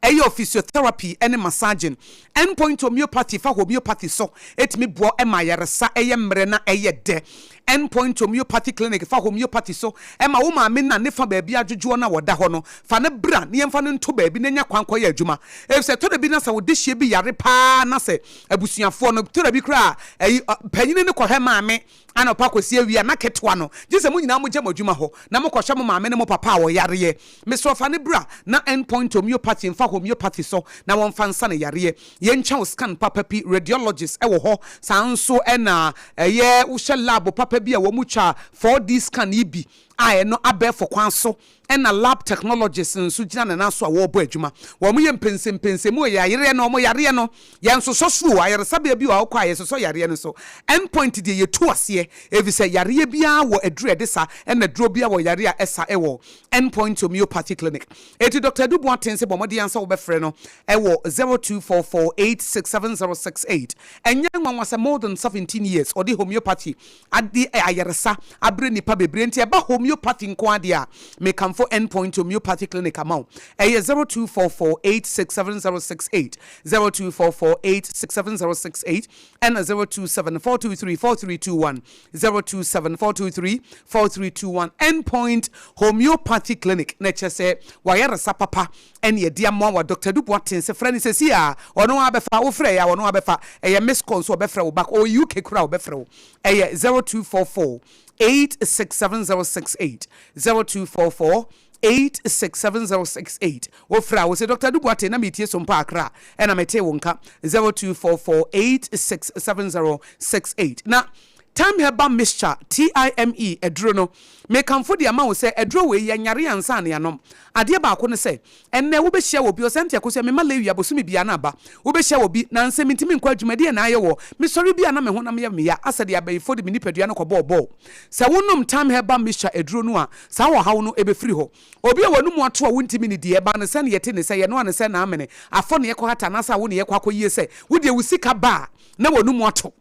Speaker 2: ɛyɛ physiotherapy ne massaging. End point homeopathy fa homeopathy so tumi boa ma ayaresa yɛ mmerɛ na ɛyɛ dɛ. End point homeopathy clinic fa homeopathy so ma wo maame na ne fa baabi adwodwoɔ no a ɔda hɔ no, fa no bra na yɛmfa no nto baabi na nya kwan kɔyɛ adwuma. Efisɛ ɛtɔ da bi na sɛ wo dehyeɛ bi yare paa na sɛ abusuafoɔ no, tɔ da bi koraa a ɛyi panyini no kɔhwɛ maame anɔpa kɔsi awia na ketewa no, gye sɛ mo nyinaa mogya mo adwuma hɔ na mokɔhwɛ mo maame ne mo papa a wɔyareɛ. Mesrɛ fa no bra na End Point Homeopathy mfa homeopathy so na wɔmfa nsa no yareɛ. Yɛntwa wo scan papa pi, radiologist wɔ hɔ, saa nso na ɛyɛ wohyɛ lab papa bi a wɔtwa 4D scan yi bi a ɛno abɛɛfo kwan so ɛna lab technologist nso gyina ne nan so a wɔrebɔ adwuma. Wɔyɛ mpɛnsɛmpɛnsɛmu wɔ yareɛ no, wɔn yareɛ no, yɛnsosɔ so o, ayaresabea bi wɔ hɔ a wokɔ a yɛsosɔ yareɛ no so. End point deɛ yɛtu aseɛ, efisɛ yareɛ biara wɔ aduro a ɛde sa, ɛna aduro biara wɔ yareɛ a ɛsa wɔ End Point Homeopathy Clinic. Enti Doctor Adu Boateng se bɔ mmɔden ara sɛ wobɛfrɛ no wɔ 0244867068. Ɛnyɛ nwanwa sɛ more than 17 years ɔde homeopathy ade ayaresa abrɛ nnipa bebree nti ɛba homeopathy nko ara deɛ a, mekamfo End Point Homeopathy Clinic ama wo. Ɛyɛ 0244867068, 0244867068 ɛna 0274234321, 0274234321. End Point Homeopathy Clinic na ɛkyerɛ sɛ wayaresa papa ɛne ɛde amoa wa. Doctor Adu Boateng sɛ frɛ no sɛsi a ɔno ara bɛfa, wo frɛ yɛ a ɔno ara bɛfa, ɛyɛ miss call nso ɔbɛfrɛ wo back, ɔwɔ UK koraa ɔbɛfrɛ wo. Ɛyɛ 0244 867068, 0244 867068. Wo frɛ a wo se Doctor Adu Boateng na metie so mpo Accra ɛna metee wo nka, 0244 867068. Na Thyme Herbal Mixture, TIME, aduro no, mekamfo de ama wo sɛ aduro wei yɛnyare ansa na yɛanom. Adeɛ baako ne sɛ, ɛnnɛ wobɛhyia obi, ɔsɛ nti Akosua mema Lewi abosome biara na aba. Wobɛhyia obi, nansɛ mentumi nkɔ adwuma, ɛdeɛn na ayɛ woɔ? Mesɔre bi a na me honam yɛ me ya, asɛ deɛ abayifoɔ de me nipadua no kɔbɔɔ bɔɔl. Sɛ wonom Thyme Herbal Mixture aduro no a, saa ɔhaw no bɛfiri hɔ. Obi a w'anomu ato a wontumi nnidi, ɛbaa no sɛ na yɛte ne sɛ yɛnoa no sɛ na amene, afɔ na yɛkɔhata anaasɛ awo na yɛkɔ akɔyie sɛ wo deɛ wo sika ba a na w'anomu ato.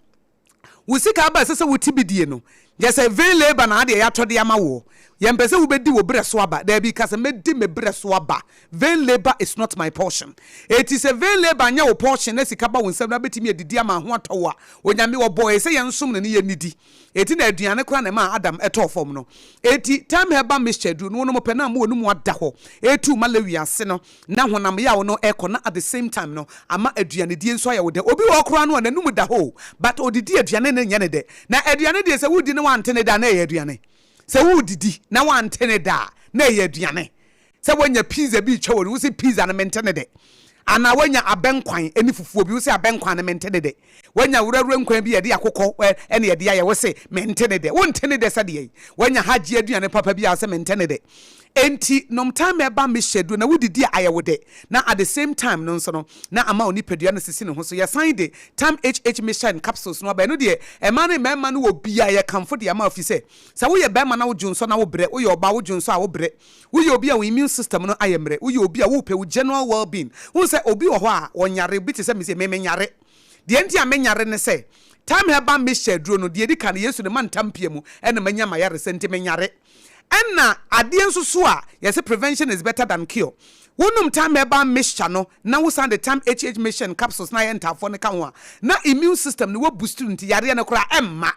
Speaker 2: Wo sika aba a ɛsɛ sɛ wote bi die no, gyɛ sɛ vain labour na adeɛ yɛatɔ de ama woɔ. Yɛmpɛ sɛ wobɛdi wo berɛ so aba. Daabi, ka sɛ, Mɛdi me berɛ so aba. Vain labour is not my portion. Enti sɛ vain labour nyɛ wo portion na sika ba wo nsam na wobɛtumi adidi ama ho atɔ wo a, Onyame ɔbɔɔ yɛn sɛ yɛnsom no ne yɛnnidi. Enti na aduane koraa na ɛmaa Adam tɔɔ fam no. Enti thyme herbal mixture aduru no wonom pɛ na ama w'anomu ada hɔ, ɛretu malaria ase no. Na honam yaw no ɛkɔ na at the same time no ama aduanedie nso ayɛ wo dɛ. Obi wɔ hɔ koraa no a n'anum da hɔ o but ɔdidi aduane no nyɛ no dɛ. Na aduane deɛ sɛ wodi na wante ne dɛ a na ɛyɛ aduane. Sɛ wodidi na wante ne dɛ a na ɛyɛ aduane. Sɛ woanya pizza bi retwa w'ani wose pizza no mente ne dɛ. Anaa woanya abɛnkwan ne fufuo bi wose abɛnkwan no mente ne dɛ. Woanya wurawura nkwan bi a yɛde akokɔ ne yɛde ayɛ wose mente ne dɛ. Wonte ne dɛ sɛdeɛ woanya hajji aduane papa bi a wose mente ne dɛ. Enti nom time ɛba mehyɛ duro na wodidi a ayɛ wo dɛ na at the same time no nso no na ama wo nipadua no asisi ne ho so. Yɛsan de Time HH Mixture and Capsules no aba ɛno deɛ ɛmaa ne mmarima no wɔ bi a yɛkamfo de ama wo fisɛ sɛ woyɛ barima na wodwo nsɔ na wobrɛ, woyɛ ɔbaa wodwo nsɔ a wobrɛ, woyɛ obi a wo immune system no ayɛ mmerɛ, woyɛ obi a wopɛ wo general well being. Wohu sɛ obi wɔ hɔ a ɔnyare, obi te sɛ me sei, me menyare. Deɛ nti a menyare ne sɛ Time Herbal Mixture aduro no deɛ ɛdi kan no Yesu de ma ntampia mu ɛna manya m'ayaresa nti menyare. Ɛna adeɛ nso so a yɛse prevention is better than cure. Wonom Thyme Herbal Mixture no na wo san de Thyme HH Mixture and Capsules no ayɛ ntaafoɔ no ka ho a, na immune system no wa boost no nti yareɛ no koraa ɛmma.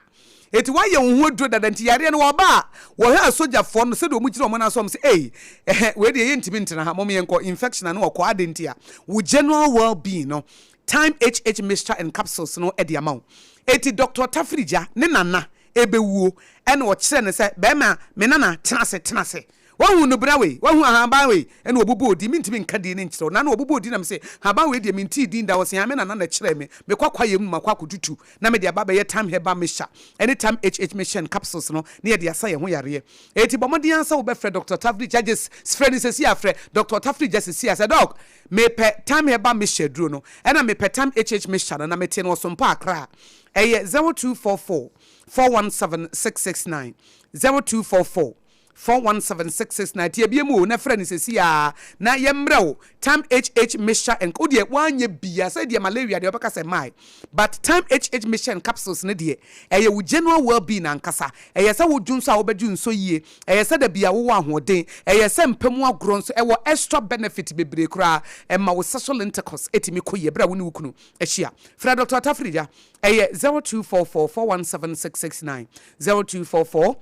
Speaker 2: Enti woayɛ wo ho aduro dada nti yareɛ no wɔba a, wɔhwɛ asogyafoɔ no sɛdeɛ wɔn gyina wɔn nan so a wɔn se ei ɛhɛ wei deɛ yɛntumi ntena ha mom yɛnkɔ infection ano ɔkɔ adɛn nti a wo general well being no Thyme HH Mixture and Capsules no de ama wo. Enti Doctor Tafirigya ne Nana rebɛwuo, ɛna ɔkyerɛɛ no sɛ, Barima, me nana, tena ase, tena ase. Wahu nnubena wei? Wahu ahaban wei? Ɛna ɔbobɔɔ din. Mentumi nka din no nkyerɛ wo. Nana ɔbobɔɔ din na mese, Haban wei deɛ mentee din da. Ɔse, Ame nana na ɛkyerɛɛ me. Mekɔ kwaeɛ mu na makɔ akɔtutu na mede aba abɛyɛ Thyme Herbal Mixture ɛne Thyme HH Mixture and Capsules no na yɛde asa yɛn ho yareɛ. Enti bɔ mmɔden ara sɛ wobɛfrɛ Doctor Tafli Charges. Frɛ no seesei ara. Frɛ Doctor Tafli Gya seesei ara sɛ, Doc, mepɛ Thyme Herbal Mixture aduro no ɛna mepɛ Thyme HH Mixture no na metee no wɔ Sompa Accra. Ɛyɛ 0244 417 669. 0244 417669 tie biem o na frɛ no sɛsi aa na yɛmmerɛ wo time HH mixture and wo deɛ woanyɛ bia sɛ deɛ malaria deɛ wobɛka sɛ mae but time HH mixture and capsules no deɛ ɛyɛ wo general well being ankasa ɛyɛ sɛ wo dwonsɔ a wobɛdwo nsɔ yie ɛyɛ sɛ da bia wowɔ ahoɔden ɛyɛ sɛ mpa mu agorɔ nso ɛwɔ extra benefit bebree koraa ɛma wo sexual intercourse ɛtumi kɔ yie berɛ a wo ne wo kunu ahyia frɛ Doctor Atafirigya ɛyɛ 0244 417669 0244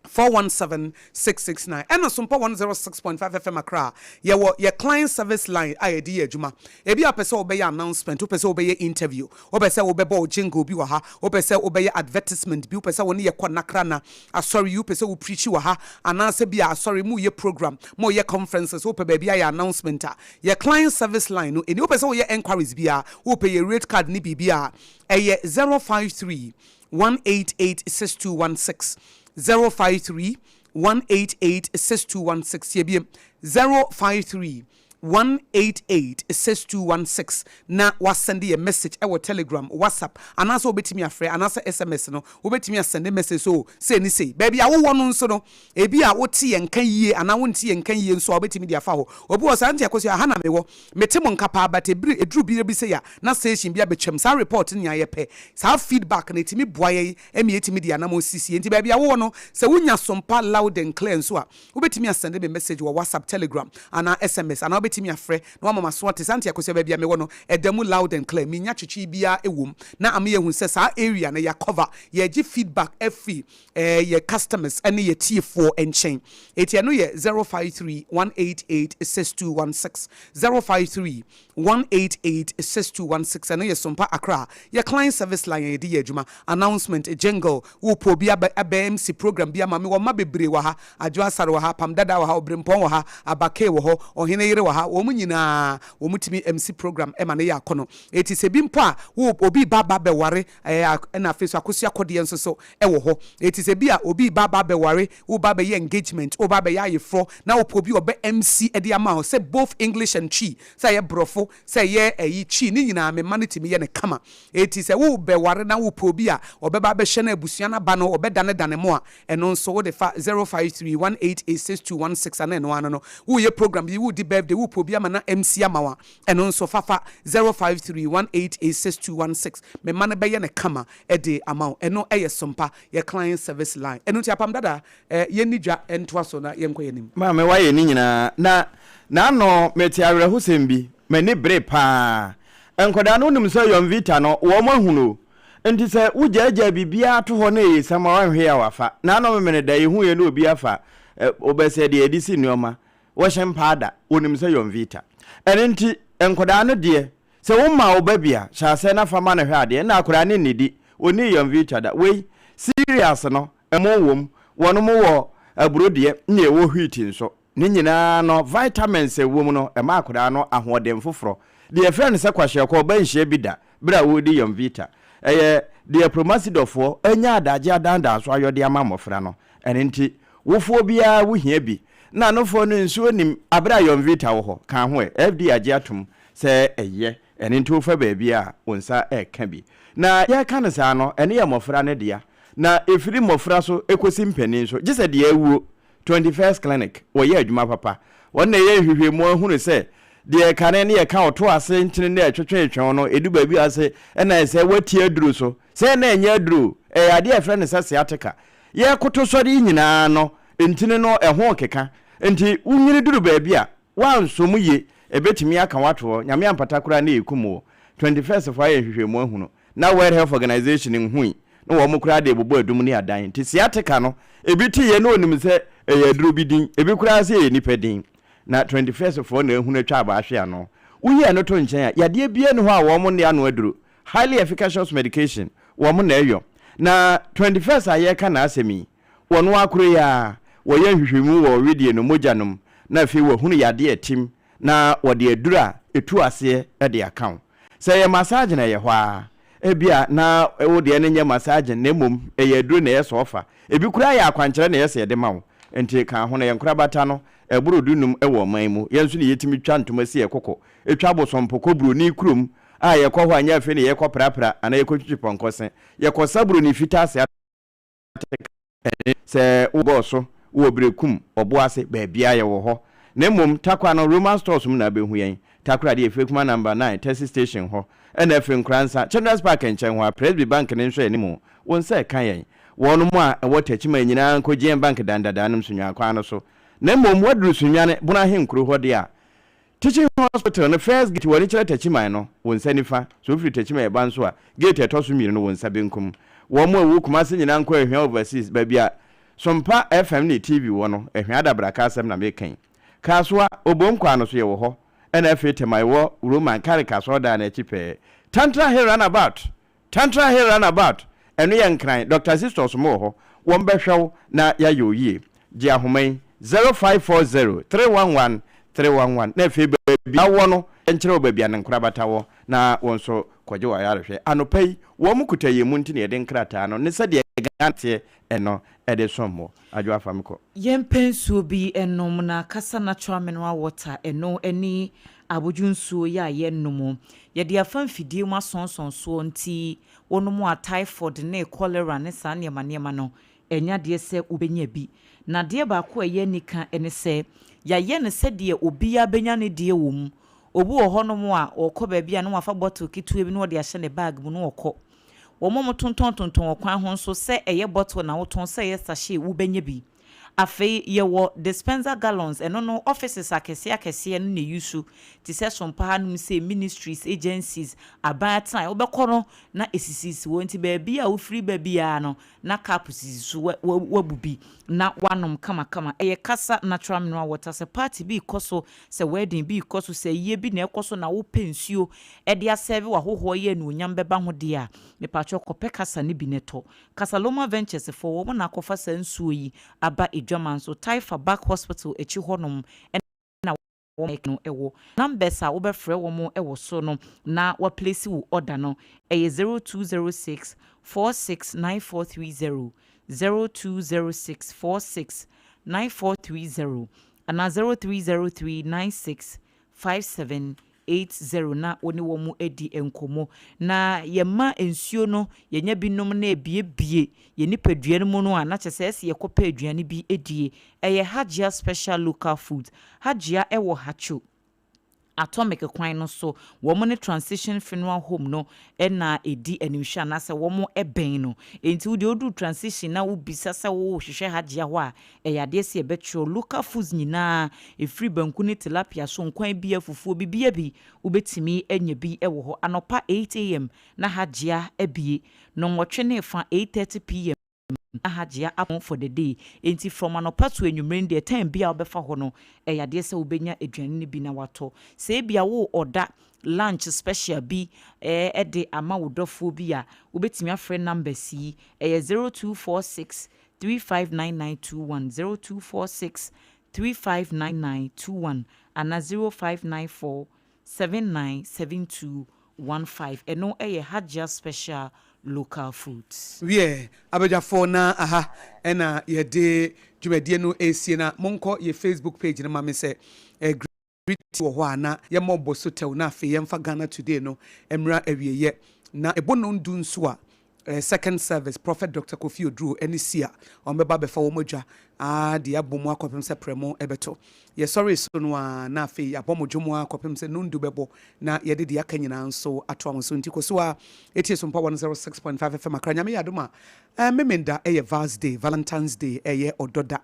Speaker 2: 417 669 ɛna Sompa 106.5 FM Accra yɛwɔ yɛ client service line a yɛde yɛ adwuma. Ebi a wopɛ sɛ wobɛyɛ announcement, wopɛ sɛ wobɛyɛ interview, wopɛ sɛ wobɛbɔ wo jingle bi wɔ ha, wopɛ sɛ wobɛyɛ advertisement bi, wopɛ sɛ wo ne yɛ kɔ Nakrana asɔre yi, wopɛ sɛ wo preachi wɔ ha anaasɛ bi a asɔre moyɛ program, moyɛ conferences, wopɛ baabi ayɛ announcement a, yɛ client service line no ɛni. Wopɛ sɛ woyɛ enquiries biara, wopɛ yɛ rate card ne biribi a, ɛyɛ 053 188 6216 053 188 6216 Yɛ biem 053 188 6216 na wasɛnde yɛ message ɛwɔ Telegram, WhatsApp anaasɛ wobɛtumi afrɛ anaasɛ SMS no wobɛtumi asɛnde message sɛ o sei ne sei. Baabi a wowɔ no nso no ebi a wote yɛn nka yie anaa wonte yɛn nka yie nso a wobɛtumi de afa hɔ. Obi wɔ saa nti Akosua aha na mewɔ Mete mo nka paa but ɛbere ɛduru bere bi sei a na station bi abɛtwam saa report no nyinaa yɛpɛ saa feedback no ɛtumi boa yɛn ɛma yɛtumi de anamɔn sisi enti baabi a wowɔ no sɛ wonya sompa loud and clear nso a wobɛtumi asɛnde me message wɔ WhatsApp telegram anaa sms anaa wobɛtumi afrɛ na wama maso ate saa nti Akosua baabi a mewɔ no ɛda mu loud and clear menya twetwee biara ɛwom na ama yɛahu sɛ saa area no yɛ cover yɛgye feedback afiri ɛɛ yɛ customers ɛne yɛ tiefoɔ nkyɛn. Eti ɛno yɛ 053 188 6216, 053 188 6216 ɛno yɛ Sompa Accra yɛ client service line a yɛde yɛ adwuma. Announcement, jingle, wopɛ obi abɛ abɛ MC program bi ama me wɔ mma bebree wɔ ha, Adwo Asare wɔ ha, Pam Dada wɔ ha, Obirempɔn wɔ ha, Abakee wɔ hɔ, Ɔhene Yere wɔ ha, wɔn nyinaa wɔn tumi MC program ma no yɛ akɔnɔ. Eti sɛ bi mpo a wo obi reba aba abɛware ɛɛ ɛna afei nso Akosua Kɔdeɛ nso so wɔ hɔ. Enti sɛ bi a obi reba aba abɛware, woreba abɛyɛ engagement, woreba abɛyɛ ayeforɔ, na wopɛ obi a ɔbɛ MC de ama wo, sɛ both English and Twi, sɛ ɛyɛ Borɔfo, sɛ ɛyɛ ɛyi Twi, ne nyinaa me mma no tumi yɛ no kama. Enti sɛ worebɛware na wopɛ obi a ɔbɛba abɛhwɛ na abusua no aba no, ɔbɛdanedane mo a, ɛno nso wode fa 0531886216 anaa ɛno ara no no. Woreyɛ program bi, woredi birthday, wopɛ obi ama no MC ama wo a, ɛno nso fa fa 0531886216. Me mma no bɛyɛ no kama de ama wo. Ɛno yɛ Sompa, yɛ client service line. Ɛno nti Apam Dada, eh, yɛnni dwa ntoa so na yɛnkɔ yɛn anim.
Speaker 3: Maame wayɛ ne nyinaa na n'ano mete awerɛhosɛm bi m'ani bere paa nkwadaa no wonim sɛ Yonvita no wɔn ahunu o nti sɛ wogyaagyaa biribiara to hɔ na ɛyɛ siam a wanhwɛ yɛ a wafa n'ano memene da yɛhu yɛ na obi afa wobɛsɛ deɛ yɛde si nneɛma wɔhyɛ mpaa da wɔnim sɛ Yonvita ɛno nti nkwadaa no deɛ Sɛ wo ma wo ba bi a, hyɛ aseɛ na fa ma no hwɛ adeɛ. Nna akwadaa no nnidi, ɔnnii Yɔnvita da. Wei, cereals no, ɛmo wɔ mu, wɔnom wɔ aburo deɛ, nna ɛwɔ wheat nso. Ne nyinaa no, vitamins a ɛwɔ mu no, ɛma akwadaa no ahoɔden foforɔ. Deɛ yɛfrɛ no sɛ kwashiorkor, ɔba nhyia bi da berɛ a ɔredi Yɔnvita. Ɛyɛ deɛ Promasidɔfoɔ anya adagye adandan so ayɔ de ama mmɔfra no. Ɛno nti, wofoɔ biara wohia bi. Nna anofoɔ no nsuo nnim aberɛ a Yɔnvita wɔ hɔ. Ka ho ɛ, FDA agye atom sɛ ɛyɛ, ɛno nti wofa baabi a wo nsa reka bi. Na yɛreka no saa no, ɛno yɛ mmɔfra no dea. Na ɛfiri mmɔfra so kɔsi mpanin so, gye sɛ deɛ awuo. 21st Clinic, wɔyɛ adwuma papa. Wɔn na ɛyɛ nhwehwɛmu ahunu sɛ deɛ kane ne yɛka ɔto ase nkyene ne ɛtwetwetwe no, ɛdu baabi a ase ɛna ɛsɛ woati aduro so. Sɛ na ɛnyɛ aduro, ɛyɛ adeɛ a yɛfrɛ no sɛ sciatica. Yɛrekoto sɔre yi nyinaa no, ntini no ɛho rekeka. Nti wonyini duru baabi a, Woansɔ mu ye, ɛbɛtumi aka wo ato hɔ, Nyame ampata koraa na ɛkum wo. 21st foɔ ayɛ nhwehwɛmu ahunu, na World Health Organization nhui, na wɔn koraa de rebobɔ adum ne adan. Nti sciatica no, ebi teeɛ na ɔnim sɛ ɛyɛ aduro bi din, ebi koraa sɛ ɛyɛ nipa din. Na 21st foɔ na ahunu atwa abaa ahwe ano. Woyi ɛno to nkyɛn a, yadeɛ biara nni hɔ a wɔn nne ano aduro, highly efficacious medication, wɔn na ɛyɔ. Na 21st a yɛreka n'asɛm yi, Wɔn ara koro yi ara, Wɔyɛ nhwehwɛmu wɔ wedeɛ no mogya no mu na afei wɔahunu yadeɛ a ɛtem na wɔde aduru a ɛtu aseɛ de aka wo. Sɛ ɛyɛ massaging a ɛyɛ hɔ ara. Ebia na wo deɛ no nyɛ massaging na mmom ɛyɛ aduro na ɛyɛ sɛ ɔfa. Ebi koraa yɛ akwankyerɛ na ɛyɛ sɛ yɛde ma wo. Nti ka ho na yɛn nkorabata no ɛboro dunum wɔ ɔman yi mu. Yɛn nso na yɛtumi twa ntoma si yɛn koko, twa abosompo kɔ buroni kurom a yɛkɔ hɔ a nyɛ afei na yɛrekɔprapra anaa yɛrekɔtwitwi pɔnkɔ se. Yɛkɔsa buroni fitaa ase ateka. Ɛne sɛ wo bɔɔ so wɔ Berekum, Ɔboase, baabiara yɛwɔ hɔ. Na mmom Tarkwa no Roman Stores mu na wobɛhu yɛn. Takoradi Efekuma Number 9 Taxi Station hɔ, ɛna afei Nkoransa, Children's Park nkyɛn hɔ a Presby Bank no nhwɛanimu, wo nsa ɛka yɛn. Wɔnom a ɛwɔ Techiman nyinaa nkɔ GN Bank dan dadaa nom Sunyani kwan no so. Na mmom woaduru Sunyani, Bono Ahenkuro hɔ deɛ a, Teaching Hospital no first gate w'ani kyerɛ Techiman no, wo nsa nifa, sɛ wofiri Techiman reba nso a, gate a ɛtɔ so mmienu no wo nsa benkum. Wɔn a ɛwɔ Kumasi nyinaa nkɔ Ahwea Overseas, baabi a Sompa FM ne TV wɔ no, Ahwea Adabraka asɛm na mereka yi. Kasoa, Obom kwan no so yɛwɔ hɔ, ɛna afei Tema yɛwɔ Roman Catholic asɔredan no akyi pɛɛ. Tantra Hill Runabout! Tantra Hill Runabout, ɛno yɛ Nkran, Doctor Sisters mo wɔ hɔ, wɔn bɛhwɛ wo na yɛayɛ wo yie. Gye ahoma yi, 0540 311 311, na afei baabi a wowɔ no, yɛnkyerɛ wo baabi a ne nkorabata wɔ na wo nso kɔgye w'ayarehwɛ. Anɔpa yi, wɔn kuta yɛn mu nti na yɛde nkrataa no ne sɛdeɛ Ghana teɛ no de som mo. Adwo afa me kɔ.
Speaker 4: Yɛmpɛ nsuo bi nnom na kasa natural mineral water ɛno ne abodwo nsuo yi a yɛnom. Yɛde afa mfidie mu asɔnsɔn soɔ nti wonom a typhoid ne cholera ne saa nneɛma nneɛma no ɛnyɛ adeɛ sɛ wobɛnya bi. Na adeɛ baako a ɛyɛ anika ne sɛ yɛayɛ no sɛdeɛ obiara bɛnya ne deɛ wɔ mu. Obi wɔ hɔnom a ɔkɔ baabi a na wafa bottle ketewa bi na ɔde ahyɛ ne bag mu na ɔkɔ. Wɔn a wɔtontɔntontɔn wɔ kwan ho nso, sɛ ɛyɛ bottle na wotɔn, sɛ ɛyɛ sachet, wobɛnya bi. Afei yɛwɔ dispenser gallons, ɛno no offices akɛseɛ akɛseɛ no na ɛuse, te sɛ Sompa hanom sei, ministries, agencies, aban atenaeɛ, wobɛkɔ no na ɛsisisisi hɔ, nti baabi a wofiri ba biara no na cup sisi so, woabu bi na woanom kamakama. Ɛyɛ Kasa Natural Mineral Water, sɛ party bi rekɔ so, sɛ wedding bi rekɔ so, sɛ ayie bi na ɛrekɔ so na wopɛ nsuo de asɛɛve w'ahohoɔ yi anuonyam bɛba ho deɛ a, mepakyɛw kɔpɛ Kasa no bi na tɔ. Kasaloma Ventures foɔ, wɔn na akɔfa saa nsuo yi aba Adwaman so, Taifa Back Hospital akyi hɔnom na wɔn no wɔ. Numbers a wobɛfrɛ wɔn wɔ so no na woaplesi wo order no, ɛyɛ 0206 46 9430, 0206 46 9430 anaa 0303 96 5780 na wo ne wɔn adi nkɔmmɔ. Na yɛma nsuo no, yɛnya bi nom na ɛbuebue yɛn nipadua no mu no a, na kyerɛ sɛ ɛsɛ yɛkɔpɛ aduane bi die. Ɛyɛ Hajia Special Local Foods. Hajia wɔ Hatcho Atomic kwan no so. Wɔn ne Transition Funeral Home no na ɛdi animhwɛ anaasɛ wɔn bɛn no. Enti wo deɛ woduru Transition na wobisa sɛ worehwehwɛ Hajia hɔ a, Ɛyɛ adeɛ sɛ yɛbɛkyerɛw local foods nyinaa, ɛfiri banku ne tilapia so, nkwan biara, fufuo, biribiara bi, wobɛtumi anya bi wɔ hɔ. Anɔpa 8am na Hajia abue, nnɔnwɔtwe ne fa, 8:30 pm, na Hajia apɔn for the day. Enti from anɔpa to anwummere no deɛ, time biara a wobɛfa hɔ no, ɛyɛ adeɛ sɛ wobɛnya aduane no bi na woatɔ. Sɛ ebia wo order lunch special bi de ama wo dɔfoɔ bi a, wobɛtumi afrɛ numbers yi, ɛyɛ 0246 359921, 0246 359921 anaa 0594 797215. Ɛno yɛ Hajia Special Local Foods.
Speaker 2: Wiɛ, abadwafoɔ na aha na yɛde dwumadie no resie na monkɔ yɛ Facebook page no ma me sɛ Greet wɔ hɔ a na yɛmmɔ bɔ so tɛw na afei yɛmfa Ghana Today no mmra awieɛ. Na ɛbɔ nnɔndu nso a, second service, Prophet Doctor Kofi Oduro ne Sia, wɔbɛba abɛfa wɔn adwa aa de abɔ mu akɔpem sɛ prɛmo bɛtɔ. Yɛsɔree so no ara na afei yɛabɔ mo dwom ara kɔpem sɛ nnɔndu bɛbɔ na yɛde deɛ aka nyinaa nso atoa mo so. Nti kɔ so ara tie Sompa 106.5 FM Accra. Nyame yɛ adom a, Memenda yɛ Vals Day, Valentine's Day, ɛyɛ ɔdɔ da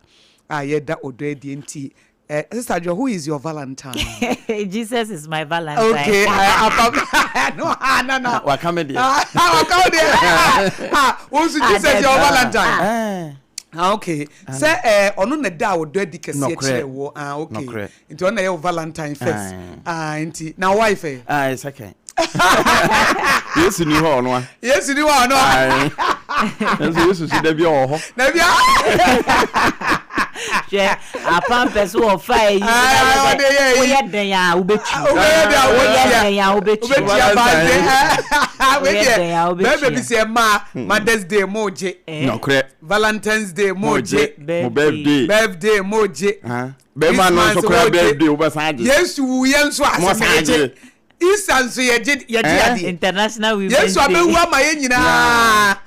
Speaker 2: a yɛda ɔdɔ adie nti Eh, Sister Joe, who is your Valentine?
Speaker 4: Jesus is my Valentine.
Speaker 2: Okay, I, I, no, ah, no, no.
Speaker 3: Waka me deɛ.
Speaker 2: Waka wo deɛ. Ah, wo nso Jesus your Valentine. Eh. Ah, okay. Sɛ eh, ɔno na da a ɔdɔ adi kɛseɛ kyerɛ wɔ. Ah, okay. Nti ɔno na ɛyɛ wo Valentine first. Ah, nti na wife ɛ?
Speaker 3: Ah, second. Yesu ni hɔ ɔno a.
Speaker 2: Yesu ni hɔ ɔno a.
Speaker 3: Nso Yesu so da bi ɔwɔ hɔ.
Speaker 2: Da bi a.
Speaker 4: Hwɛ, apam pɛ so wɔfa ayi so na
Speaker 2: ɔde yɛ ayi.
Speaker 4: Woyɛ dɛn a wobɛtwi.
Speaker 2: Wobɛyɛ dɛn a
Speaker 4: Woyɛ
Speaker 2: wobɛtua.
Speaker 4: dɛn a wobɛtwi.
Speaker 2: Wobɛtua Valentine's. Wei
Speaker 4: Woyɛ
Speaker 2: deɛ,
Speaker 4: dɛn a
Speaker 2: bɛrima
Speaker 4: wobɛtua.
Speaker 2: bi sɛ mmaa, Mother's Day mo gye.
Speaker 3: Nɔkorɛ.
Speaker 2: Valentine's Day mo gye.
Speaker 3: Mo birthday.
Speaker 2: Birthday mo gye.
Speaker 3: Bɛrima no nso
Speaker 2: Christmas
Speaker 3: koraa
Speaker 2: mo gye.
Speaker 3: birthday wobɛsan agye.
Speaker 2: Yesu wuiɛ nso a,
Speaker 3: Mo
Speaker 2: asɛ
Speaker 3: san
Speaker 2: mo gye.
Speaker 3: agye.
Speaker 2: Easter nso yɛgye yɛgye
Speaker 3: Eh?
Speaker 2: adeɛ.
Speaker 4: International Women's
Speaker 2: Yesu
Speaker 4: Day.
Speaker 2: abɛwu ama yɛn nyinaa.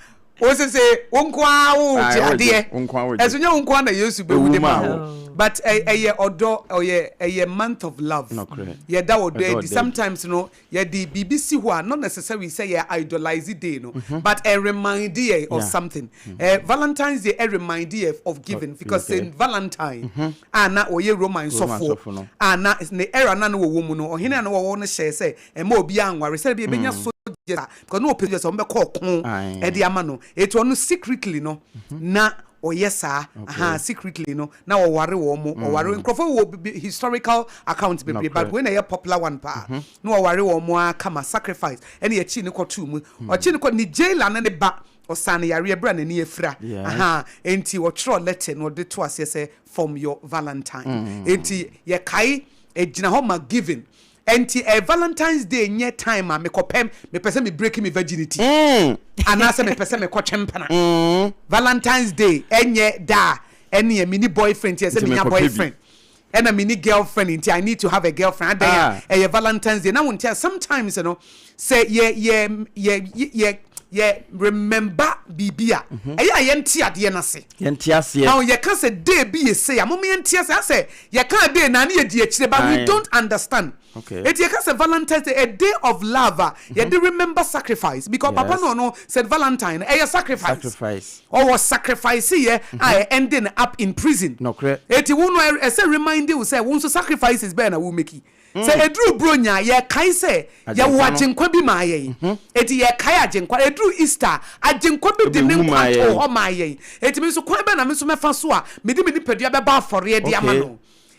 Speaker 2: Wo sese wo nko ara wo
Speaker 3: Aye,
Speaker 2: gye
Speaker 3: wogye.
Speaker 2: adeɛ.
Speaker 3: Wo nko ara wogye.
Speaker 2: Ɛso nyɛ wo nko ara na Yesu bɛwu
Speaker 3: Ɛwu
Speaker 2: de ma
Speaker 3: maa
Speaker 2: wo.
Speaker 3: wo.
Speaker 2: But ɛyɛ ɔdɔ ɔyɛ ɛyɛ month of love.
Speaker 3: Nokorɛ.
Speaker 2: Yɛda ɔdɔ
Speaker 3: Ɛda
Speaker 2: adi.
Speaker 3: ɔdɔ adi.
Speaker 2: Sometimes no yɛde biribi si hɔ a not necessarily sɛ yɛ idolize day no but ɛ remind yɛ of
Speaker 3: Yeah.
Speaker 2: something. Eh, Valentine's Day ɛ remind yɛ of giving because
Speaker 3: okay.
Speaker 2: Saint Valentine a na ɔyɛ Roman
Speaker 3: Roman
Speaker 2: sɔfoɔ
Speaker 3: sɔfo no.
Speaker 2: a na ne era na na wɔwɔ mu no, ɔhene a na wɔwɔ no hyɛɛ sɛ mma obiara nware sɛdeɛ ɛbɛyɛ ɛbɛnya soldiers a, because na ɔpɛ soldiers a wɔbɛkɔ ɔko
Speaker 3: Aye.
Speaker 2: de ama no. Enti ɔno secretly no, na ɔyɛ saa. Aha, secretly no, na ɔware wɔn mo. Ɔware, nkurɔfoɔ wɔ historical accounts bebree, but
Speaker 3: Nokorɛ.
Speaker 2: wei na ɛyɛ popular one paa. Na ɔware wɔn mo ara kama, sacrifice, ɛna yɛkyii no kɔtoo mu. Ɔkyee no kɔ, ne jailer no ne ba, ɔsaa no yareɛ berɛ a n'ani afira. Aha, enti ɔtwerɛɔ letter na ɔde too aseɛ sɛ, From your Valentine. Enti yɛkae, ɛgyina hɔ ma giving. Enti eh, Valentine's Day nyɛ time a mekɔpɛ, mepɛ sɛ me break me virginity. Anaasɛ mepɛ sɛ mekɔtwe mpena. Valentine's Day ɛnyɛ da a ɛneɛ menni boyfriend nti ɛsɛ
Speaker 3: Nti
Speaker 2: menya
Speaker 3: mekɔpɛ bi.
Speaker 2: boyfriend. Ɛna menni girlfriend nti I need to have a girlfriend. Adɛn a, ɛyɛ Valentine's Day. Na wonte a, sometimes no, sɛ yɛ yɛ yɛ yɛ yɛ remember biribi a, ɛyɛ a yɛnte adeɛ no ase.
Speaker 3: Yɛnte aseɛ.
Speaker 2: Now yɛka sɛ day bi yɛ sei a, mom yɛnte aseɛ. Asɛ yɛka day na ne yɛdi akyire but we don't understand. Eti yɛka sɛ Valentine's Day, a day of love a yɛde remember sacrifice because papa no ɔno Saint Valentine no ɛyɛ sacrifice.
Speaker 3: Sacrifice.
Speaker 2: Ɔwɔ sacrifice yɛ a ending up in prison.
Speaker 3: Nokorɛ.
Speaker 2: Eti wo no ɛsɛ remind wo sɛ wo nso sacrifices bɛn na wo make. Sɛ ɛduru Buronya a, yɛkae sɛ yɛwoo Agyenkwa bi maa yɛn. Enti yɛkae Agyenkwa. Ɛduru Easter a, Agyenkwa bi de ne nkwa too hɔ maa yɛn. Enti me nso, kwan bɛn na me nso mɛfa so a mede me nipadua bɛbɔ afɔreɛ de ama no?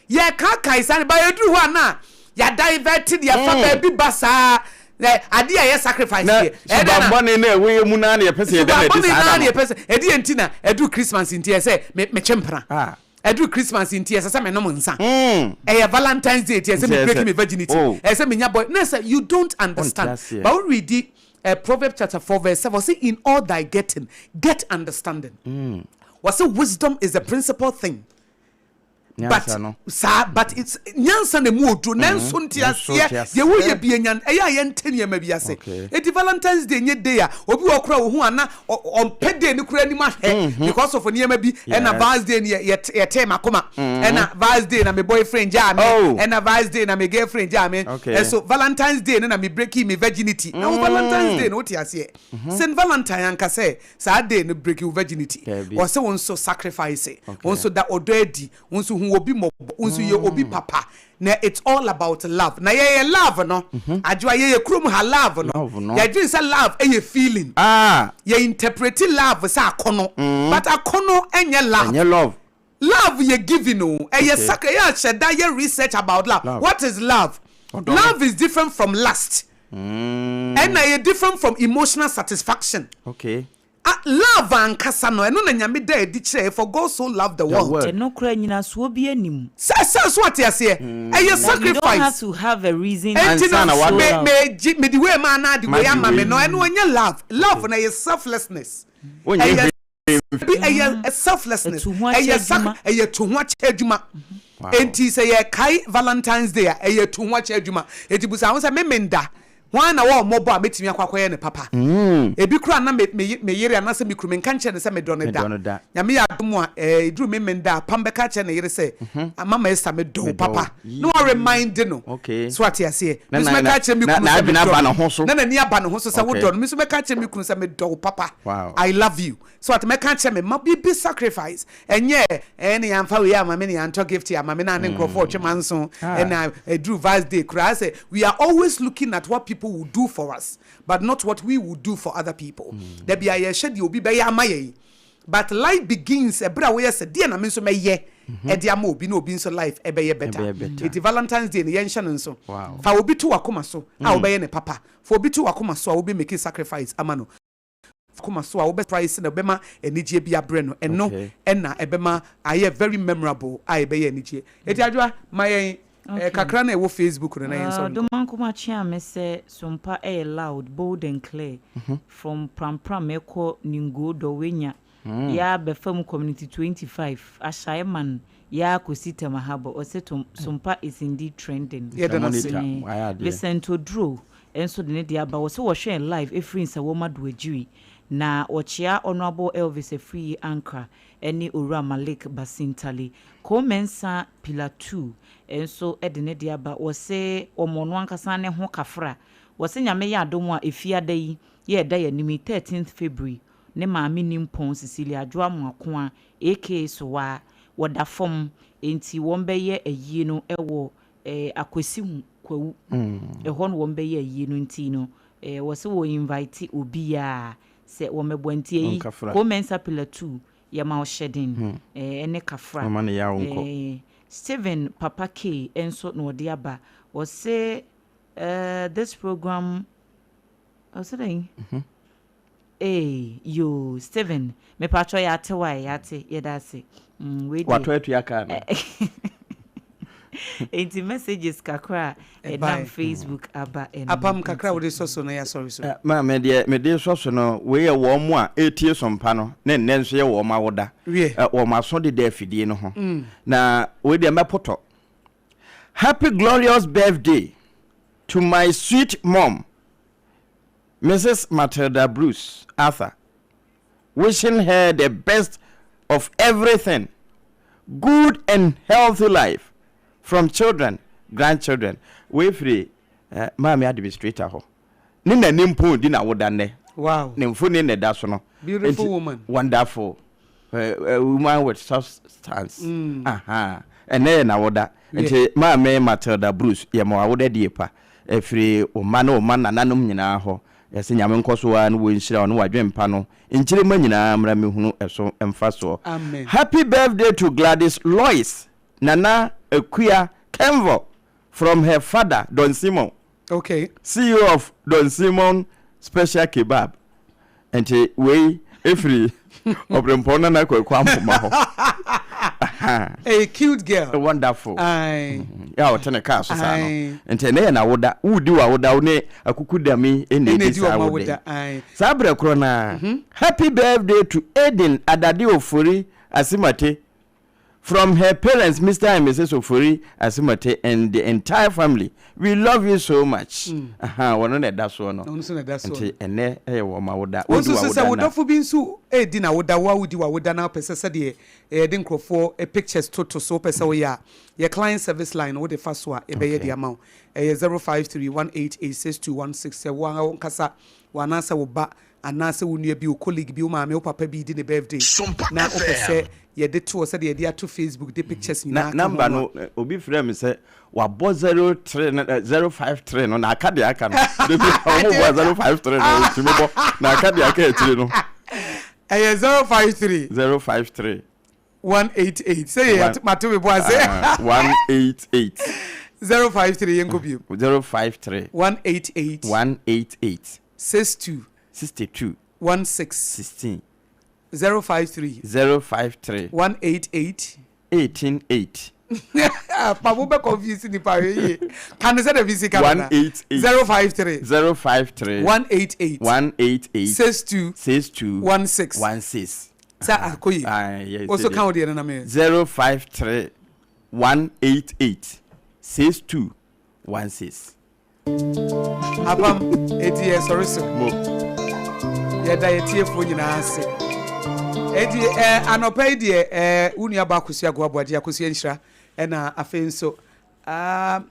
Speaker 2: Yɛkaakae saa no, but ɛduru hɔ a na yɛadivɛte de afa baabi ba saa. Adeɛ a ɛyɛ sacrifice deɛ, ɛyɛ dɛn na.
Speaker 3: Suban bɔne no a ɛwɔ yɛn mu no ara na yɛpɛ sɛ yɛda no adi saa da no.
Speaker 2: Suban bɔne no ara na yɛpɛ sɛ, ɛdeɛn nti na ɛduru Christmas nti ɛsɛ sɛ metwe mpena? Ɛduru Christmas nti ɛsɛ sɛ menom nsa. Ɛyɛ Valentine's Day nti ɛsɛ sɛ me break me virginity. Ɛsɛ sɛ menya boy. Na sɛ you don't understand. But wo readi Proverbs chapter 4 verse 7 ɔse in all thy getting get understanding. Ɔse wisdom is the principal thing. But saa but it's nyansa na emu oduro nanso nteaseɛ deɛ woyɛ bi enya ɛyɛ a yɛnte nneɛma bi ase. Eti Valentine's Day nye day a obi wɔ hɔ koraa ohu a na ɔmpɛ day no koraa anim ahwɛ because of nneɛma bi ɛna Val's Day no yɛ yɛtee m'akoma ɛna Val's Day na me boyfriend gyaa me ɛna Val's Day na me girlfriend gyaa me ɛso Valentine's Day no na me breaki me virginity na wo Valentine's Day no wote aseɛ Saint Valentine anka sɛ saa day no breaki wo virginity ɔse wo nso sacrifice wo nso da ɔdɔ adi wo nso hu obi mmɔbɔ wo nso yɛ obi papa Na it's all about love. Na yɛyɛ love no, Adwoa, yɛyɛ kurom ha love no, yɛdwene sɛ love yɛ feeling. Yɛ interprete love sɛ akɔnɔ, but akɔnɔ nyɛ love.
Speaker 3: Ɛnyɛ love.
Speaker 2: Love yɛ giving o, ɛyɛ sacred, ɛyɛ a hyɛ da yɛ research about love. What is love? Love is different from lust. Ɛna ɛyɛ different from emotional satisfaction.
Speaker 3: Okay.
Speaker 2: A Love ankasa no, ɛno na Nyame daa adi kyerɛɛ, for God so loved the world.
Speaker 4: Ɛno koraa nyinasoɔ biara nni mu.
Speaker 2: Sɛ sɛ so ate aseɛ? Ɛyɛ
Speaker 4: Like you don't
Speaker 2: sacrifice.
Speaker 4: have to have a reason to
Speaker 2: Enti no,
Speaker 4: show
Speaker 2: me
Speaker 4: love.
Speaker 2: me gye mede wei ma anaa de wei
Speaker 3: Magye
Speaker 2: ama me
Speaker 3: wei.
Speaker 2: no, ɛno ɛnyɛ love. Love no ɛyɛ selflessness.
Speaker 3: Wonyɛ
Speaker 2: Ɛyɛ
Speaker 3: hwee
Speaker 2: bi ɛyɛ selflessness.
Speaker 4: Ɛtu ho akyɛ
Speaker 2: Ɛyɛ sac
Speaker 4: adwuma.
Speaker 2: ɛyɛ tu ho akyɛ adwuma. Enti sɛ yɛkae Valentine's Day a, ɛyɛ tu ho akyɛ adwuma. Enti busa ho sɛ, me menda Hwan na ɔwɔ mmɔbɔ a mɛtumi akɔ akɔyɛ no papa? Ebi koraa na me, me, me yere anaasɛ me kunu, menka nkyerɛ no sɛ medɔ no da. Nyame yɛ adom a, eh, ɛduru Memenda a, Pam bɛka akyerɛ ne yere sɛ, Mama Esther, medɔ wo papa. Na wa remind no. So ate aseɛ? Me nso mɛka akyerɛ me kunu sɛ medɔ no. Na n'ani aba ne ho so sɛ wodɔ no. Me nso mɛka akyerɛ me kunu sɛ medɔ wo papa. I love you. So ate? Mɛka akyerɛ me mma, biribi sacrifice. Ɛnyɛ ɛɛ ne yɛamfa wei amma me ne yɛantɔ gift amma me na ne nkurɔfoɔ ɔtwe manso ɛna ɛduru Vals day koraa sɛ we are always looking at what people will do for us but not what we will do for other people. Da bi a yɛhwɛ deɛ obi bɛyɛ ama yɛn but life begins ɛberɛ a woyɛ sɛ deɛ na me nso mɛyɛ ɛde ama obi na obi nso life ɛbɛyɛ better. Enti Valentine's day no yɛnhyɛ no nso. Fa obi to w'akoma so a wobɛyɛ no papa. Fa obi to w'akoma so a wobɛ make sacrifice ama no. koma so a wobɛ surprise no ɛbɛma anigyeɛ bi abrɛ no ɛno ɛna ɛbɛma ayɛ very memorable a ɛbɛyɛ anigyeɛ. Eti Adwoa ma yɛn eh, kakra na ɛwɔ Facebook no na yɛn nsɔre nkɔ.
Speaker 4: Domankoma Kyeame sɛ Sompa ɛyɛ loud, bold and clear from Prampram ɛkɔ Ningo Dɔwenya yaa bɛfa mu Community 25 Ashae man yaa kɔsi Tema Harbour ɔse tom Sompa is indeed trending.
Speaker 2: Yɛda no ase.
Speaker 4: Vincent Oduro nso de ne deɛ aba ɔse wɔhwɛɛ live ɛfiri Nsawam Adoagyiri na ɔkyea Honourable Elvis Afriyie Ankrah ɛne Owura Malik Basintale. Ko Mensah Pilatu nso de ne deɛ aba, ɔse wɔma ɔno ankasa ne ho kafra. Ɔse Nyame yɛ adom a Efiada yi yɛ ɛda yɛn anim yi, 13th February, ne maame Nimpɔn Cecilia Adwoa Amoakoa aka Sowaa, wɔda fam, enti wɔn bɛyɛ ayie no wɔ Akwesihu Kwawu, ɛhɔ na wɔn bɛyɛ ayie no, nti no wɔse wɔ invite obiara sɛ wɔmmɛboa, nti ayi Ko Mensah Pilatu Yɛma wo hyɛden ne kafra. Stephen Papa K nso na ɔde aba. Ɔse this program ɔse dɛn? Ee yoo Stephen mepakyɛw yɛate wae yɛate yɛda ase. Wei deɛ.
Speaker 3: Watɔ atua kaa no.
Speaker 4: Enti messages kakra a ɛnam Facebook aba ɛno.
Speaker 2: Apam kakra a wode sɔ so na yɛasɔre so.
Speaker 3: Maame deɛ mede sɔ so no wei yɛ wɔn a ɛretie sompa no ne nnɛ nso yɛ wɔn awoda. Wɔn aso deda afidie no ho. Na wei deɛ mɛpotɔ. Happy glorious birthday to my sweet mom Mrs. Matilda Bruce Arthur. Wishing her the best of everything good and healthy life from children, grandchildren. Wei firi eh, maame administrator hɔ. Ne na ne mpon di na woda nnɛ.
Speaker 2: Wow.
Speaker 3: Ne mfoni na ɛda so no.
Speaker 2: Beautiful woman.
Speaker 3: Wonderful. Uh, a woman with substance. Aha. Ɛnɛ yɛ n'awoda. Nti maame Matilda Bruce yɛ ma w'awoda die pa. Ɛfiri wo mma ne wo mma nananom nyinaa hɔ. Yɛse Nyame nkɔ so ara ne wo nhyira wo ne w'adwen pa no nkyirimma nyinaa mmra mmɛhunu ɛso mfasoɔ.
Speaker 2: Amen.
Speaker 3: Happy birthday to Gladys Lois Nana Akua Kenvor from her father Don Simon.
Speaker 2: Okay.
Speaker 3: CEO of Don Simon Special Kebab. Nti wei efiri Ɔbrempɔn Nana Kwaku Ampoma hɔ.
Speaker 2: A cute girl.
Speaker 3: Wonderful.
Speaker 2: Aye.
Speaker 3: Yɛ a ɔte ne kaa so saa no. Nti ɛnɛ yɛ n'awoda. Wodi w'awoda wo ne akuku dami ɛna edi saa awoda yi. Saa berɛ korɔ no ara. Happy birthday to Eden Adade Ofori Asimate From her parents Mister and Mrs Ofori Asimate and the entire family we love you so much ahaa wɔno na ɛda soɔ no
Speaker 2: Ɔno nso na ɛda soɔ
Speaker 3: nti
Speaker 2: no.
Speaker 3: ɛnɛ ɛyɛ wɔn awoda
Speaker 2: Wo
Speaker 3: wodi
Speaker 2: nso so sɛ
Speaker 3: w'awoda
Speaker 2: wo
Speaker 3: na.
Speaker 2: dɔfo bi nso redi n'awoda wo a wodi w'awoda na wopɛ sɛ sɛdeɛ yɛde nkurɔfoɔ pictures toto so wopɛ sɛ woyɛ a yɛ client service line no wode fa so a yɛbɛyɛ de ama wo ɛyɛ 053 188 6216 sɛ wo ara wo ankasa wo anaasɛ wo ba Anaasɛ wo nua bi, wo colleague bi, wo maame, wo papa bi redi ne birthday na wopɛ sɛ yɛde to hɔ sɛdeɛ yɛde ato Facebook de pictures
Speaker 3: Na
Speaker 2: nyinaa ka ho
Speaker 3: number
Speaker 2: no
Speaker 3: no obi frɛɛ me sɛ wabɔ 03 no 053 no na aka deɛ aka no. Da bi a wɔn bɔ 053 no ɔtumi bɔ na aka deɛ aka akyire no.
Speaker 2: Ɛyɛ 053.
Speaker 3: 053.
Speaker 2: 188 sɛ yɛ mato me bo ase.
Speaker 3: 188.
Speaker 2: 053 yɛnkɔ bio.
Speaker 3: 053.
Speaker 2: 188.
Speaker 3: 188.
Speaker 2: 62.
Speaker 3: 62.
Speaker 2: 16.
Speaker 3: 16.
Speaker 2: 053.
Speaker 3: 053.
Speaker 2: 188.
Speaker 3: 188.
Speaker 2: Pa mo bɛ confuse nipa hwɛ yie. Ka ne sɛ dɛ bi si ka no na.
Speaker 3: 188.
Speaker 2: 053.
Speaker 3: 053.
Speaker 2: 188.
Speaker 3: 188.
Speaker 2: 62.
Speaker 3: 62.
Speaker 2: 16.
Speaker 3: 16.
Speaker 2: Sɛ akɔ yie. Wo so ka wo deɛ no na me.
Speaker 3: 053 188 62 16.
Speaker 2: Apam, enti yɛsɔre so.
Speaker 3: Mo.
Speaker 2: Yɛda yɛ tiefoɔ nyinaa ase. Enti eh, anɔpa yi deɛ eh, wo nua ba Akosua Agoa Boagye, Akosua Nhyira, ɛna afei nso ah,